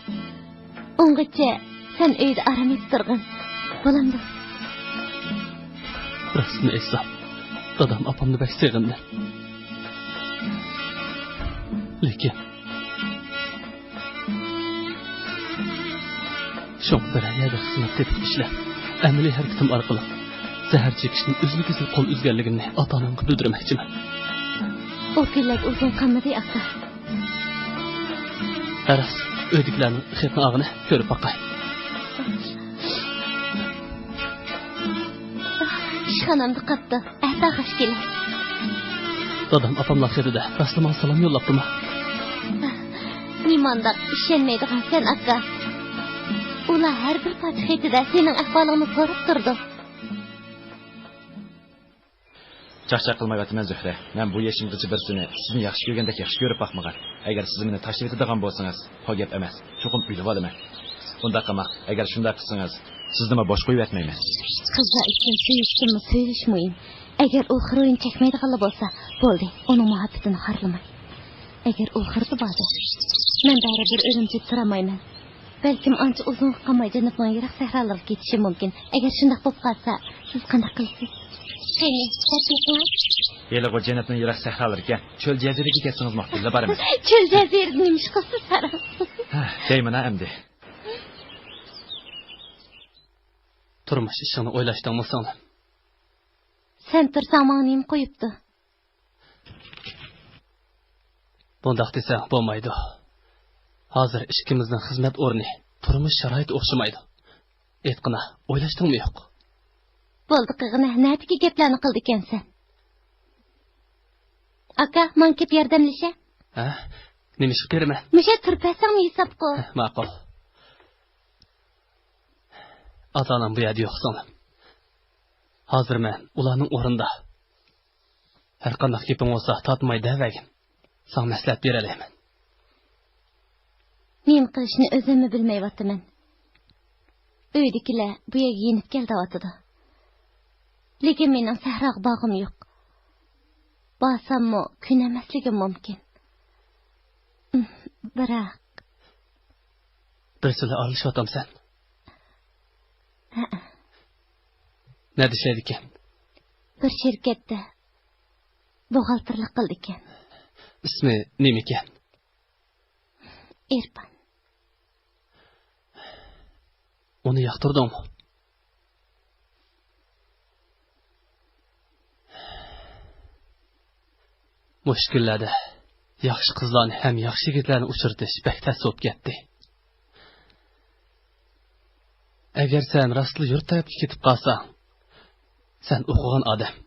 ئۇنغىچە سەن ئۆيدە ئارام ئېلىپ تۇرغىن. بولامدۇ؟ راستىنى ئېيتسام، دادام ئاپامنى بەك سېغىندىم. لېكىن شۇڭا بىرەر يەردە خىزمەت تېپىپ ئىشلەپ، ئەمەلىي ھەرىكىتىم ئارقىلىق زەھەر چېكىشتىن ئۈزۈل-كېسىل قول ئۈزگەنلىكىمنى ئاتا-ئانامغا بىلدۈرمەكچىمەن. ئۇ كۈنلەرگە ئۇزۇن قالمىدى، ئاكا. ھە راست، ئۆيدىكىلەرنىڭ خېتىنى ئالغىنى، كۆرۈپ باقاي. ئىشخانامدا قاپتۇ. ئەتە خاش كېلە. دادام ئاپاملار خېتىدە راستلا ماڭا سالام يوللاپتىما؟ نېمانداق ئىشەنمەيدىغانسەن، ئاكا. ئۇلار ھەر بىر پارچە خېتىدە سېنىڭ ئەھۋالىڭنى سوراپ تۇرىدۇ. چاقچاق قىلمايۋاتىمەن، زۆھرە. مەن بۇ يېشىمغىچە بىرسىنى سىزنى ياخشى كۆرگەندەك ياخشى كۆرۈپ باقمىغان. ئەگەر سىز مېنى تاشلىۋېتىدىغان بولسىڭىز، بۇ گەپ ئەمەس. چوقۇم ئۆيلىۋالىمەن. ئۇنداق قىلماق. ئەگەر شۇنداق قىلسىڭىز، سىزنىمۇ بوش قويۇۋەتمەيمەن. قىزلار ئۈچۈن سۆيۈشتىنمۇ سۆيۈلۈش مۇھىم. ئەگەر ئۇ خىرويىنى چەكمەيدىغانلا بولسا، بولدى، ئۇنىڭ مۇھەببىتىنى خارلىماي. ئەگەر ئۇ خىردا باردا، مەن بەرىبىر ئۈرۈمچىدە تۇرالمايمەن. بەلكىم ئانچە ئۇزۇنغا قالماي جەنۇبنىڭ يىراق سەھرالىرىغا كېتىشىم مۇمكىن. ئەگەر شۇنداق بولۇپ قالسا، سىز قانداق قىلىسىز؟ قېنى، دەپ بېقىڭ. ھېلىغۇ جەنۇبنىڭ يىراق سەھرالىرىكەن، چۆل جەزىرىگە كەتسىڭىزمۇ، بىللە بارىمىز. چۆل جەزىرىدە نېمە ئىش قىلىسىز، ھە؟ ھە، دەيمەن-ھە ئەمدى. تۇرمۇش ئىشىڭنى ئويلاشتىڭمۇ، سىڭلىم؟ سەن تۇرساڭ، ماڭا نېمە قويۇپتۇ؟ بۇنداق دېسەڭ بولمايدۇ. ھازىر ئىككىمىزنىڭ خىزمەت ئورنى، تۇرمۇش شارائىتى ئوخشىمايدۇ. ئېيتقىنا، ئويلاشتىڭمۇ يوق؟ بولدى قىغىنە، نەدىكى گەپلەرنى قىلىدىكەنسەن؟ ئاكا، ماڭا كېلىپ ياردەملىشە. ھە؟ نېمە ئىشقا كىرىمەن؟ مۇشۇ تۇرۇپ بەرسەڭمۇ ھېسابقۇ. ھە، ماقۇل. ئاتا-ئانام بۇ يەردە يوق، سىڭلىم. ھازىر مەن ئۇلارنىڭ ئورنىدا. ھەرقانداق گېپىڭ بولسا تارتماي دەۋەرگىن. ساڭا مەسلىھەت بېرەلەيمەن. نېمە قىلىشنى ئۆزۈممۇ بىلمەيۋاتىمەن. ئۆيدىكىلەر بۇ يەرگە يېنىپ كەل دەۋاتىدۇ. لېكىن مېنىڭ سەھراغا بارغۇم يوق. بارساممۇ كۆنەلمەسلىكىم مۇمكىن. بىراق. بىرسى بىلەن ئارىلىشىۋاتامسەن؟ ھەئە. نەدە ئىشلەيدىكەن؟ بىر شىركەتتە بوغالتىرلىق قىلىدىكەن. ئىسمى نېمىكەن؟ ئېرپان. ئۇنى ياقتۇردۇڭمۇ؟ مۇشۇ كۈنلەردە ياخشى قىزلارنى ھەم ياخشى يىگىتلەرنى ئۇچرىتىش بەك تەس بولۇپ كەتتى. ئەگەر سەن راستلا يۇرت تەرەپكە كېتىپ قالساڭ، سەن ئوقۇغان ئادەم،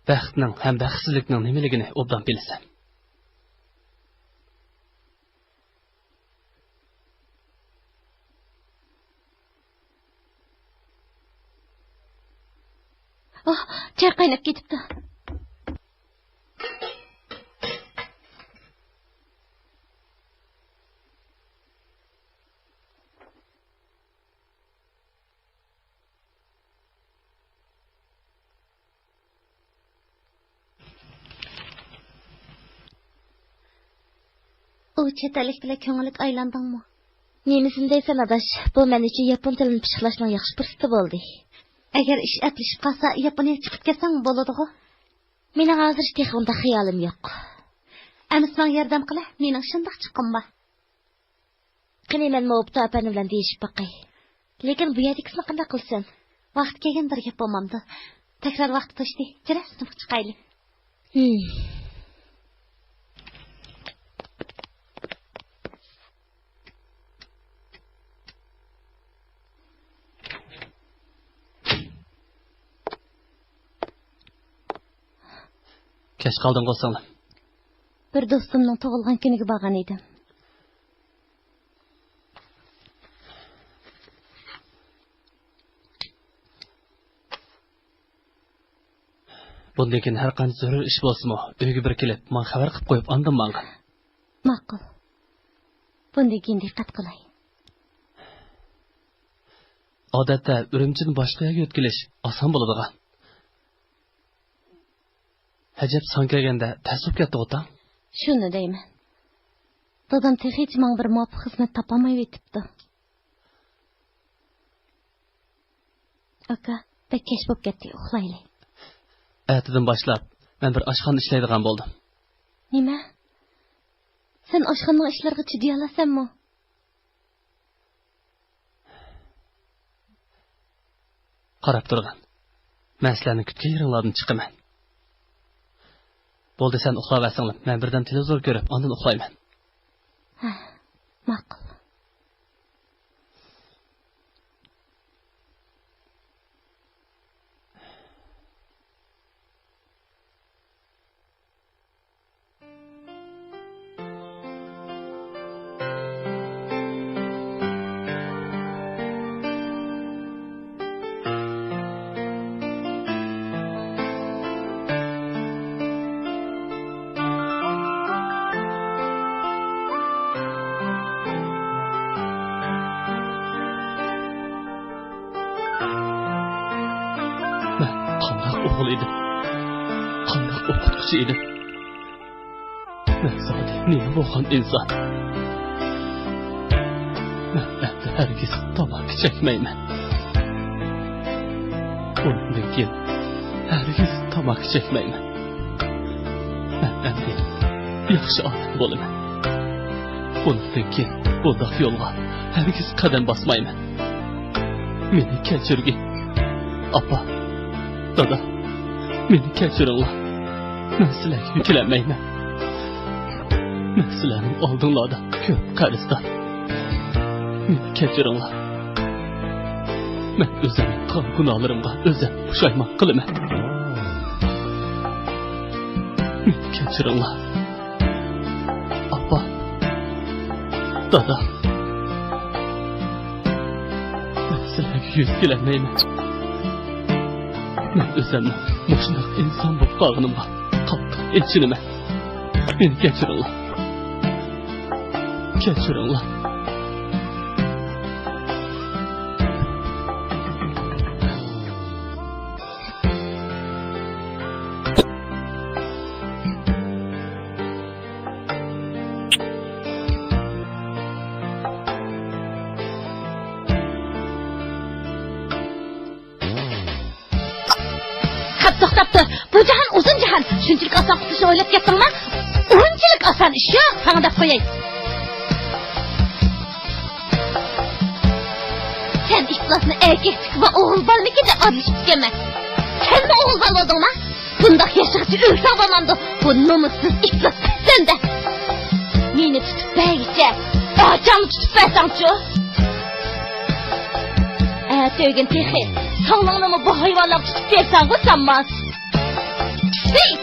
بەختنىڭ ھەم بەختسىزلىكنىڭ نېمىلىكىنى ئوبدان بىلىسەن. ئاھ، چاي قايناپ كېتىپتۇ. ئۇ چەت ئەللىك بىلەن كۆڭۈللۈك ئايلاندىڭمۇ؟ نېمىسىنى دەيسەن، ئاداش؟ بۇ مەن ئۈچۈن ياپون تىلىنى پىششىقلاشنىڭ ياخشى پۇرسىتى بولدى. ئەگەر ئىش ئەپلىشىپ قالسا، ياپونىيەگە چىقىپ كەتسەڭمۇ بولىدىغۇ؟ مېنىڭ ھازىر تېخى ئۇنداق خىيالىم يوق. ئەمىسە ماڭا ياردەم قىلە، مېنىڭ شۇنداق چۇقۇم بار. قېنى، مەنمۇ ئوپتا ئەپەندى بىلەن دېيىشىپ باقاي. لېكىن بۇ يەردىكىسىنى قانداق قىلىسەن؟ ۋاقتى كەلگەندە بىر گەپ بولمامدۇ؟ تەكرار ۋاقتى توشتى. جىرە، سىنىپقا چىقايلى. ھىم. كەچ قالدىڭغۇ سىڭلىم. بىر دوستۇمنىڭ تۇغۇلغان كۈنىگە بارغان ئىدىم. بۇندىن كېيىن ھەر قانچە زۆرۈر ئىش بولسىمۇ، ئۆيگە بىر كېلىپ، ماڭا خەۋەر قىلىپ قويۇپ، ئاندىن ماڭغىن. ماقۇل. بۇندىن كېيىن دىققەت قىلاي. ئادەتتە ئۈرۈمچىدىن باشقا يەرگە يۆتكىلىش ئاسان بولىدىغان. ئەجەب، ساڭا كەلگەندە تەس بولۇپ كەتتىغۇ تاڭ؟ شۇنى دەيمەن. دادام تېخىچە ماڭا بىر مۇۋاپىق خىزمەت تاپالمايۋېتىپتۇ. ئاكا، بەك كەچ بولۇپ كەتتى، ئۇخلايلى. ئەتىدىن باشلاپ مەن بىر ئاشخانىدا ئىشلەيدىغان بولدۇم. نېمە؟ سەن ئاشخانىنىڭ ئىشلىرىغا چىدىيالاسەنمۇ؟ قاراپ تۇرغىن. مەن سىلەرنى كۈتكەن يېرىڭلاردىن چىقىمەن. بولدى، سەن ئۇخلاۋەرسەڭلار، مەن بىردەم تېلېۋىزور كۆرۈپ، ئاندىن ئۇخلايمەن. ھە، ماقۇل. مەن قانداق ئوغۇل ئىدىم؟ قانداق ئوقۇتقۇچى ئىدىم؟ مەن زادى نېمە بولغان ئىنسان؟ مەن ئەمدى ھەرگىز تاماكا چەكمەيمەن. بۇندىن كېيىن ھەرگىز تاماكا چەكمەيمەن. مەن ئەمدى ياخشى ئادەم بولىمەن. بۇندىن كېيىن بۇنداق يولغا ھەرگىز قەدەم باسمايمەن. مېنى كەچۈرگىن. ئاپا، دادا، مېنى كەچۈرۈڭلار. مەن سىلەرگە يۈكلەنمەيمەن. مەن سىلەرنىڭ ئالدىڭلاردا كۆپ قەرزدار. مېنى كەچۈرۈڭلار. مەن ئۆزۈمنىڭ قىلغان گۇناھلىرىمغا ئۆزۈم پۇشايمان قىلىمەن. مېنى كەچۈرۈڭلار. ئاپا، دادا، مەن سىلەرگە يۈز كېلەلمەيمەن. مەن ئۆزۈمنىڭ مۇشۇنداق ئىنسان بولۇپ قالغىنىمغا قاتتىق ئېچىنىمەن. مېنى كەچۈرۈڭلار. كەچۈرۈڭلار. قاپ توختاپ تۇر. بۇ جاھان ئۇزۇن جاھان. شۇنچىلىك ئاسان قۇتۇلۇشنى ئويلاپ كەتتىڭما؟ ئۇنچىلىك ئاسان ئىش يوق ساڭا دەپ قوياي. سەن ئىپلاسنى ئەركەكتىكى بار ئوغۇل بالىمىكىن دەپ ئادىلىشىپتىكەنمەن. سەنمۇ ئوغۇل بالا بولدۇڭما؟ بۇنداق ياشىغىچە ئۆلسەڭ بولمامدۇ؟ بۇ نومۇسسىز ئىپلاس سەندە. مېنى تۇتۇپ بەرگىچە ئاچاڭنى تۇتۇپ بەرسەڭچۇ؟ ئەتە ئۆگۈن تېخى ساڭلىڭنىمۇ بۇ ھايۋانلارغا تۇتۇپ بەرسەڭغۇ سانماس. ھېي!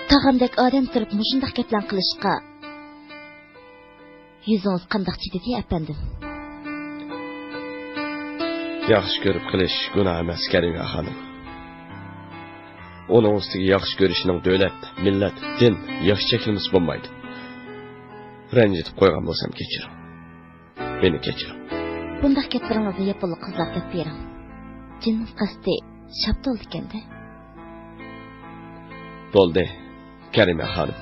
تاغامدەك ئادەم تۇرۇپ مۇشۇنداق گەپلەرنى قىلىشقا يۈزىڭىز قانداق چىدىدى، ئەپەندىم؟ ياخشى كۆرۈپ قېلىش گۇناھ ئەمەس، كەرىمە خانىم. ئۇنىڭ ئۈستىگە ياخشى كۆرۈشنىڭ دۆلەت، مىللەت، دىن، ياش چەكلىمىسى بولمايدۇ. رەنجىتىپ قويغان بولسام كەچۈرۈڭ. مېنى كەچۈرۈڭ. بۇنداق گەپلىرىڭىزنى ياپونلۇق قىزلارغا دەپ بېرىڭ. جېنىڭىز قەستى شاپتۇلدىكەن-دە. بولدى، كەرىمە خانىم.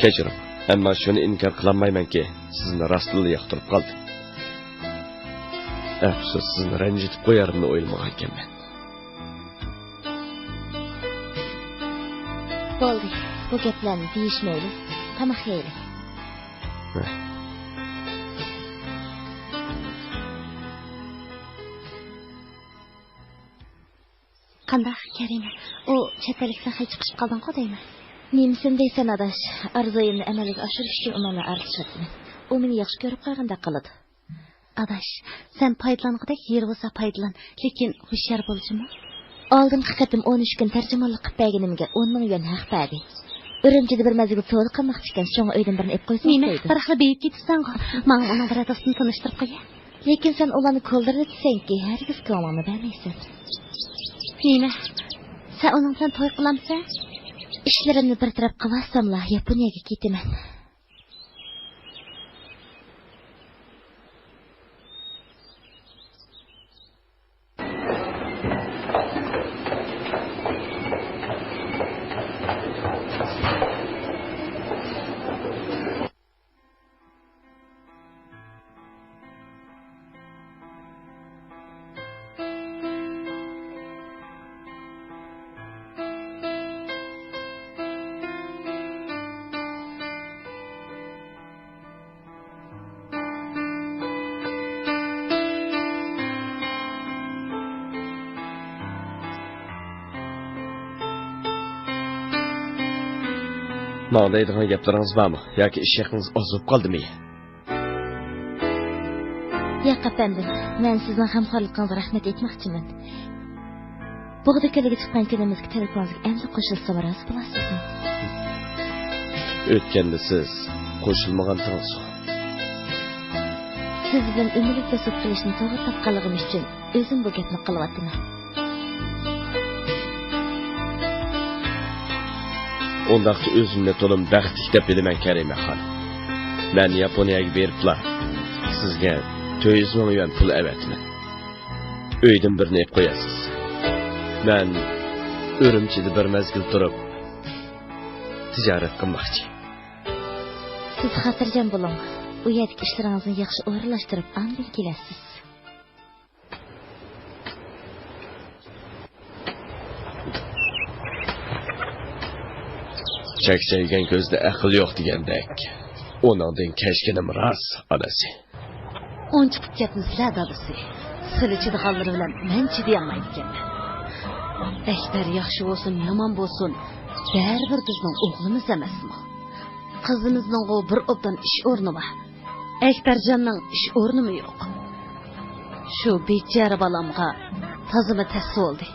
كەچۈرۈڭ. ئەمما شۇنى ئىنكار قىلالمايمەنكى، سىزنى راستتىنلا ياقتۇرۇپ قالدىم. ئەپسۇس، سىزنى رەنجىتىپ قويارمەن ئويلىمىغانىكەنمەن. بولدى، بۇ گەپلەرنى دېيىشمەيلى. تاماق يەيلى. ھە. قانداق، كەرىمە؟ ئۇ چەت ئەللىك بىلەن خېلى چىقىشىپ قالدىڭغۇ دەيمەن. نېمىسىنى دەيسەن، ئاداش؟ ئارزۇيۇمنى ئەمەلگە ئاشۇرۇش ئۈچۈن ئۇنىڭ بىلەن ئارىلىشىۋاتىمەن. ئۇ مېنى ياخشى كۆرۈپ قويغاندەك قىلىدۇ. ئاداش، سەن پايدىلانغۇدەك يېرى بولسا پايدىلان، لېكىن ھوشيار بول جۇمۇ. ئالدىنقى قېتىم ئون ئۈچ كۈن تەرجىمانلىق قىلىپ بەرگىنىمگە ئون مىڭ يۈەن ھەق بەردى. ئۈرۈمچىدە بىر مەزگىل سودا قىلماقچى ئىكەن، شۇڭا ئۆيدىن بىرنى ئېلىپ قويسام نېمە؟ دەيدۇ. بىراقلا بېيىپ كېتىپسەنغۇ. ماڭا ئۇنىڭ بىر ئاتىسىنى تونۇشتۇرۇپ قويە. لېكىن سەن ئۇلارنى كولدۇرۇۋېتىسەنكى، ھەرگىز كۆڭلۈڭنى بەرمەيسەن. نېمە؟ سەن ئۇنىڭ بىلەن توي قىلامسەن؟ ئىشلىرىمنى بىر تەرەپ قىلىۋالساملا، ياپونىيەگە كېتىمەن. ماڭا دەيدىغان گەپلىرىڭىز بارمۇ؟ ياكى ئىش ھەققىڭىز ئاز بولۇپ قالدىمۇ؟ ياق، ئەپەندىم، مەن سىزنىڭ غەمخورلۇقىڭىزغا رەھمەت ئېيتماقچىمەن. بوغدا كۆلىگە چىققان كۈنىمىزگە تېلېفونىڭىزغا ئەمدى قوشۇلسام رازى بولارسىزمۇ؟ ئۆتكەندە سىز قوشۇلمىغانتىڭىزغۇ. سىز بىلەن ئۆمۈرلۈك دوستلۇق قىلىشنى توغرا تاپقانلىقىم ئۈچۈن ئۆزۈم بۇ گەپنى قىلىۋاتىمەن. ئۇنداقتا ئۆزۈمنى تولىمۇ بەختلىك دەپ بىلىمەن، كەرىمە خانىم. مەن ياپونىيەگە بېرىپلا سىزگە تۆت يۈز مىڭ يۈەن پۇل ئەۋەتىمەن. ئۆيدىن بىرنى ئېلىپ قويارسىز. مەن ئۈرۈمچىدە بىر مەزگىل تۇرۇپ، تىجارەت قىلماقچى. سىز خاتىرجەم بولۇڭ. ئۇ يەردىكى ئىشلىرىڭىزنى ياخشى ئورۇنلاشتۇرۇپ، ئاندىن كېلەرسىز. چەكچەيگەن كۆزدە ئەقىل يوق دېگەندەك. ئۇنىڭدىن كەچكىنىم راست، ئانىسى. ئۇنچىقىپ كەتمىسىلە، دادىسى. سىلى چىدىغانلىرى بىلەن مەن چىدىيالمايدىكەنمەن. ئەكبەر ياخشى بولسۇن، يامان بولسۇن، بەرىبىر بىزنىڭ ئوغلىمىز ئەمەسمۇ؟ قىزىمىزنىڭغۇ بىر ئوبدان ئىش ئورنى بار. ئەكبەرجاننىڭ ئىش ئورنىمۇ يوق. شۇ بىچارە بالامغا تازىمۇ تەس بولدى.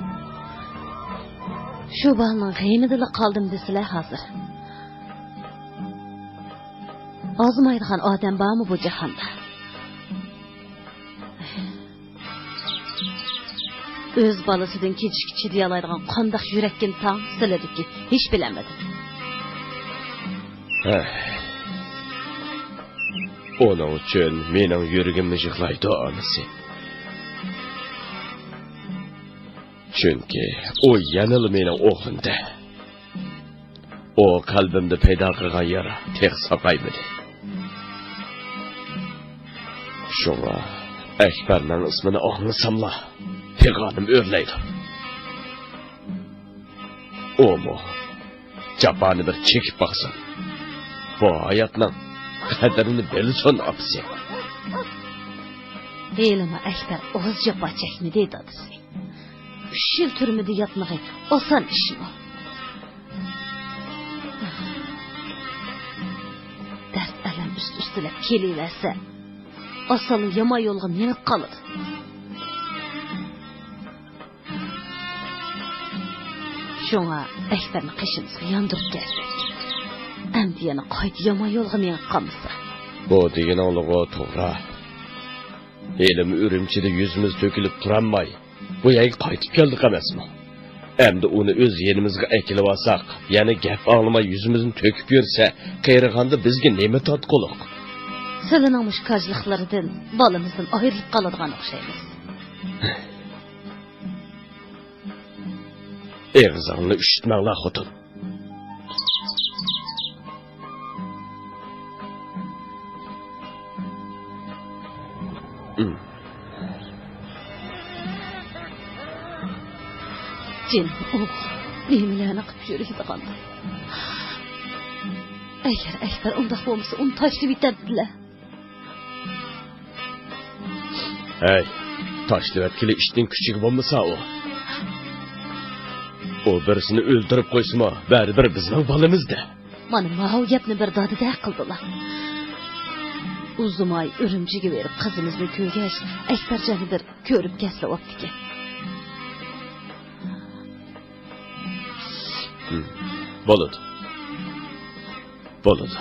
شۇ بالىنىڭ غېمىدىلا قالدىم دېسىلە ھازىر. ئازمايدىغان ئادەم بارمۇ بۇ جاھاندا؟ ئۆز بالىسىدىن كېچىشكە چىدىيالايدىغان قانداق يۈرەككىن تاڭ سىلىدىكى، ھېچ بىلەلمىدىم. ھە. ئۇنىڭ ئۈچۈن مېنىڭ يۈرىكىم يىغلايدۇ، ئانىسى. چۈنكى ئۇ يەنىلا مېنىڭ ئوغلۇمدە. ئۇ قەلبىمدە پەيدا قىلغان يارا تېخى ساقايمىدى. شۇڭا ئەكبەرنىڭ ئىسمىنى ئاڭلىساملا، پىغانىم ئۆرلەيدۇ. ئۇمۇ جاپانى بىر چېكىپ باقسۇن. بۇ ھاياتنىڭ قەدرىنى بىلسۇن، ئاپىسى. ھېلىمۇ ئەكبەر ئاز جاپا چەكمىدى، دادىسى. ئۈچ يىل تۈرمىدە ياتمىقى ئاسان ئىشمۇ؟ دەرد-ئەلەم ئۈست-ئۈستىلەپ كېلىۋەرسە، ئاسانلا يامان يولغا مېڭىپ قالىدۇ. شۇڭا ئەكبەرنى قېشىمىزغا ياندۇرۇپ كەلسەك. ئەمدى يەنە قايتا يامان يولغا مېڭىپ قالمىسا. بۇ دېگىنىڭلىغۇ توغرا. ھېلىمۇ ئۈرۈمچىدە يۈزىمىز تۆكۈلۈپ تۇرالماي، بۇ يەرگە قايتىپ كەلدۇق ئەمەسمۇ؟ ئەمدى ئۇنى ئۆز يېنىمىزغا ئەكېلىۋالساق، يەنە گەپ ئاڭلىماي يۈزىمىزنى تۆكۈپ يۈرسە، قېرىغاندا بىزگە نېمە تارتقۇلۇق؟ سىلىنىڭ مۇشۇ كاجلىقلىرىدىن بالىمىزدىن ئايرىلىپ قالىدىغان ئوخشايمىز. ئېغىزىڭنى ئۈشۈتمەڭلار، خوتۇن. جېنىم ئوغلۇم، نېمىلەرنى قىلىپ يۈرىدىغاندۇ؟ ئەگەر ئەكبەر ئۇنداق بولمىسا، ئۇنى تاشلىۋېتەمدىلە. ھەي، تاشلىۋەتكىلى ئىتنىڭ كۈچىگە بولمىسا ئۇ. ئۇ بىرسىنى ئۆلتۈرۈپ قويسىمۇ، بەرىبىر بىزنىڭ بالىمىز-دە. مانا ماۋۇ گەپنى بىر دادىدەك قىلدىلا. ئۇزىماي ئۈرۈمچىگە بېرىپ قىزىمىزنى كۆرگەچ، ئەكبەرجاننى بىر كۆرۈپ كەتسە بوپتىكەن. ھىم، بولىدۇ. بولىدۇ.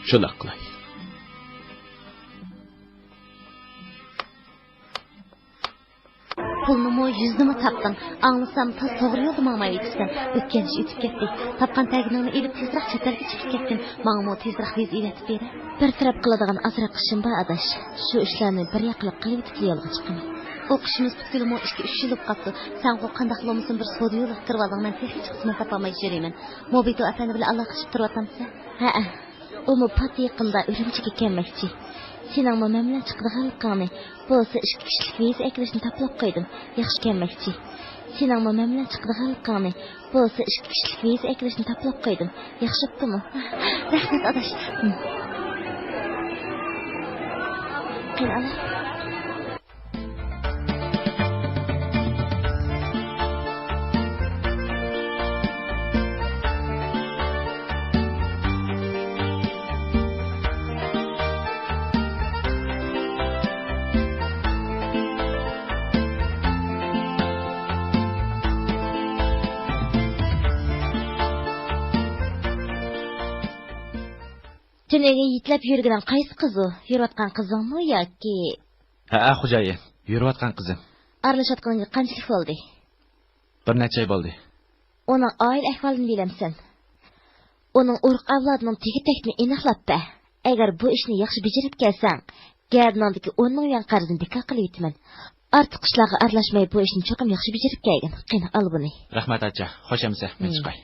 شۇنداق قىلاي. پۇلنىمۇ، يۈزنىمۇ تاپتىڭ. ئاڭلىسام، تاز توغرا يولدا ماڭمايۋېتىپسەن. ئۆتكەن ئىش ئۆتۈپ كەتتى. تاپقان تەگىنىڭنى ئېلىپ، تېزراق چەت ئەلگە چىقىپ كەتكىن. ماڭىمۇ تېزراق ۋىزا ئېلىۋېتىپ بېرە. بىر تەرەپ قىلىدىغان ئازراق ئىشىم بار، ئاداش. شۇ ئىشلارنى بىر ياقلىق قىلىۋېتىپلا يولغا چىقىمەن. ئوقۇشىمىز پۈتكىلىمۇ ئىككى، ئۈچ يىل بولۇپ قاپتۇ. سەنغۇ قانداقلا بولمىسۇن بىر سودا يولىغا كىرىۋالدىڭ، مەن تېخىچە خىزمەت تاپالماي يۈرىمەن. موبىتو ئەپەندى بىلەن ئالاقىلىشىپ تۇرۇۋاتامسەن؟ ھەئە. ئۇمۇ پات يېقىندا ئۈرۈمچىگە كەلمەكچى. سېنىڭمۇ مەن بىلەن چىقىدىغانلىقىڭنى، بولسا ئىككى كىشىلىك ۋىزا ئەكىرىشنى تاپىلاپ قويدۇم. ياخشى كەلمەكچى. سېنىڭمۇ مەن بىلەن چىقىدىغانلىقىڭنى، بولسا ئىككى كىشىلىك ۋىزا ئەكىرىشنى تاپىلاپ قويدۇم. ياخشى بوپتۇمۇ؟ رەھمەت، ئاداش. قېنى، ئالا. تۈنۈگۈن يېتىلەپ يۈرگىنىڭ قايسى قىز ئۇ؟ يۈرۈۋاتقان قىزىڭمۇ ياكى؟ ھەئە، خوجايىن، يۈرۈۋاتقان قىزىم. ئارىلىشىۋاتقىنىڭغا قانچىلىك بولدى؟ بىر نەچچە ئاي بولدى. ئۇنىڭ ئائىلە ئەھۋالىنى بىلەمسەن؟ ئۇنىڭ ئۇرۇق-ئەۋلادىنىڭ تېگى-تەكتىنى ئېنىقلاپ بەر. ئەگەر بۇ ئىشنى ياخشى بېجىرىپ كەلسەڭ، گەدىنىڭدىكى ئون مىڭ يۈەن قەرزىنى بىكار قىلىۋېتىمەن. ئارتۇق ئىشلارغا ئارىلاشماي، بۇ ئىشنى چوقۇم ياخشى بېجىرىپ كەلگىن. قېنى، ئال بۇنى. رەھمەت، ئاچا. خوش ئەمىسە، مەن مم. چىقاي.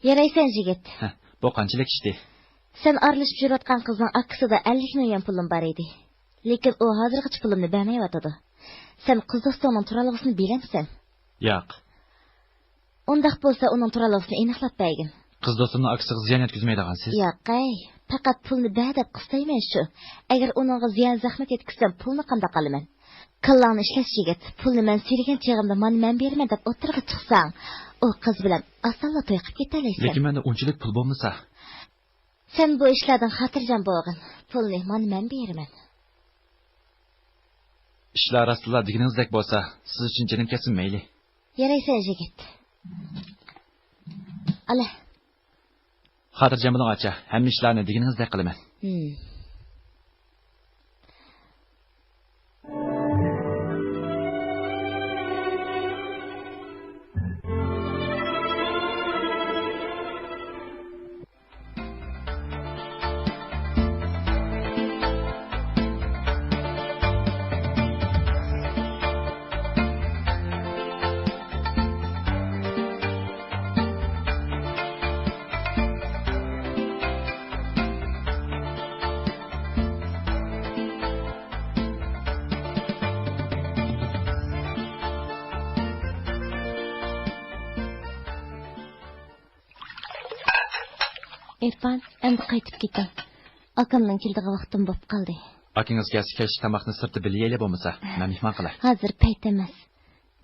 يارايسەن، يىگىت. ھە، بۇ قانچىلىك ئىشتى؟ سەن ئارىلىشىپ يۈرۈۋاتقان قىزنىڭ ئاكىسىدا ئەللىك مىڭ يۈەن پۇلۇم بار ئىدى. لېكىن ئۇ ھازىرغىچە پۇلۇمنى بەرمەيۋاتىدۇ. سەن قىز دوستۇڭنىڭ تۇرالغۇسىنى بىلەمسەن؟ ياق. ئۇنداق بولسا ئۇنىڭ تۇرالغۇسىنى ئېنىقلاپ بەرگىن. قىز دوستۇمنىڭ ئاكىسىغا زىيان يەتكۈزمەيدىغانسىز؟ ياقەي، پەقەت پۇلنى بەر دەپ قىستايمەن شۇ. ئەگەر ئۇنىڭغا زىيان زەخمەت يەتكۈزسەم، پۇلنى قانداق ئالىمەن؟ كاللاڭنى ئىشلەتسە يىگىت، پۇلنى مەن سۆيگەن چېغىمدا مانا مەن بېرىمەن دەپ ئوتتۇرىغا چىقساڭ، ئۇ قىز بىلەن ئاسانلا توي قىلىپ كېتەلەيسەن. لېكىن مەندە ئۇنچىلىك پۇل بولمىسا. سەن بۇ ئىشلاردىن خاتىرجەم بولغىن. پۇلنى مانا مەن بېرىمەن. ئىشلار راستلا دېگىنىڭىزدەك بولسا، سىز ئۈچۈن جېنىم كەتسۇن مەيلى. يارايسەن يىگىت. ئالە. خاتىرجەم بولۇڭ ئاچا، ھەممە ئىشلارنى دېگىنىڭىزدەك قىلىمەن. ھىم. ئېرپان، ئەمدى قايتىپ كېتىڭ. ئاكامنىڭ كېلىدىغان ۋاقتىمۇ بوپ قالدى. ئاكىڭىز كەلسە، كەچلىك تاماقنى سىرتتا بىللە يەيلى بولمىسا. مەن مېھمان قىلاي. ھازىر پەيت ئەمەس.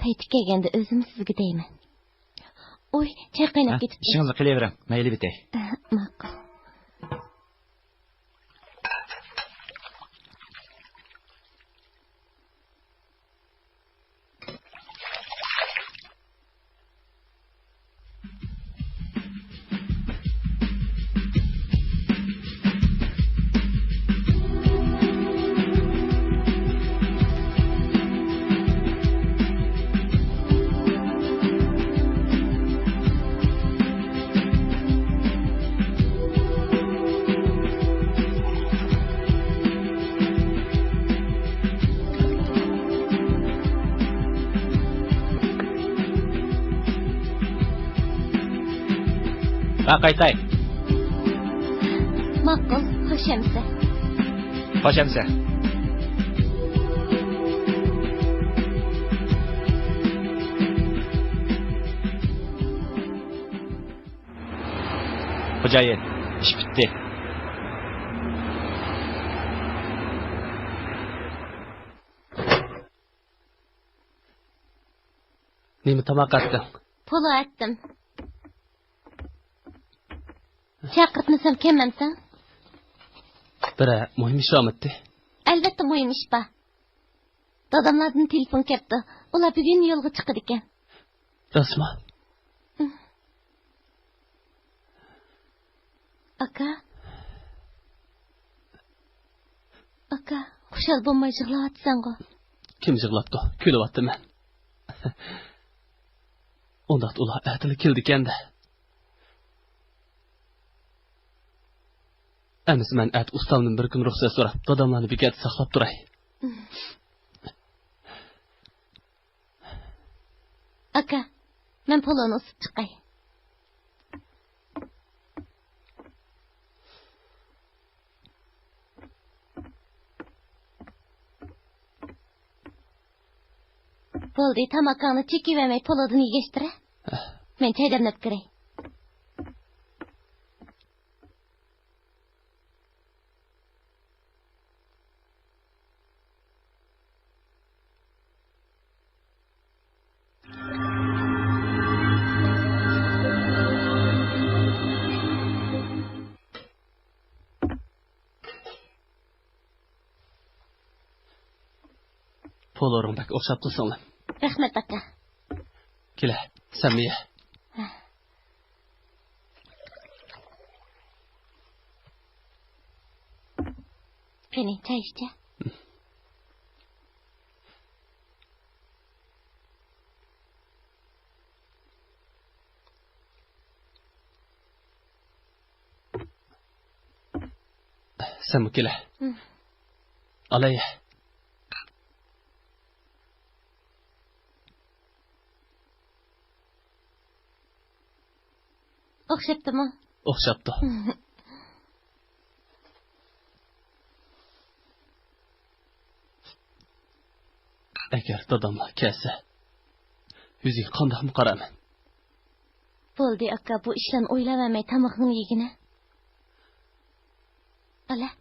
پەيتى كەلگەندە ئۆزۈم سىزگە دەيمەن. ئۇي، چاي قايناپ ھە، كېتىپتۇ. ئىشىڭىزنى قىلىۋېرىڭ، مەن ئېلىۋېتەي. ئەھ، ماقۇل. مەن قايتاي. ماقۇل، خوش ئەمىسە. خوش ئەمىسە. خوجايىن، ئىش پۈتتى. نېمە تاماق ئەتتىڭ؟ پولۇ ئەتتىم. چاقىرتمىسام كەلمەمسەن؟ بىرەر مۇھىم ئىش بارمىتى؟ ئەلۋەتتە مۇھىم ئىش بار. داداملاردىن تېلېفون كەپتۇ. ئۇلار بۈگۈن يولغا چىقىدىكەن. راستمۇ؟ ئاكا. ئاكا، خۇشال بولماي يىغلاۋاتىسەنغۇ؟ كىم يىغلاپتۇ؟ كۈلۈۋاتىمەن. ئۇنداقتا ئۇلار ئەتىلا كېلىدىكەن-دە. ئەمىسە مەن ئەتە ئۇستامدىن بىر كۈن رۇخسەت سوراپ، داداملارنى بېكەتتە ساقلاپ تۇراي. ئاكا، مەن پولۇنى ئۇسۇپ چىقاي. بولدى، تامىقىڭنى چېكىۋەرمەي پولۇدىن يېگەشتىرە. مەن چاي دەملەپ كىرەي. پولۇرۇڭ بەك ئوخشاپتۇ سىڭلىم. رەھمەت، ئاكا. كېلە، سەنمۇ يە. قېنى، چاي ئىچە. سەنمۇ كېلە. ئالاي. ئوخشاپتىمۇ؟ ئوخشاپتۇ. ئەگەر داداملار كەلسە، يۈزىگە قانداقمۇ قارارمەن؟ بولدى، ئاكا، بۇ ئىشلارنى ئويلاۋەرمەي تامىقىڭنى يېگىنە. ئالا.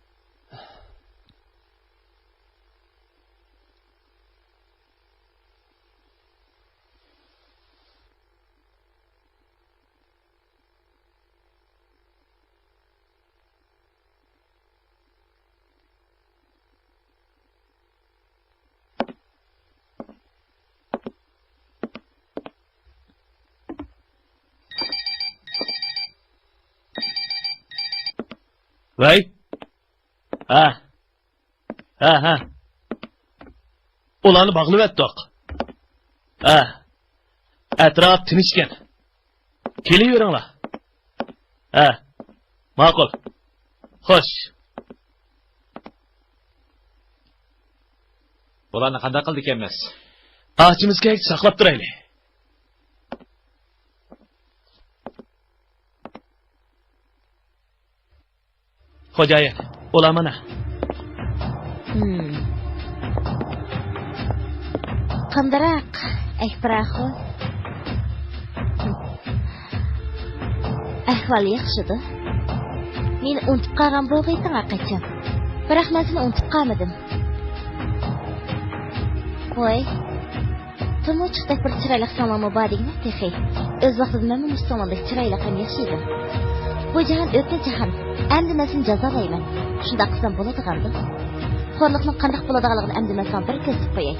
ۋەي. ھە. ھە، ھە. ئۇلارنى باغلىۋەتتۇق. ھە. ئەتراپ تىنچكەن. كېلىۋېرىڭلار. ھە. ماقۇل. خوش. بۇلارنى قانداق قىلىدىكەنمىز؟ ئاچىمىز كەلگۈچە ساقلاپ تۇرايلى. خوجايىن، ئۇلار مانا. ھىم. قانداقراق، ئەكبەر ئاخۇن؟ ئەھۋال ياخشىدۇ. مېنى ئۇنتۇپ قالغان بولغىيسەن ھەرقاچان. بىراق مەن سېنى ئۇنتۇپ قالمىدىم. ۋاي، تۇمۇچۇقتەك بىر چىرايلىق سىڭلىڭمۇ بار دېگىنە تېخى. ئۆز ۋاقتىدا مەنمۇ مۇشۇ سىڭلىڭدەك چىرايلىق ھەم ياخشى ئىدىم. بۇ جاھان ئۆتنە جاھان. ئەمدى مەن سېنى جازالايمەن. شۇنداق قىلسام بولىدىغاندۇ؟ خورلۇقنىڭ قانداق بولىدىغانلىقىنى ئەمدى مەن ساڭا بىر كۆرسىتىپ قوياي.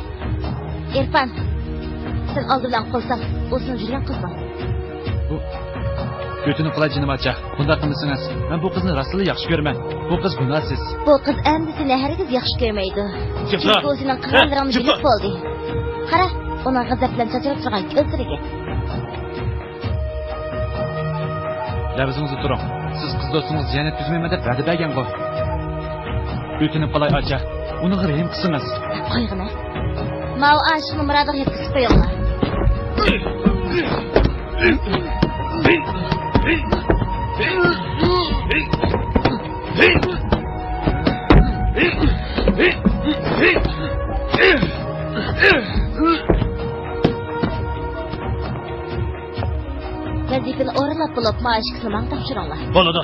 ئېرپان، سەن ئالدى بىلەن قول سال، ئۇ سېنىڭ يۈرگەن قىزىڭ. بۇ، ئۆتۈنۈپ قالاي جېنىم ئاچا، بۇنداق قىلمىسىڭىز. مەن بۇ قىزنى راستلا ياخشى كۆرىمەن. بۇ قىز گۇناھسىز. بۇ قىز ئەمدى سېنى ھەرگىز ياخشى كۆرمەيدۇ. چۈنكى ئۇ سېنىڭ قىلغانلىرىڭنى بىلىپ بولدى. قارا، ئۇنىڭ غەزەپ بىلەن چاچراپ تۇرغان كۆزلىرىگە. لەۋزىڭىزدە تۇرۇڭ. سىز قىز دوستىڭىز زىيانەت تۈزمەيمەن دەپ ۋەدە بەرگەنغۇ. ئۆتۈنۈپ قالاي ئاچا، ئۇنىڭغا رەھىم قىلسىڭىز. قويغىنە. ماۋۇ ئاشىقنى مۇرادىغا يەتكۈزۈپ قويۇڭلار. ۋەزىپىنى ئورۇنلاپ بولۇپ، مائاشىكىسىنى ماڭا تاپشۇرۇڭلار. بولىدۇ.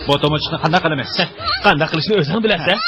بۇ تومۇچۇقنى قانداق قىلىمىز؟ قانداق قىلىشنى ئۆزۈڭ بىلەسەن.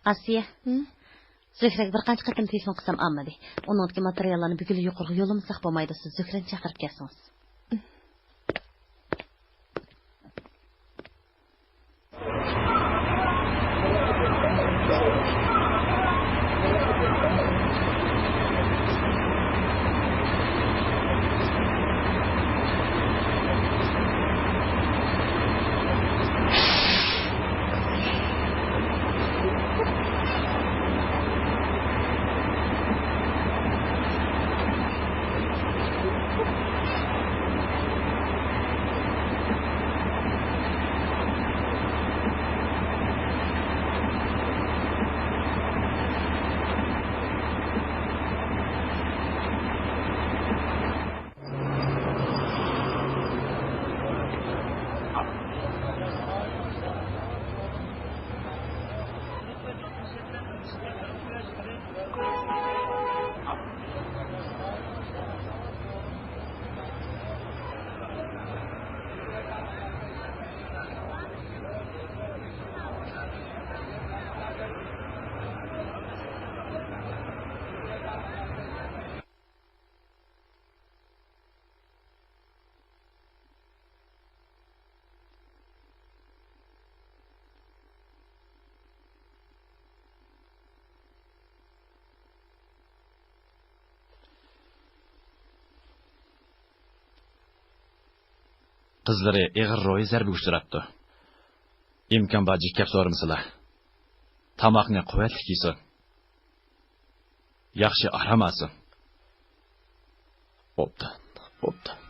ئاسىيە، ھىم؟ زۆھرەگە بىر قانچە قېتىم تېلېفون قىلسام ئالمىدى. ئۇنىڭدىكى ماتېرىياللارنى بۈگۈنلا يۇقىرىغا يوللىمىساق بولمايدۇ، سىز زۆھرەنى چاقىرىپ كەلسىڭىز. قىزلىرى ئېغىر روھىي زەربىگە ئۇچراپتۇ. ئىمكان بار جىككەپ سورىمىسىلا. تاماقنى قۇۋۋەتلىك يېسۇن. ياخشى ئارام ئالسۇن. ئوبدان، ئوبدان.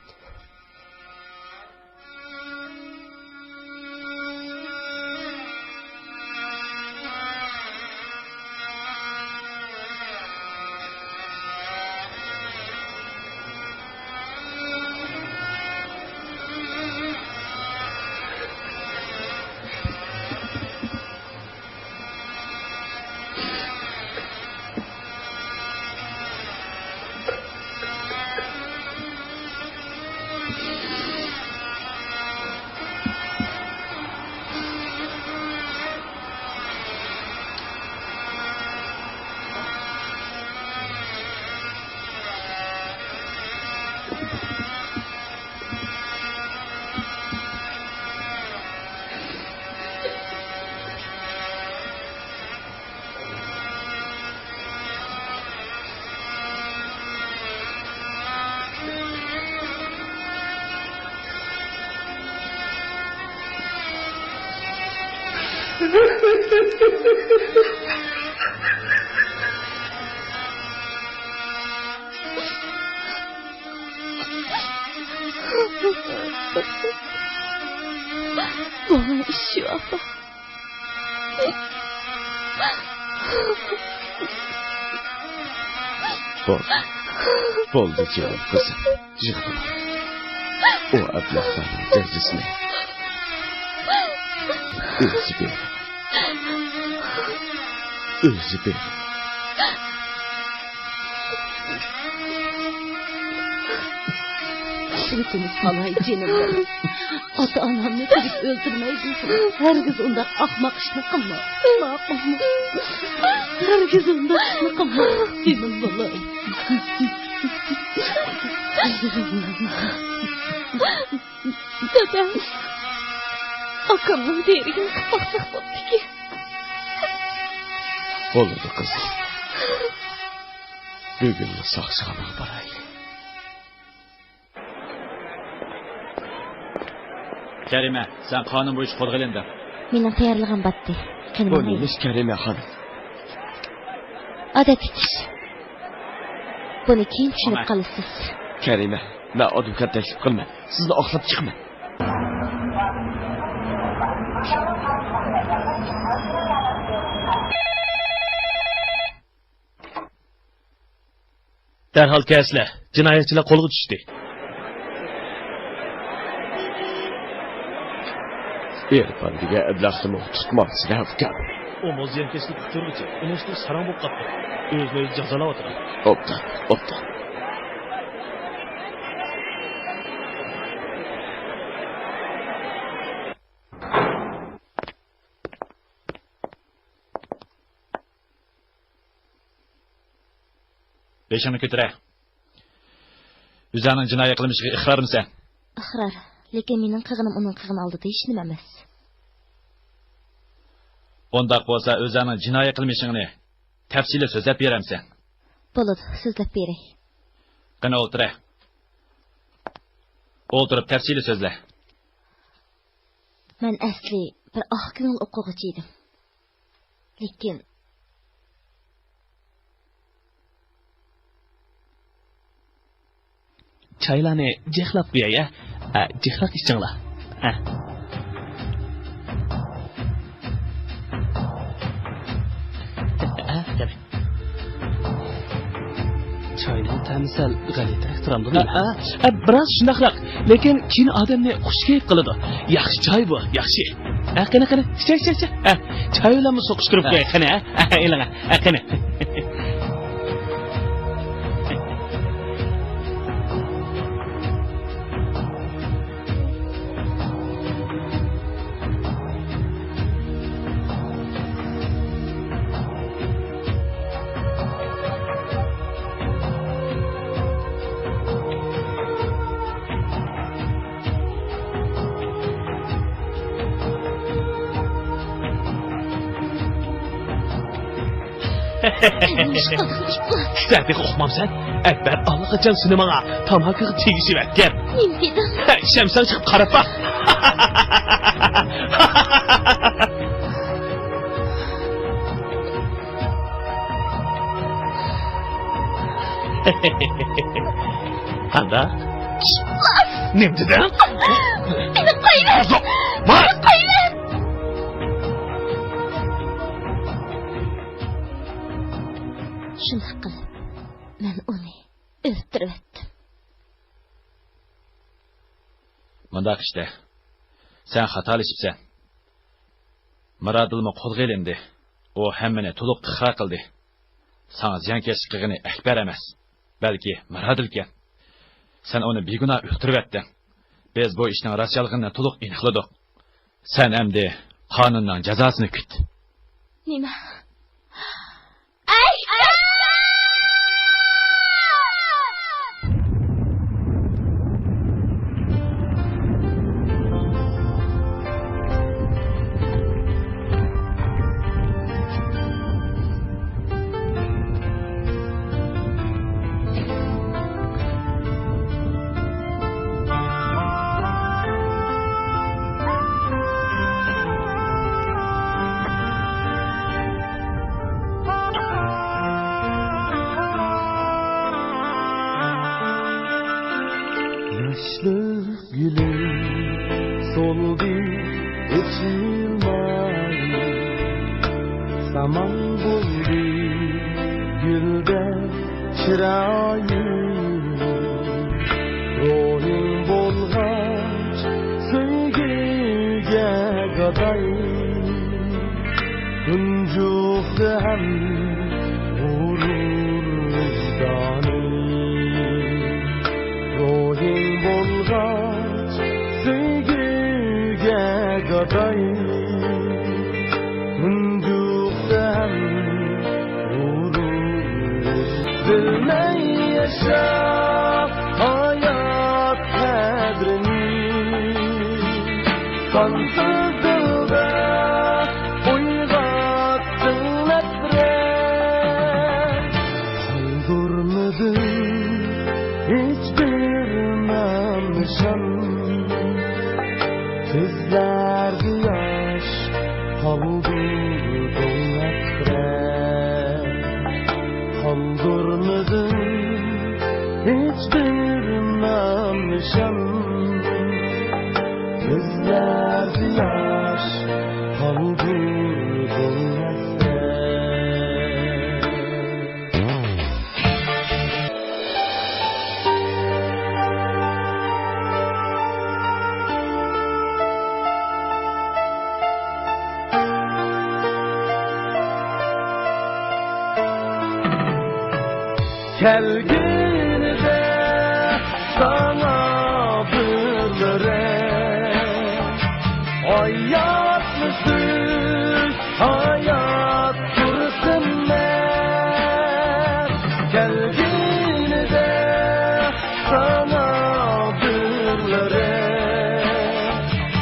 بولغان ئىش شۇ، ئاپا. بولدى، بولدى جېنىم قىزىم، يىغلىما. ئۇ ئەبلەخلەرنىڭ جازاسىنى ئۆزى بېرىدۇ. ئۆزى بېرىدۇ. ئۈمىدىمنى سالاي جېنىم. ئاتا-ئانامنى تېگىپ ئۆلتۈرمەي دېسىم، ھەرگىز ئۇنداق ئاخماق ئىشنى قىلما. ماقۇلمۇ؟ ھەرگىز ئۇنداق ئىشنى قىلما، جېنىم بالام. دادا، ئاكامنىڭ دېرىكىنى قىلماقچىق بوپتىكەن. بولىدۇ، قىزىم. بۈگۈنلا ساقچىخانىغا بارايلى. كەرىمە، سەن قانۇن بويىچە قولغا ئېلىندىڭ. مېنىڭ تەييارلىقىم باتتى. قېنى، بۇ ماڭايلى. نېمە ئىش، كەرىمە خانىم؟ ئادەتتىكى ئىش. بۇنى كېيىن چۈشىنىپ قالىسىز. كەرىمە، مەن ئادۋوكات تەكلىپ قىلىمەن. سىزنى ئاقلاپ چىقىمەن. دەرھال كەلسىلە، جىنايەتچىلەر قولغا چۈشتى. ئېرپان دېگەن ئەبلەخنىمۇ تۇتمامسىلەر ئۇكام؟ ئۇمۇ زىيانكەشلىك ئۇچۇرغىچە ئۈنەشلىك ساراڭ بولۇپ قاپتۇ. ئۆزىنى ئۆزى جازالاۋاتىدۇ. ئوبدان، ئوبدان. بېشىڭنى كۆتۈرە. ئۆزۈڭنىڭ جىنايى قىلمىشىغا ئىقرارمىسەن؟ ئىقرار. لېكىن مېنىڭ قىلغىنىم ئۇنىڭ قىلغىنى ئالدىدا ھېچنېمە ئەمەس. ئۇنداق بولسا ئۆزۈڭنىڭ جىنايى قىلمىشىڭنى تەپسىلىي سۆزلەپ بېرەمسەن؟ بولىدۇ، سۆزلەپ بېرەي. قېنى ئولتۇرە. ئولتۇرۇپ تەپسىلىي سۆزلە. مەن ئەسلى بىر ئاق كۆڭۈل ئوقۇغۇچى ئىدىم. لېكىن چايلارنى جىقلاپ قوياي، ھە؟ ھە، جىقلاپ ئىچىڭلار. ھە. ھە، قېنى. چاينىڭ تەمى سەل غەلىتىرەك تۇرامدۇ؟ ھە، ھە، ھە، بىراز شۇنداقراق. لېكىن كېيىن ئادەمنى خۇش كەيپ قىلىدۇ. ياخشى چاي بۇ، ياخشى. ھە، قېنى، قېنى، ئىچە، ئىچە، ئىچە. ھە، چاي بىلەنمۇ سوقۇشتۇرۇپ قوياي، قېنى، ھە؟ ھە، ھە، ئېلىڭ، ھە، قېنى. سەن تېخى ئۇقمامسەن؟ ئەكبەر ئاللىقاچان سېنى ماڭا تاماكىغا تېگىشىۋەتكەن. نېمە دېدىڭ؟ ئىشەنمىسەڭ چىقىپ قاراپ باق. قانداق؟ نېمە دېدىڭ؟ مېنى قويۇۋەر! مېنى قويۇۋەر! شۇنداق قىلىپ، مەن ئۇنى ئۆلتۈرۈۋەتتىم. مۇنداق ئىشتە، سەن خاتالىشىپسەن. مىرادىلمۇ قولغا ئېلىندى. ئۇ ھەممىنى تولۇق ئىقرار قىلدى. ساڭا زىيانكەشلىك قىلغىنى ئەكبەر ئەمەس، بەلكى مىرادىلكەن. سەن ئۇنى بىگۇناھ ئۆلتۈرۈۋەتتىڭ. بىز بۇ ئىشنىڭ راست-يالغىنىنى تولۇق ئېنىقلىدۇق. سەن ئەمدى قانۇننىڭ جازاسىنى كۈت. نېمە؟ ئەي! گۈلدەك چىرايىڭ، روھىڭ بولغاچ سۆيگۈگە گاداي، تۇنجۇقتى ھەم غۇرۇر ۋىجدانىم. روھىڭ بولغاچ سۆيگۈگە گاداي، تۇنجۇقتى ھەم غۇرۇر. بىلمەي ياشاپ ھايات قەدرىنى، قانسىز دىلدا ئويغاتتىڭ نەپرەت. قالدۇرمىدىڭ ھېچبىر نام نىشان، كۆزلەردە ياش قالدۇردۇڭ ھەسرەت. قالدۇرمىدىڭ ھېچبىر نام نىشان، كۆزلەردە ياش قالدۇردۇڭ ھەسرەت. كەلگىن